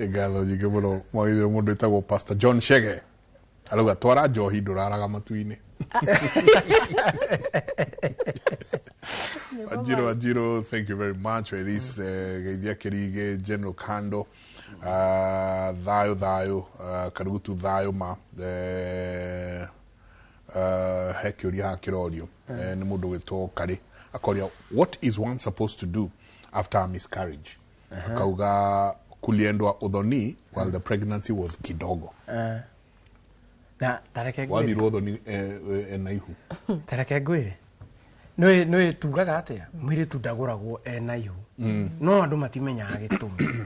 [SPEAKER 2] Ngatho nyingĩ mũno mwagĩrĩire mũndũ wĩtagwo Pastor John Chege arauga twara njohi ndũraraga matu-inĩ. Ajiro Ajiro, thank you very much. Elise Geithia Kirige, General Kando, thayo thayo, Karugutu thayo ma, he kĩũria haha kĩrorio nĩ mũndũ gwĩtwo Karĩ akoria, what is one supposed to do after a miscarriage? Akauga kuliendwa uthoni while the pregnancy was kidogo.
[SPEAKER 1] Na tareke ngwire.
[SPEAKER 2] Wathirwo uthoni ena ihu.
[SPEAKER 1] Tareke ngwire. Nĩ tugaga atia mwiritu ndagũragwo ena ihu. No andũ matimenyaga gĩtũmi.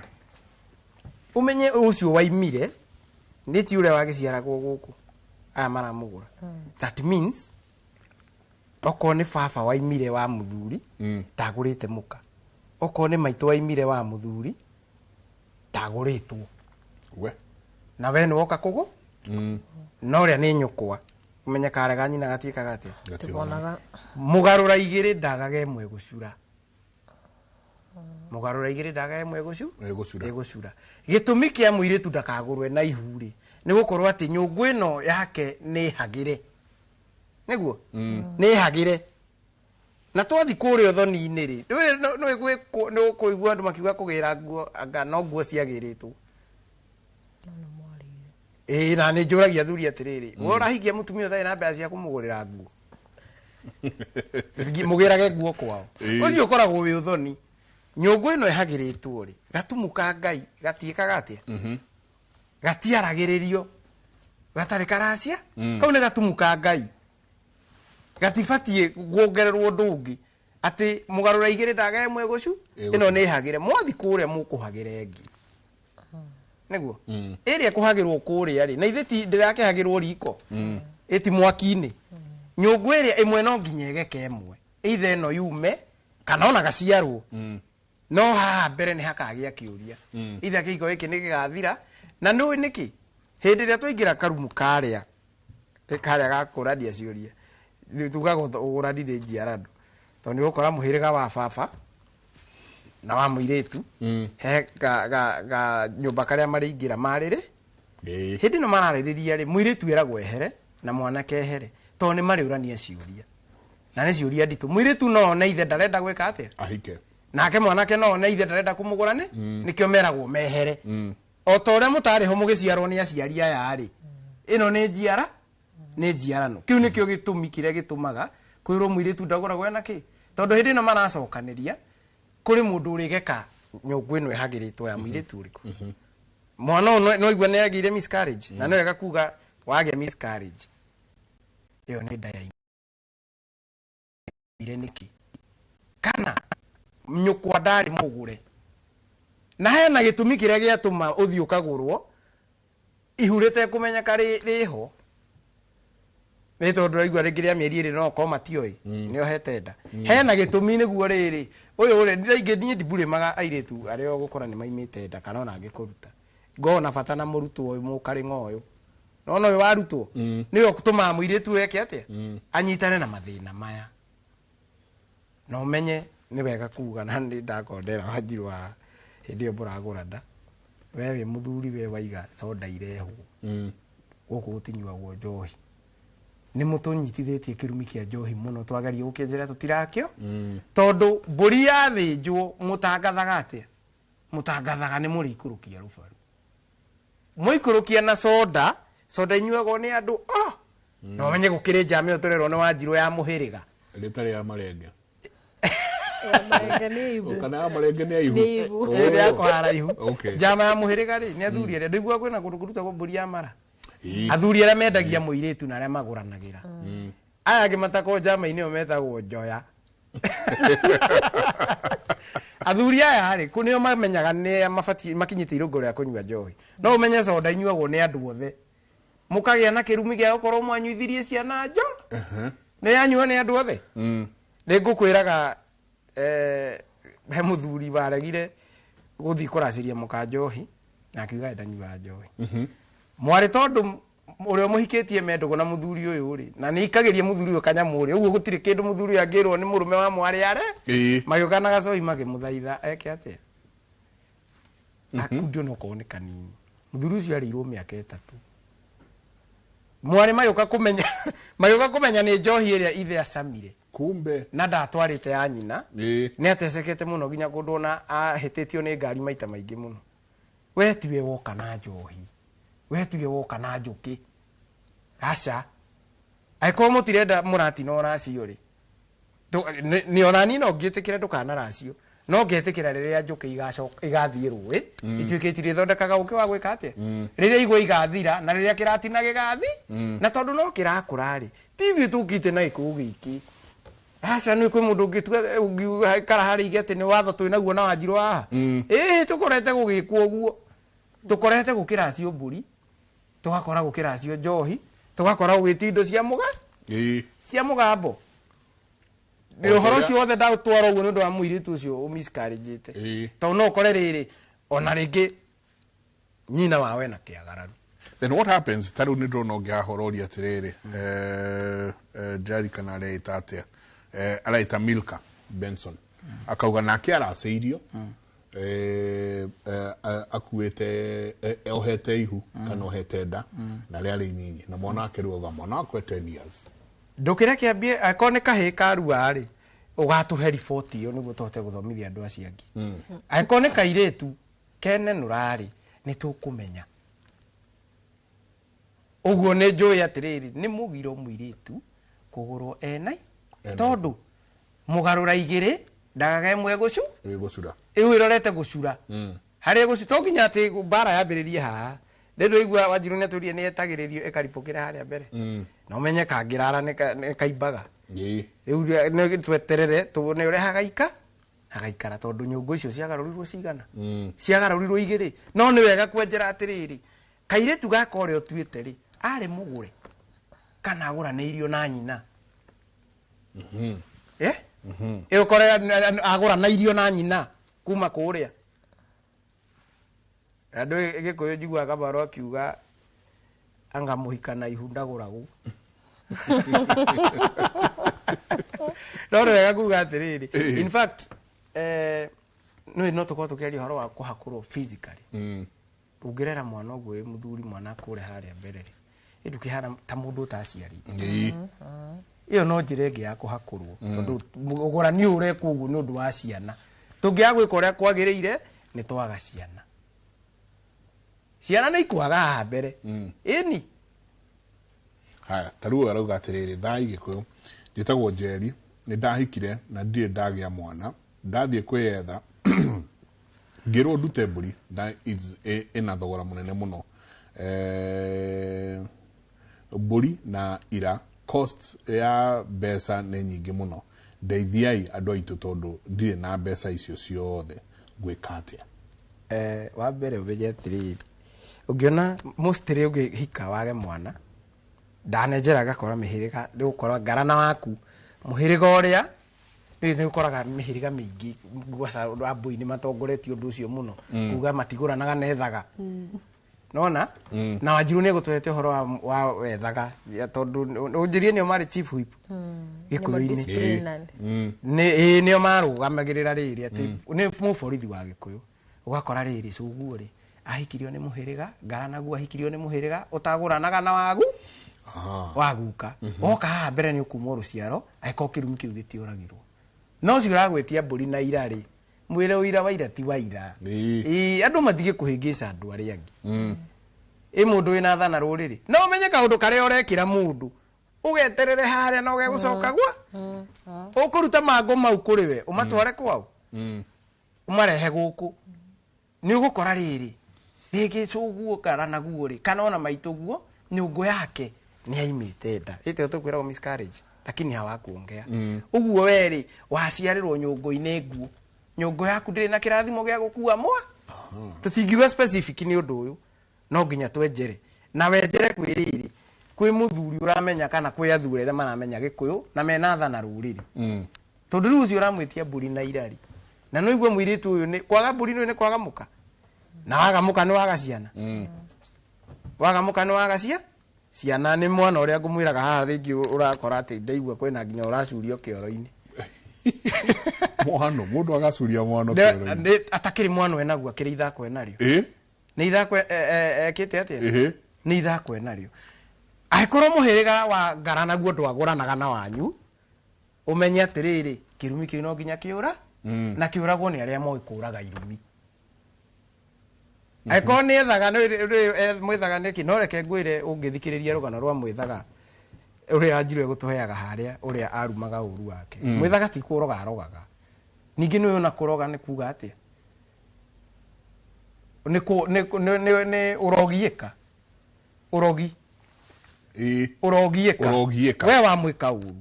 [SPEAKER 1] Umenye ũcio waimire nĩ ti ũrĩa wagĩciaragwo gũkũ aya maramũgũra. That means okorwo nĩ baba waimire wa mũthuri ndagũrĩte mũka, okorwo nĩ maitũ waimire wa mũthuri ndagũrĩtwo.
[SPEAKER 2] We
[SPEAKER 1] na we nĩ woka kũgũ no ũrĩa nĩ nyũkwa ũmenye karega nyina gatiĩkaga atĩa. Mũgarũra igĩrĩ ndagage ĩmwe gũcura. Mũgarũra igĩrĩ ndagage ĩmwe gũcura. Gĩtũmi kĩa mũirĩtu ndakagũrwe na ihu rĩ nĩ gũkorwo atĩ nyũngũ ĩno yake nĩ hagĩre. Nĩguo nĩ hagĩre. Na twathi kũrĩa ũthoni-inĩ rĩ nĩ ũkũigua andũ makiuga kũgĩra nguo anga no nguo ciagĩrĩtwo. Ĩĩ na nĩ njũragia athuri atĩrĩrĩ, we ũrahikia mũtumia ũtarĩ na mbeca cia kũmũgũrĩra nguo, mũgĩrage nguo kwao. Ũcio ũkoragwo wĩ ũthoni. Nyũngũ ĩno ĩhagĩrĩtwo rĩ gatumu ka Ngai gatiĩkaga atĩa? Gatiaragĩrĩrio gatarĩ karacia. Kau nĩ gatumu ka Ngai gatibatiĩ kuongererwo ũndũ ũngĩ atĩ mũgarũra igĩrĩ ndaga ĩmwe gũcu ĩno nĩ hagĩre. Mwathi kũrĩa mũkũhagĩra ĩngĩ. Nĩguo ĩrĩa ĩkũhagĩrwo kũrĩa rĩ na ithe ti ndĩrakĩhagĩrwo riko ĩti mwaki-inĩ. Nyũngũ ĩrĩa ĩmwe no nginya ĩgeke ĩmwe, either ĩno yume kana ona gaciarwo. No haha mbere nĩ hakagĩa kĩũria, either kĩhiko gĩkĩ nĩ gĩgathira. Na nĩũĩ nĩkĩ? Hĩndĩ ĩrĩa twaingĩra karumu karĩa karĩa ga kũrania ciũria tugaga ũgũrani nĩ njiarano, tondũ nĩ ũgũkora mũhĩrĩga wa baba na wa mũirĩtu he ga nyũmba karĩa marĩingĩra marĩrĩ. Hĩndĩ ĩno mararĩrĩria rĩ mũirĩtu eragwo ehere na mwanake ehere tondũ nĩ marĩũrania ciũria na nĩ ciũria nditũ. Mũirĩtu no one ithe ndarenda gwĩka atĩa
[SPEAKER 2] ahike,
[SPEAKER 1] nake mwanake no one ithe ndarenda kũmũgũra nĩ nĩkĩo meragwo mehere. O ta ũrĩa mũtarĩ ho mũgĩciarwo nĩ aciari aya rĩ, ĩno nĩ njiara nĩ njiarano. Kĩu nĩkĩo gĩtũmi kĩrĩa gĩtũmaga kwĩrwo mũirĩtu ndagũragwo ena kĩ, tondũ hĩndĩ ĩno maracokanĩria kũrĩ mũndũ ũrĩgeka nyũngũ ĩno ĩhagĩrĩtwo ya mũirĩtu ũrĩkũ. Mwana ũyũ no igua nĩ agĩire miscarriage na nĩ wega kuga wagĩa miscarriage ĩyo nĩ nda yaimire nĩkĩ, kana nyũkwa ndarĩ mũgũre na hena gĩtũmi kĩrĩa gĩatũma ũthiĩ ũkagũrwo ihu rĩtekũmenyeka rĩho nĩ tondũ ũraigua rĩngĩ rĩa mĩeri ĩrĩ no ũkorwo matioĩ nĩ ohete nda. Hena gĩtũmi nĩguo rĩrĩ ũyũ rĩ rĩngĩ niĩ ndimburĩmaga airĩtu arĩa ũgũkora nĩ maimĩte nda kana ona angĩkũruta ngona bata na mũrutwo ũyũ mũkarĩng'a ũyũ nona ũyũ warutwo nĩwe ũtũmaga mũirĩtu eke atĩa anyitane na mathĩna maya. Na ũmenye nĩ wega kuga na nĩ ndakondera Wanjiru wa hĩndĩ ĩyo mũragũra nda, we wĩ mũthuri we waiga soda irehwo gũkũ gũtinyuagwo njohi. Nĩ mũtũnyitithĩtie kĩrumi kĩa njohi mũno twageria gũkĩenjera tũtirakĩo tondũ mbũri yathĩnjwo mũtangathaga atĩa? Mũtangathaga nĩ mũrĩikũrũkia rũbaru. Mũikũrũkia na soda, soda inyuagwo nĩ andũ oh no menye gũkĩrĩ njama ĩyo tũrerwo nĩ Wanjiru ya mũhĩrĩga
[SPEAKER 2] rĩtarĩ ya marenge.
[SPEAKER 3] Marenge nĩ ihu.
[SPEAKER 2] Kana ya marenge nĩ ihu.
[SPEAKER 3] Nĩ ihu.
[SPEAKER 1] Ĩrĩa ya kũhara ihu. Njama ya mũhĩrĩga rĩ nĩ athuri arĩa ndũiguaga kwĩna kũndũ kũrutagwo mbũri ya mara. Athuri arĩa mendagia mũirĩtu na arĩa magũranagĩra. Aya angĩ matakoo njama-inĩ ĩyo metagwo njoya. Athuri aya rĩ, kũ nĩo mamenyaga nĩ mabatiĩ makinyĩte irũngo rĩa kũnyua njohi. No ũmenye soda inyuagwo nĩ andũ othe. Mũkagĩa na kĩrumi gĩa gũkorwo mwanyuithirie ciana njo. Nĩ yanyuo nĩ andũ othe. Nĩ ngũkwĩraga he mũthuri waregire gũthiĩ kũracĩria mũka njohi na akiuga ye ndanyuaga njohi. Mwarĩ tondũ ũrĩa ũmũhikĩtie me ndũgũ na mũthuri ũyũ rĩ, na nĩ ikagĩria mũthuri ũyũ kanyamũ rĩ, ũguo gũtirĩ kĩndũ mũthuri ũyũ angĩrwo nĩ mũrũme wa mwarĩ are, magĩũka na gacohi makĩmũthaitha eke atĩa. Akundio no korwo nĩ kanini. Mũthuri ũcio arĩirwo mĩaka 3. Mwarĩ magĩũka kũmenya magĩũka kũmenya nĩ njohi ĩrĩa ithe acamire.
[SPEAKER 2] Kumbe
[SPEAKER 1] na ndatwarĩte ya nyina. Nĩ atecekete mũno nginya kũndũ ona ahĩtĩtio nĩ ngari maita maingĩ mũno. We tiwe woka na njohi. We tiwe woka na njũkĩ. Aca. Angĩkorwo mũtirenda mũratina ũracio rĩ, nĩ ona niĩ no ngĩtĩkĩre ndũkanaracio. No ngetĩkĩra rĩrĩa njũkĩ igacoka igathiĩ rũĩ, ituĩke itirĩthondekaga ũkĩ wa gwĩka atĩa. Rĩrĩa igwa igathira na rĩrĩa kĩratina gĩgathi, na tondũ no kĩrakũra rĩ, ti ithuĩ tũkĩte na gĩkũyũ gĩkĩ. Aca nĩ kwĩ mũndũ ũngĩtua ũngiuga harĩa ige atĩ nĩ watho twĩnaguo na Wanjirũ haha. Ĩĩ tũkorete gũgĩkwo ũguo. Tũkorete gũkĩracio mbũri, tũgakora gũkĩracio njohi, tũgakora gũgĩtio indo cia mũga, cia mũgambo. Nĩ ũhoro ũcio wothe ndaũtwara ũguo nĩ ũndũ wa mũirĩtu ũcio ũmiscarĩnjĩte. Tondũ no ũkore rĩrĩ ona rĩngĩ nyina wao ena kĩagararu.
[SPEAKER 2] Then what happens ta rĩu nĩ ndĩrona ũngĩ haha ũroria atĩrĩrĩ, ndirarikana areĩta atĩa, araĩta Milka Benson, akauga nake aracĩirio, akuĩte, ohete ihu kana ohete nda na rĩarĩ inyinyi, na mwana wake rĩu auga mwana wakwa e 10 years.
[SPEAKER 1] Ndũkĩre kĩambie angĩkorwo nĩ kahĩĩ karua rĩ, ũgatũhe riboti ĩyo nĩguo tũhote gũthomithia andũ acio angĩ. Angĩkorwo nĩ kairĩtu kenenũra rĩ, nĩ tũkũmenya. Ũguo nĩ njũĩ atĩrĩrĩ, nĩ mũgiro mũirĩtu kũgũrwo ena tondũ mũgarũra igĩrĩ ndagaga ĩmwe
[SPEAKER 2] ĩgũcura.
[SPEAKER 1] Ĩu ĩrorete gũcura. Harĩa gũcura to nginya atĩ mbara yambĩrĩrie haha. Nĩ ndũigua Wanjirũ nĩ atũrie nĩ etagĩrĩrio ĩkaribũkĩra harĩa mbere. Na ũmenye kangĩrara nĩ kaimbaga. Rĩu nĩ tweterere tuone ũrĩa hagaika hagaikara tondũ nyũngũ icio ciagarũrirwo cigana. Ciagarũrirwo igĩrĩ. No nĩ wega kwenjera atĩrĩrĩ, kairĩtu gaka ũrĩa ũtuĩte rĩ, arĩ mũgũre kana agũranĩirio na nyina. Ĩ ũkore agũranĩirio na nyina kuma kũrĩa. Andũ Gĩkũyũ njiguaga Kabarũ akiuga anga mũhika na ihu ndagũragwo. No nĩ wega kuga atĩrĩrĩ, in fact, no tũkorwo tũkĩaria ũhoro wa kũhakũrwo physically. Ũngĩrera mwana ũguo wĩ mũthuri mwana akũre harĩa mbere rĩ, ndũkĩhana ta mũndũ ũtaciarĩte. Ĩyo no njĩra ĩngĩ ya kũhakũrwo, tondũ ũgũrani ũyũ ũrekwo ũguo nĩ ũndũ wa ciana. Tũngĩaga gwĩka ũrĩa kwagĩrĩire, nĩ twaga ciana. Ciana nĩ ikwaga haha mbere. Ĩni.
[SPEAKER 2] Haya, ta rĩu arauga atĩrĩrĩ, thai Gĩkũyũ, njĩtagwo Njeri, nĩ ndahikire na ndirĩ ndagĩa mwana, ndathiĩ kwĩyetha, ngĩrwo ndute mbũri na ĩna thogora mũnene mũno. Mbũri na ira cost ya mbeca nĩ nyingĩ mũno. Ndeithiai andũ aitũ tondũ ndirĩ na mbeca icio ciothe, ngwĩka atĩa?
[SPEAKER 1] Wa mbere ũmenye atĩrĩrĩ, ũngĩona mostly ũngĩhika wage mwana, ndanenjera ngakora mĩhĩrĩga, nĩ ũgũkora ngarana waku mũhĩrĩga ũrĩa nĩ ũkoraga mĩhĩrĩga mĩingĩ ngwaca Wambũi nĩ matongoretie ũndũ ũcio mũno, kuga matigũranaga nethaga. Nona? Na Wanjirũ nĩ egũtũhete ũhoro wa wethaga, tondũ ũnjĩrie nĩo marĩ chief whip Gĩkũyũ-inĩ. Nĩ nĩo marũgamagĩrĩra rĩrĩ atĩ nĩ mũborithi wa Gĩkũyũ. Ũgakora rĩrĩ cũguo rĩ, ahikirio nĩ mũhĩrĩga, ngaranaguo ahikirio nĩ mũhĩrĩga, ũtagũranaga na wagu waguka. Woka haha mbere nĩ ũkumwo rũciaro, angĩkorwo kĩrumi kĩu gĩtiũragirwo. No ũcio ũragwĩtia mbũri na ira rĩ, mwĩre ũira wa ira ti wa ira. Andũ matige kũhĩngĩca andũ arĩa angĩ. Ĩ mũndũ wĩna thana rũrĩrĩ, no ũmenye kaũndũ karĩa ũrekĩra mũndũ, ũgeterere harĩa na ũgegũcoka gwa. Ũkũruta mangũ mau kũrĩ we, ũmatware kwao. Ũmarehe gũkũ. Nĩ ũgũkora rĩrĩ, rĩngĩ cũguo kana naguo rĩ, kana ona maitũ guo, Nyũngũ yake nĩ aimĩte nda. Ĩte tũkwĩragwo miscarriage, lakini hawakuongea. Ũguo werĩ waciarĩrwo nyũngũ-inĩ nguo. Nyũngũ yaku ndĩrĩ na kĩrathimo gĩa gũkua mwa. Tũtingiuga specific nĩ ũndũ ũyũ. No nginya twenjere. Na wenjere kwĩ rĩrĩ. Kwĩ mũthuri ũramenya kana kwĩ athuri arĩa maramenya Gĩkũyũ na mena tha na rũrĩrĩ. Tondũ rĩu ũcio ũramwĩtia mbũri na irari. Na no igue mũirĩtu ũyũ nĩ kwaga mbũri nĩ kwaga mũka. Na waga mũka nĩ waga ciana. Waga mũka nĩ waga ciana nĩ mwana ũrĩa ngũmwĩraga haha rĩngĩ ũrakora atĩ ndaigua kwĩna nginya ũracurio kĩoro-inĩ.
[SPEAKER 2] Mwano, mũndũ agacuria mwano kĩoro-inĩ.
[SPEAKER 1] Atakĩrĩ mwano enaguo akĩrĩ ithako enarĩo. Nĩ ithako ekĩte atĩa? Nĩ ithako enarĩo. Angĩkorwo mũhĩrĩga wa ngara naguo ndwagũranaga na wanyu, ũmenye atĩrĩrĩ, kĩrumi kĩu no nginya kĩũra, na kĩũragwo nĩ arĩa moĩ kũũraga irumi. Angĩkorwo nĩ ethaga mwĩthaga nĩkĩ, no reke ngwĩre ũngĩthikĩrĩria rũgano rwa mwĩthaga ũrĩa Anjirũ egũtũheaga harĩa ũrĩa arumaga ũru wake. Mwĩthaga ti kũroga arogaga. Ningĩ nĩ ũyũ kũroga nĩ kuga atĩa? Nĩ ũrogiĩka. Ũrogi. Ũrogiĩka.
[SPEAKER 2] Ũrogiĩka.
[SPEAKER 1] We wamwĩka ũru.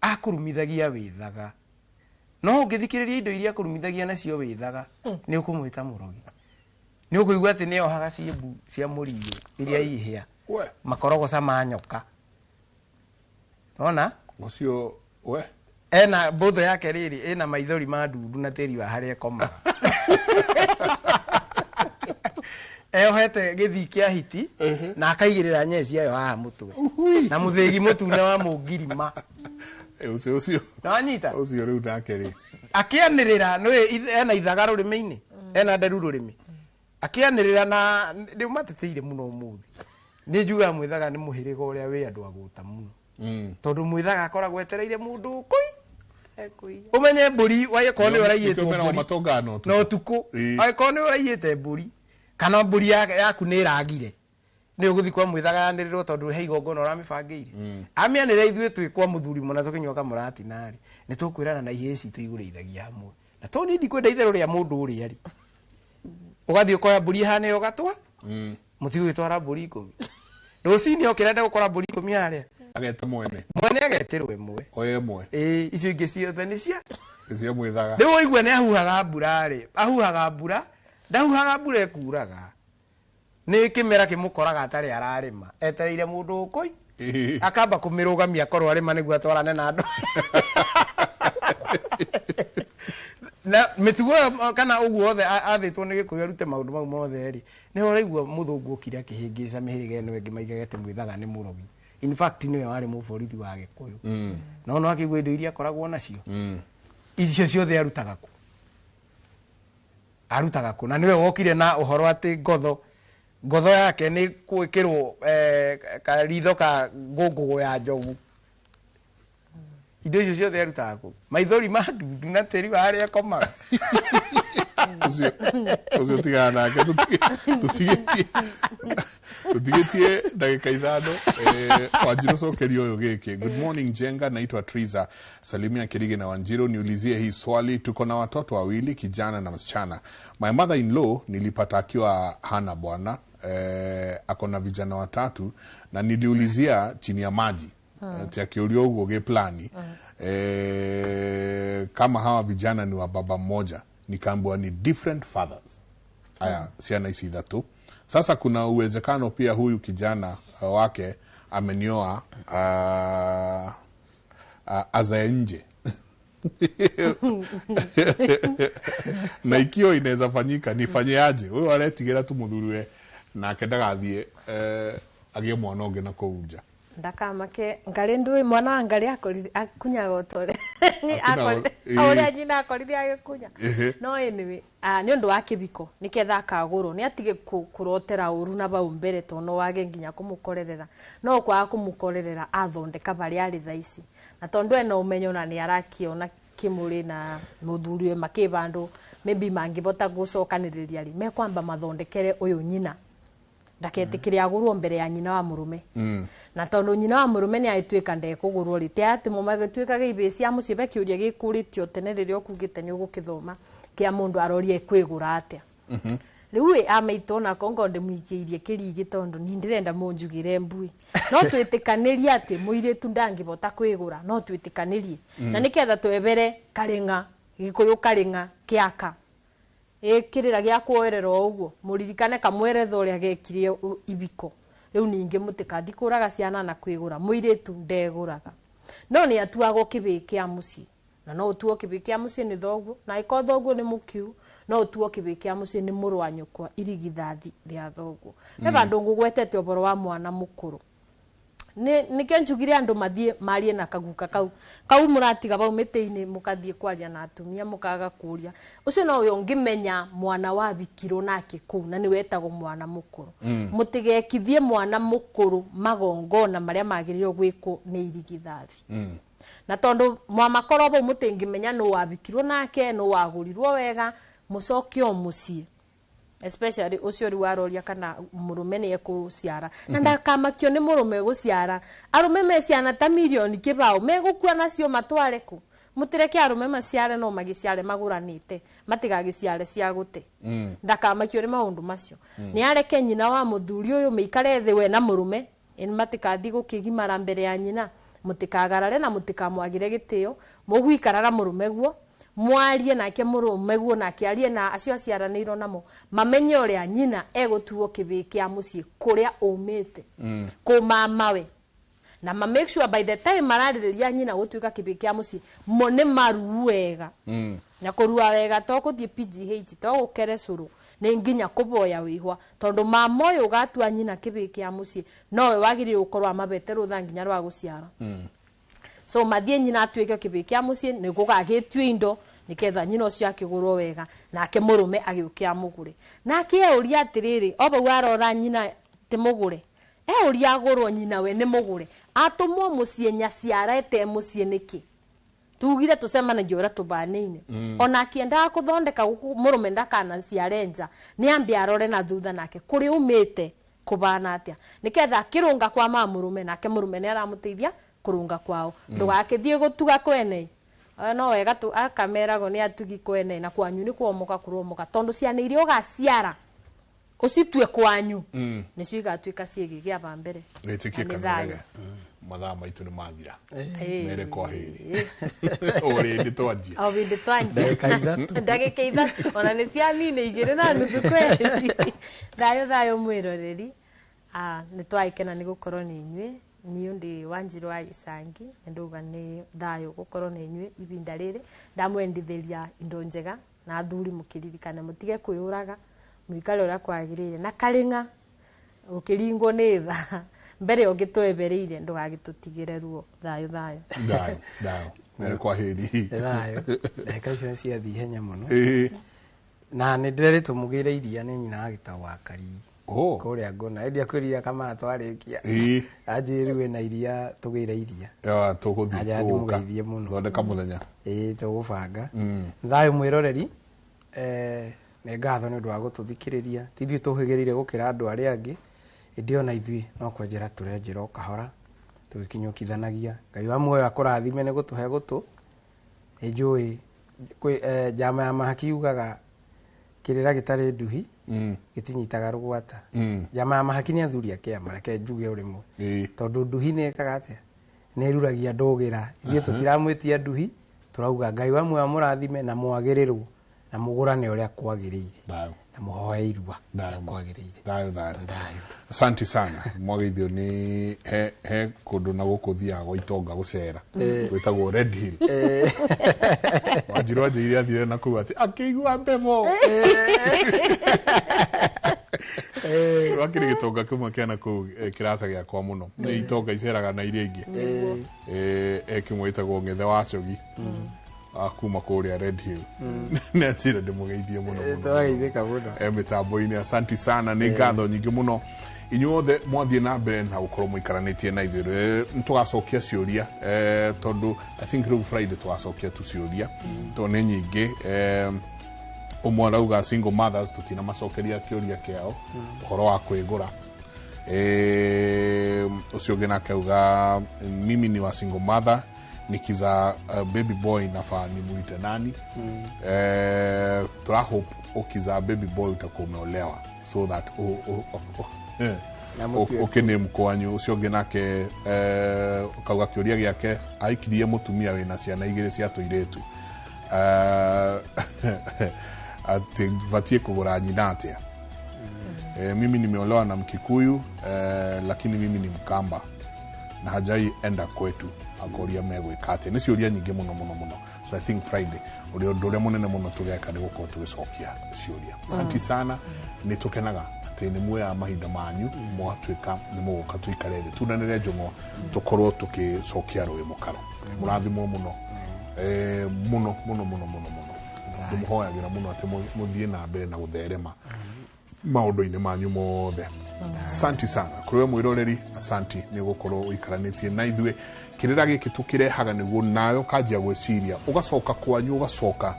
[SPEAKER 1] Akũrumithagia wĩthaga. No ũngĩthikĩrĩria indo iria akũrumithagia nacio wĩthaga, nĩ ũkũmwĩta mũrogi. Nĩ ũkũigua atĩ nĩ ohaga ciĩmbu cia mũriũ iria ihĩa. Makorogoca ma nyoka. Ona?
[SPEAKER 2] Ũcio we
[SPEAKER 1] ena mbũthũ yake rĩrĩ ĩna maithori ma ndundu na tĩri wa harĩa ĩkomaga. Eohete gĩthii kĩa hiti na akaigĩrĩra nyee ciayo haha mũtwe. Na mũthĩgi mũtune wa mũngirima.
[SPEAKER 2] Ũcio ũcio.
[SPEAKER 1] Nĩwanyita?
[SPEAKER 2] Ũcio rĩu nake rĩ.
[SPEAKER 1] Akĩanĩrĩra nĩ ena ithaga rũrĩmĩ-inĩ, ena nderu rũrĩmĩ. Akĩanĩrĩra na rĩu mateteire mũno ũmũthĩ. Nĩ njugaga mwĩthaga nĩ mũhĩrĩga ũrĩa wĩ andũ agũta mũno. Tondũ mwĩthaga akoragwo etereire mũndũ kũi. Ũmenye mbũri wagĩkorwo nĩ ũraiyĩtwo mbũri. Na ũtukũ. Angĩkorwo nĩ ũraiyĩte mbũri kana mbũri yaku nĩ ĩragire. Nĩ ũgũthiĩ kwa mwĩthaga yanĩrĩrwo tondũ he igongona ũramĩbangĩire. Amĩanĩrĩra ithuĩ twĩ kwa mũthuri mũna tũkĩnyua kamũratina rĩ, nĩ tũkwĩrana na ihĩĩ citũ igũrĩithagia hamwe. Na tondũ niĩ ndikwenda itherũ rĩa mũndũ ũrĩa rĩ. Ũgathiĩ ũkoya mbũri ĩhana ĩyo ũgatwa. Mũtigũgĩtwara mbũri 10. Rũcinĩ okĩra enda gũkora mbũri 10 harĩa.
[SPEAKER 2] Ageta mwene.
[SPEAKER 1] Mwene agetĩrwo ĩmwe.
[SPEAKER 2] Oye ĩmwe.
[SPEAKER 1] Ĩĩ, icio ingĩ ciothe nĩ cia.
[SPEAKER 2] Cia mwĩthaga.
[SPEAKER 1] Rĩu ũigue nĩ ahuhaga mbura rĩ, ahuhaga mbura, ndahuhaga mbura ĩkuraga. Nĩ kĩmera kĩmũkoraga atarĩ ararĩma, etereire mũndũ ũkũi. Akamba kũmĩrũgamia akorwo arĩma nĩguo atwarane na andũ. Na mĩtugo ĩyo kana ũguo othe athĩtwo nĩ Gĩkũyũ arute maũndũ mau mothe rĩ, nĩ ũraigua mũthũngũ okire akĩhĩngĩca mĩhĩrĩga ĩno ĩngĩ maigage atĩ mwĩthaga nĩ mũrogi. In fact nĩwe warĩ mũborithi wa Gĩkũyũ. No no akĩigua indo iria akoragwo nacio. Icio ciothe arutaga kũ? Arutaga kũ? Na nĩwe wokire na ũhoro atĩ ngotho yake nĩ gwĩkĩrwo karitho ka ngũngũgũ ya njogu. Indo icio ciothe arutaga kũ? Maithori ma ndundu na tĩri wa harĩa akomaga.
[SPEAKER 2] Ũcio tigana nake tũtigĩtie ndagĩka 5. Wanjiru cokerio ũyũ gĩkĩ. Good morning Jenga, naitwa Triza. Salimia Kirige na Wanjiru, niulizie hii swali. Tuko na watoto wawili, kijana na msichana. My mother in law nilipata akiwa hana bwana, ako na vijana watatu na niliulizia chini ya maji. Ati akiulio ugo ge plani. Kama hawa vijana ni wa baba mmoja, nikaambiwa ni different fathers. Aya, ciana ici ithatũ. Sasa kuna uwezekano pia huyu kijana wake amenioa azae nje. Na ikio inaweza fanyika nifanyeaje? Huyo aretigera tu muthuriwe nake ndagathie agie mwana ũngĩ na kũu nja.
[SPEAKER 3] Ndakamake ngari ndui mwana wa ngari akunyaga ũtore. Ũrĩa nyina akorire agĩkunya. No anyway, nĩ ũndũ wa kĩbiko nĩketha akagũrwo nĩ atige kũrotera ũru na bau mbere tondũ no wage nginya kũmũkorerera. No kwaga kũmũkorerera athondeka barĩa arĩ thaa ici. Na tondũ ena ũmenyo na nĩ arakiona kĩmũrĩ na mũthuri we makĩbandũ maybe mangĩbota gũcokanĩrĩria rĩ mekwamba mathondekere ũyũ nyina. Ndaketĩkĩre agũrwo mbere ya nyina wa mũrũme. Na tondũ nyina wa mũrũme nĩ agĩtuĩka ndekũgũrwo rĩ, ti atĩ mũmagĩtuĩkaga ibĩ cia mũciĩ be kĩũria gĩkũrĩtio tene rĩrĩa ũkugĩte nĩ ũgũkĩthoma kĩa mũndũ arorie kwĩgũra atĩa. Rĩu ĩ amaitũ onako ngo ndĩmũikĩirie kĩrigi tondũ ni ndĩrenda mũnjugĩre mbui. No twĩtĩkanĩrie atĩ mũirĩtu ndangĩbota kwĩgũra, no twĩtĩkanĩrie. Na nĩketha twebere karĩng'a, gĩkũyũ karĩng'a kĩaka. Ĩkĩrĩra gĩa kuoerera o ũguo, mũririkane kamweretha ũrĩa gekire ibiko. Rĩu ningĩ mũtikathi kũraga ciana na kwĩgũra, mũirĩtu ndegũraga. No nĩ atuagwo kĩbĩĩ kĩa mũciĩ. Na no ũtuo kĩbĩĩ kĩa mũciĩ nĩ thoguo, na ĩkorwo thoguo nĩ mũkiu, no ũtuo kĩbĩĩ kĩa mũciĩ nĩ mũrũ wa nyũkwa irigithathi rĩa thoguo. He vandũ ngũgwetete ũboro wa mwana mũkũrũ. Nĩkĩo njugire andũ mathiĩ marie na kaguka kau. Kau mũratiga bau mĩtĩ-inĩ mũkathiĩ kwaria na atumia mũkaga kũria. Ũcio nowe ũngĩmenya mwana wabikirwo nake kũu na nĩwe etagwo mwana mũkũrũ. Mũtigekithie mwana mũkũrũ magongona marĩa magĩrĩirwo gwĩkwo nĩ irigithathi. Na tondũ mwamakorwo bau mũtingĩmenya nũ wabikirwo nake, nũ wagũrirwo wega, mũcoke o mũciĩ. Especially ũcio rĩu aroria kana mũrũme nĩ ekũciara. Na ndakamakio nĩ mũrũme gũciara. Arũme me ciana ta mirioni kĩbao, megũkua nacio matware kũ? Mũtireke arũme maciare no magĩciare magũranĩte, matigagĩciare cia gũte. Ndakamakio nĩ maũndũ macio. Nĩ areke nyina wa mũthuri ũyũ mĩikare thĩ we na mũrũme, matikathi gũkĩgimara mbere ya nyina, mũtikagarare na mũtikamwagĩre gĩtĩo, mũgũikara na mũrũme guo, mwarie nake mũrũme guo nake arie na acio aciaranĩirwo namo, mamenye ũrĩa nyina egũtuo kĩbĩĩ kĩa mũciĩ kũrĩa ũmĩte, kũmamawe. Na ma make sure by the time mararĩrĩria nyina gũtuĩka kĩbĩĩ kĩa mũciĩ, mo nĩ maruu wega. Na kũrua wega to gũthiĩ PGH, to gũkere cũrũ, nĩ nginya kũboya wĩhwa, tondũ mama ũyũ ũgatua nyina kĩbĩĩ kĩa mũciĩ, nowe wagĩrĩirwo gũkorwo amabete rũtha nginya rwa gũciara. So mathiĩ nyina atuĩke kĩbĩĩ kĩa mũciĩ, nĩ gũgagĩtio indo, nĩketha nyina ũcio akĩgũrwo wega, nake mũrũme agĩũke amũgũre. Nake euria atĩrĩrĩ, o bau arora nyina ti mũgũre, euria agũrwo nyina we nĩ mũgũre, atũmwo mũciĩ nyaciara ete mũciĩ nĩkĩ? Tugire tũcemanagie ũrĩa tũbanĩine. Ona akĩendaga kũthondeka gũkũ mũrũme ndakanaciare nja, nĩ ambe arore na thutha nake kũrĩa umĩte kũbana atĩa, nĩketha akĩrũnga kwa ma mũrũme, nake mũrũme nĩ aramũteithia kũrũnga kwao. Ndũgakĩthiĩ gũtuga kwene. No wega tu akameragwo nĩ atugi kwene, na kwanyu nĩ kwomoka kũromoka, tondũ ciana iria ũgaciara ũcitue kwanyu nĩcio igatuĩka ciĩgĩ gĩa ba mbere.
[SPEAKER 2] Wĩtĩkie
[SPEAKER 3] Na nĩ
[SPEAKER 2] kana
[SPEAKER 3] thayũ.
[SPEAKER 2] ũrege, mathaa maitũ nĩ mathira. Mere kwa heri. O rĩndĩ twanjia.
[SPEAKER 3] O rĩndĩ twanjia.
[SPEAKER 1] Ndagĩka ithatũ.
[SPEAKER 3] Ndagĩka ithatũ. Ona nĩ cia nini igĩrĩ na nuthu kweri. Thayũ thayũ mwĩroreri. Nĩ twagĩkena nĩ gũkorwo nĩ inyuĩ. Niĩ ndĩ Wanjirũ wa Gĩcangi, na ndauga nĩ thayũ gũkorwo nĩ inyuĩ ibinda rĩrĩ. Ndamwendithĩria indo njega na athuri mũkĩririkane mũtige kwĩyũraga, mũikare ũrĩa kwagĩrĩire. Na karĩng'a ũkĩringwo nĩ tha mbere ũngĩtwebereire ndũgagĩtũtigĩre ruo. Thayũ thayũ.
[SPEAKER 2] Thayũ thayũ. Mere kwa heri.
[SPEAKER 1] Thayũ. Ndagĩka icio ciathiĩ ihenya mũno. Na nĩ ndĩrerĩtwo mũgĩre iria nĩ nyina wa gĩtau wa Karigi. Kũrĩa ngona. Endia kwĩrira kamara twarĩkia. Anjĩrĩ wĩna iria tũgĩre iria.
[SPEAKER 2] Tũgũthiĩ
[SPEAKER 1] Anja
[SPEAKER 2] tũgũka.
[SPEAKER 1] ndĩmũgeithie mũno.
[SPEAKER 2] Thondeka mũthenya.
[SPEAKER 1] Tũgũbanga. Thayũ mwĩroreri. Nĩ ngatho nĩ ũndũ wa gũtũthikĩrĩria. Ti ithuĩ tũhĩgĩrĩire gũkĩra andũ arĩa angĩ, ĩndĩ ona ithuĩ no kwenjera tũrenjera o kahora, tũgĩkinyũkithanagia. Ngai wa muoyo akũrathime nĩ gũtũhe gũtũ. Nĩ njũĩ kwĩ njama ya mahaki yugaga kĩrĩra gĩtarĩ nduhi gĩtinyitaga rũgwata. Njama ya mahaki nĩ athuri a kĩama, reke njuge ũrĩmwe. Tondũ nduhi nĩ ĩkaga atĩa? Nĩ ĩruragia ndũgĩra. Ithuĩ tũtiramwĩtia nduhi, tũrauga Ngai wa muoyo amũrathime na mwagĩrĩrwo na mũgũrane ũrĩa kwagĩrĩire. Na mũhoe irua ũrĩa kwagĩrĩire.
[SPEAKER 2] Thayũ thayũ. Asante sana. Mwageithio nĩ he kũndũ na gũkũ thiaga gwa itonga gũcera. Gwĩtagwo Red Hill. Wanjirũ anjĩire athire na kũu atĩ akĩigua mbebo. Wakĩrĩ gĩtonga kĩmwe kĩa na kũu kĩrata gĩakwa mũno. Nĩ itonga iceraga na iria ingĩ. Kĩmwe gĩtagwo Ng'ethe wa Cogi. Kuma kũrĩa Red Hill. Nĩ anjĩra ndĩmũgeithie mũno mũno.
[SPEAKER 1] Twageithĩka mũno.
[SPEAKER 2] Mĩtambo-inĩ asanti sana, nĩ ngatho nyingĩ mũno. Inyuothe mwathiĩ na mbere na gũkorwo mũikaranĩtie na ithuĩ. Nĩtũgacokia ciũria, tondũ I think rĩu Friday tũgacokia tu ciũria, tondũ nĩ nyingĩ. Ũmwe arauga single mothers tũtinamacokeria kĩũria kĩao ũhoro wa kwĩgũra. Ũcio ũngĩ nake auga mimi ni wa single mother, Nikiza baby boy nafaa nimuite nani? Tuna hope ukizaa baby boy utakuwa umeolewa so that
[SPEAKER 1] Na mũtuĩke.
[SPEAKER 2] ũkĩnĩ mkwanyu ũcio ũngĩ nake kauga kĩũria gĩake aikirie mũtumia wĩna ciana igĩrĩ cia tũirĩtu, atĩ batiĩ kũgũra nyina atĩa? Mimi nimeolewa na Mkikuyu, lakini mimi ni Mkamba na hajai enda kwetu, akoria megwĩka atĩa? Nĩ ciũria nyingĩ mũno mũno mũno. So I think Friday ũrĩa ũndũ ũrĩa mũnene mũno tũgeka nĩ gũkorwo tũgĩcokia ciũria. Asanti sana, nĩ tũkenaga atĩ nĩ muoyaga mahinda manyu mũgatuĩka nĩ mũgũka tũikare thĩ tunanĩre njũng'wa, tũkorwo tũgĩcokia rũĩ mũkaro. Mũrathimwo mũno, mũno mũno mũno mũno mũno. Tũmũhoyagĩra mũno atĩ mũthiĩ na mbere na gũtherema maũndũ-inĩ manyu mothe. Asanti sana kũrĩ we mwĩroreri, asanti nĩ gũkorwo ũikaranĩtie na ithuĩ. Kĩrĩra gĩkĩ tũkĩrehaga nĩguo nawe ũkanjia gwĩciria, ũgacoka kwanyu, ũgacoka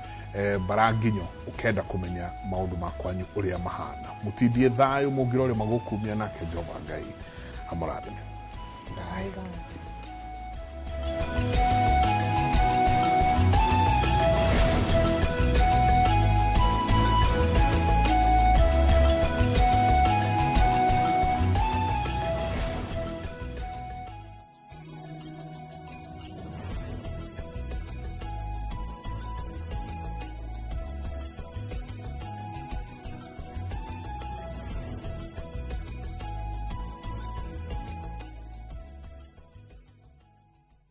[SPEAKER 2] baranginyo, ũkenda kũmenya maũndũ ma kwanyu ũrĩa mahana. Mũtindie thayũ mũngĩrore magũkumia, nake Jehova Ngai amũrathime.
[SPEAKER 3] Bye.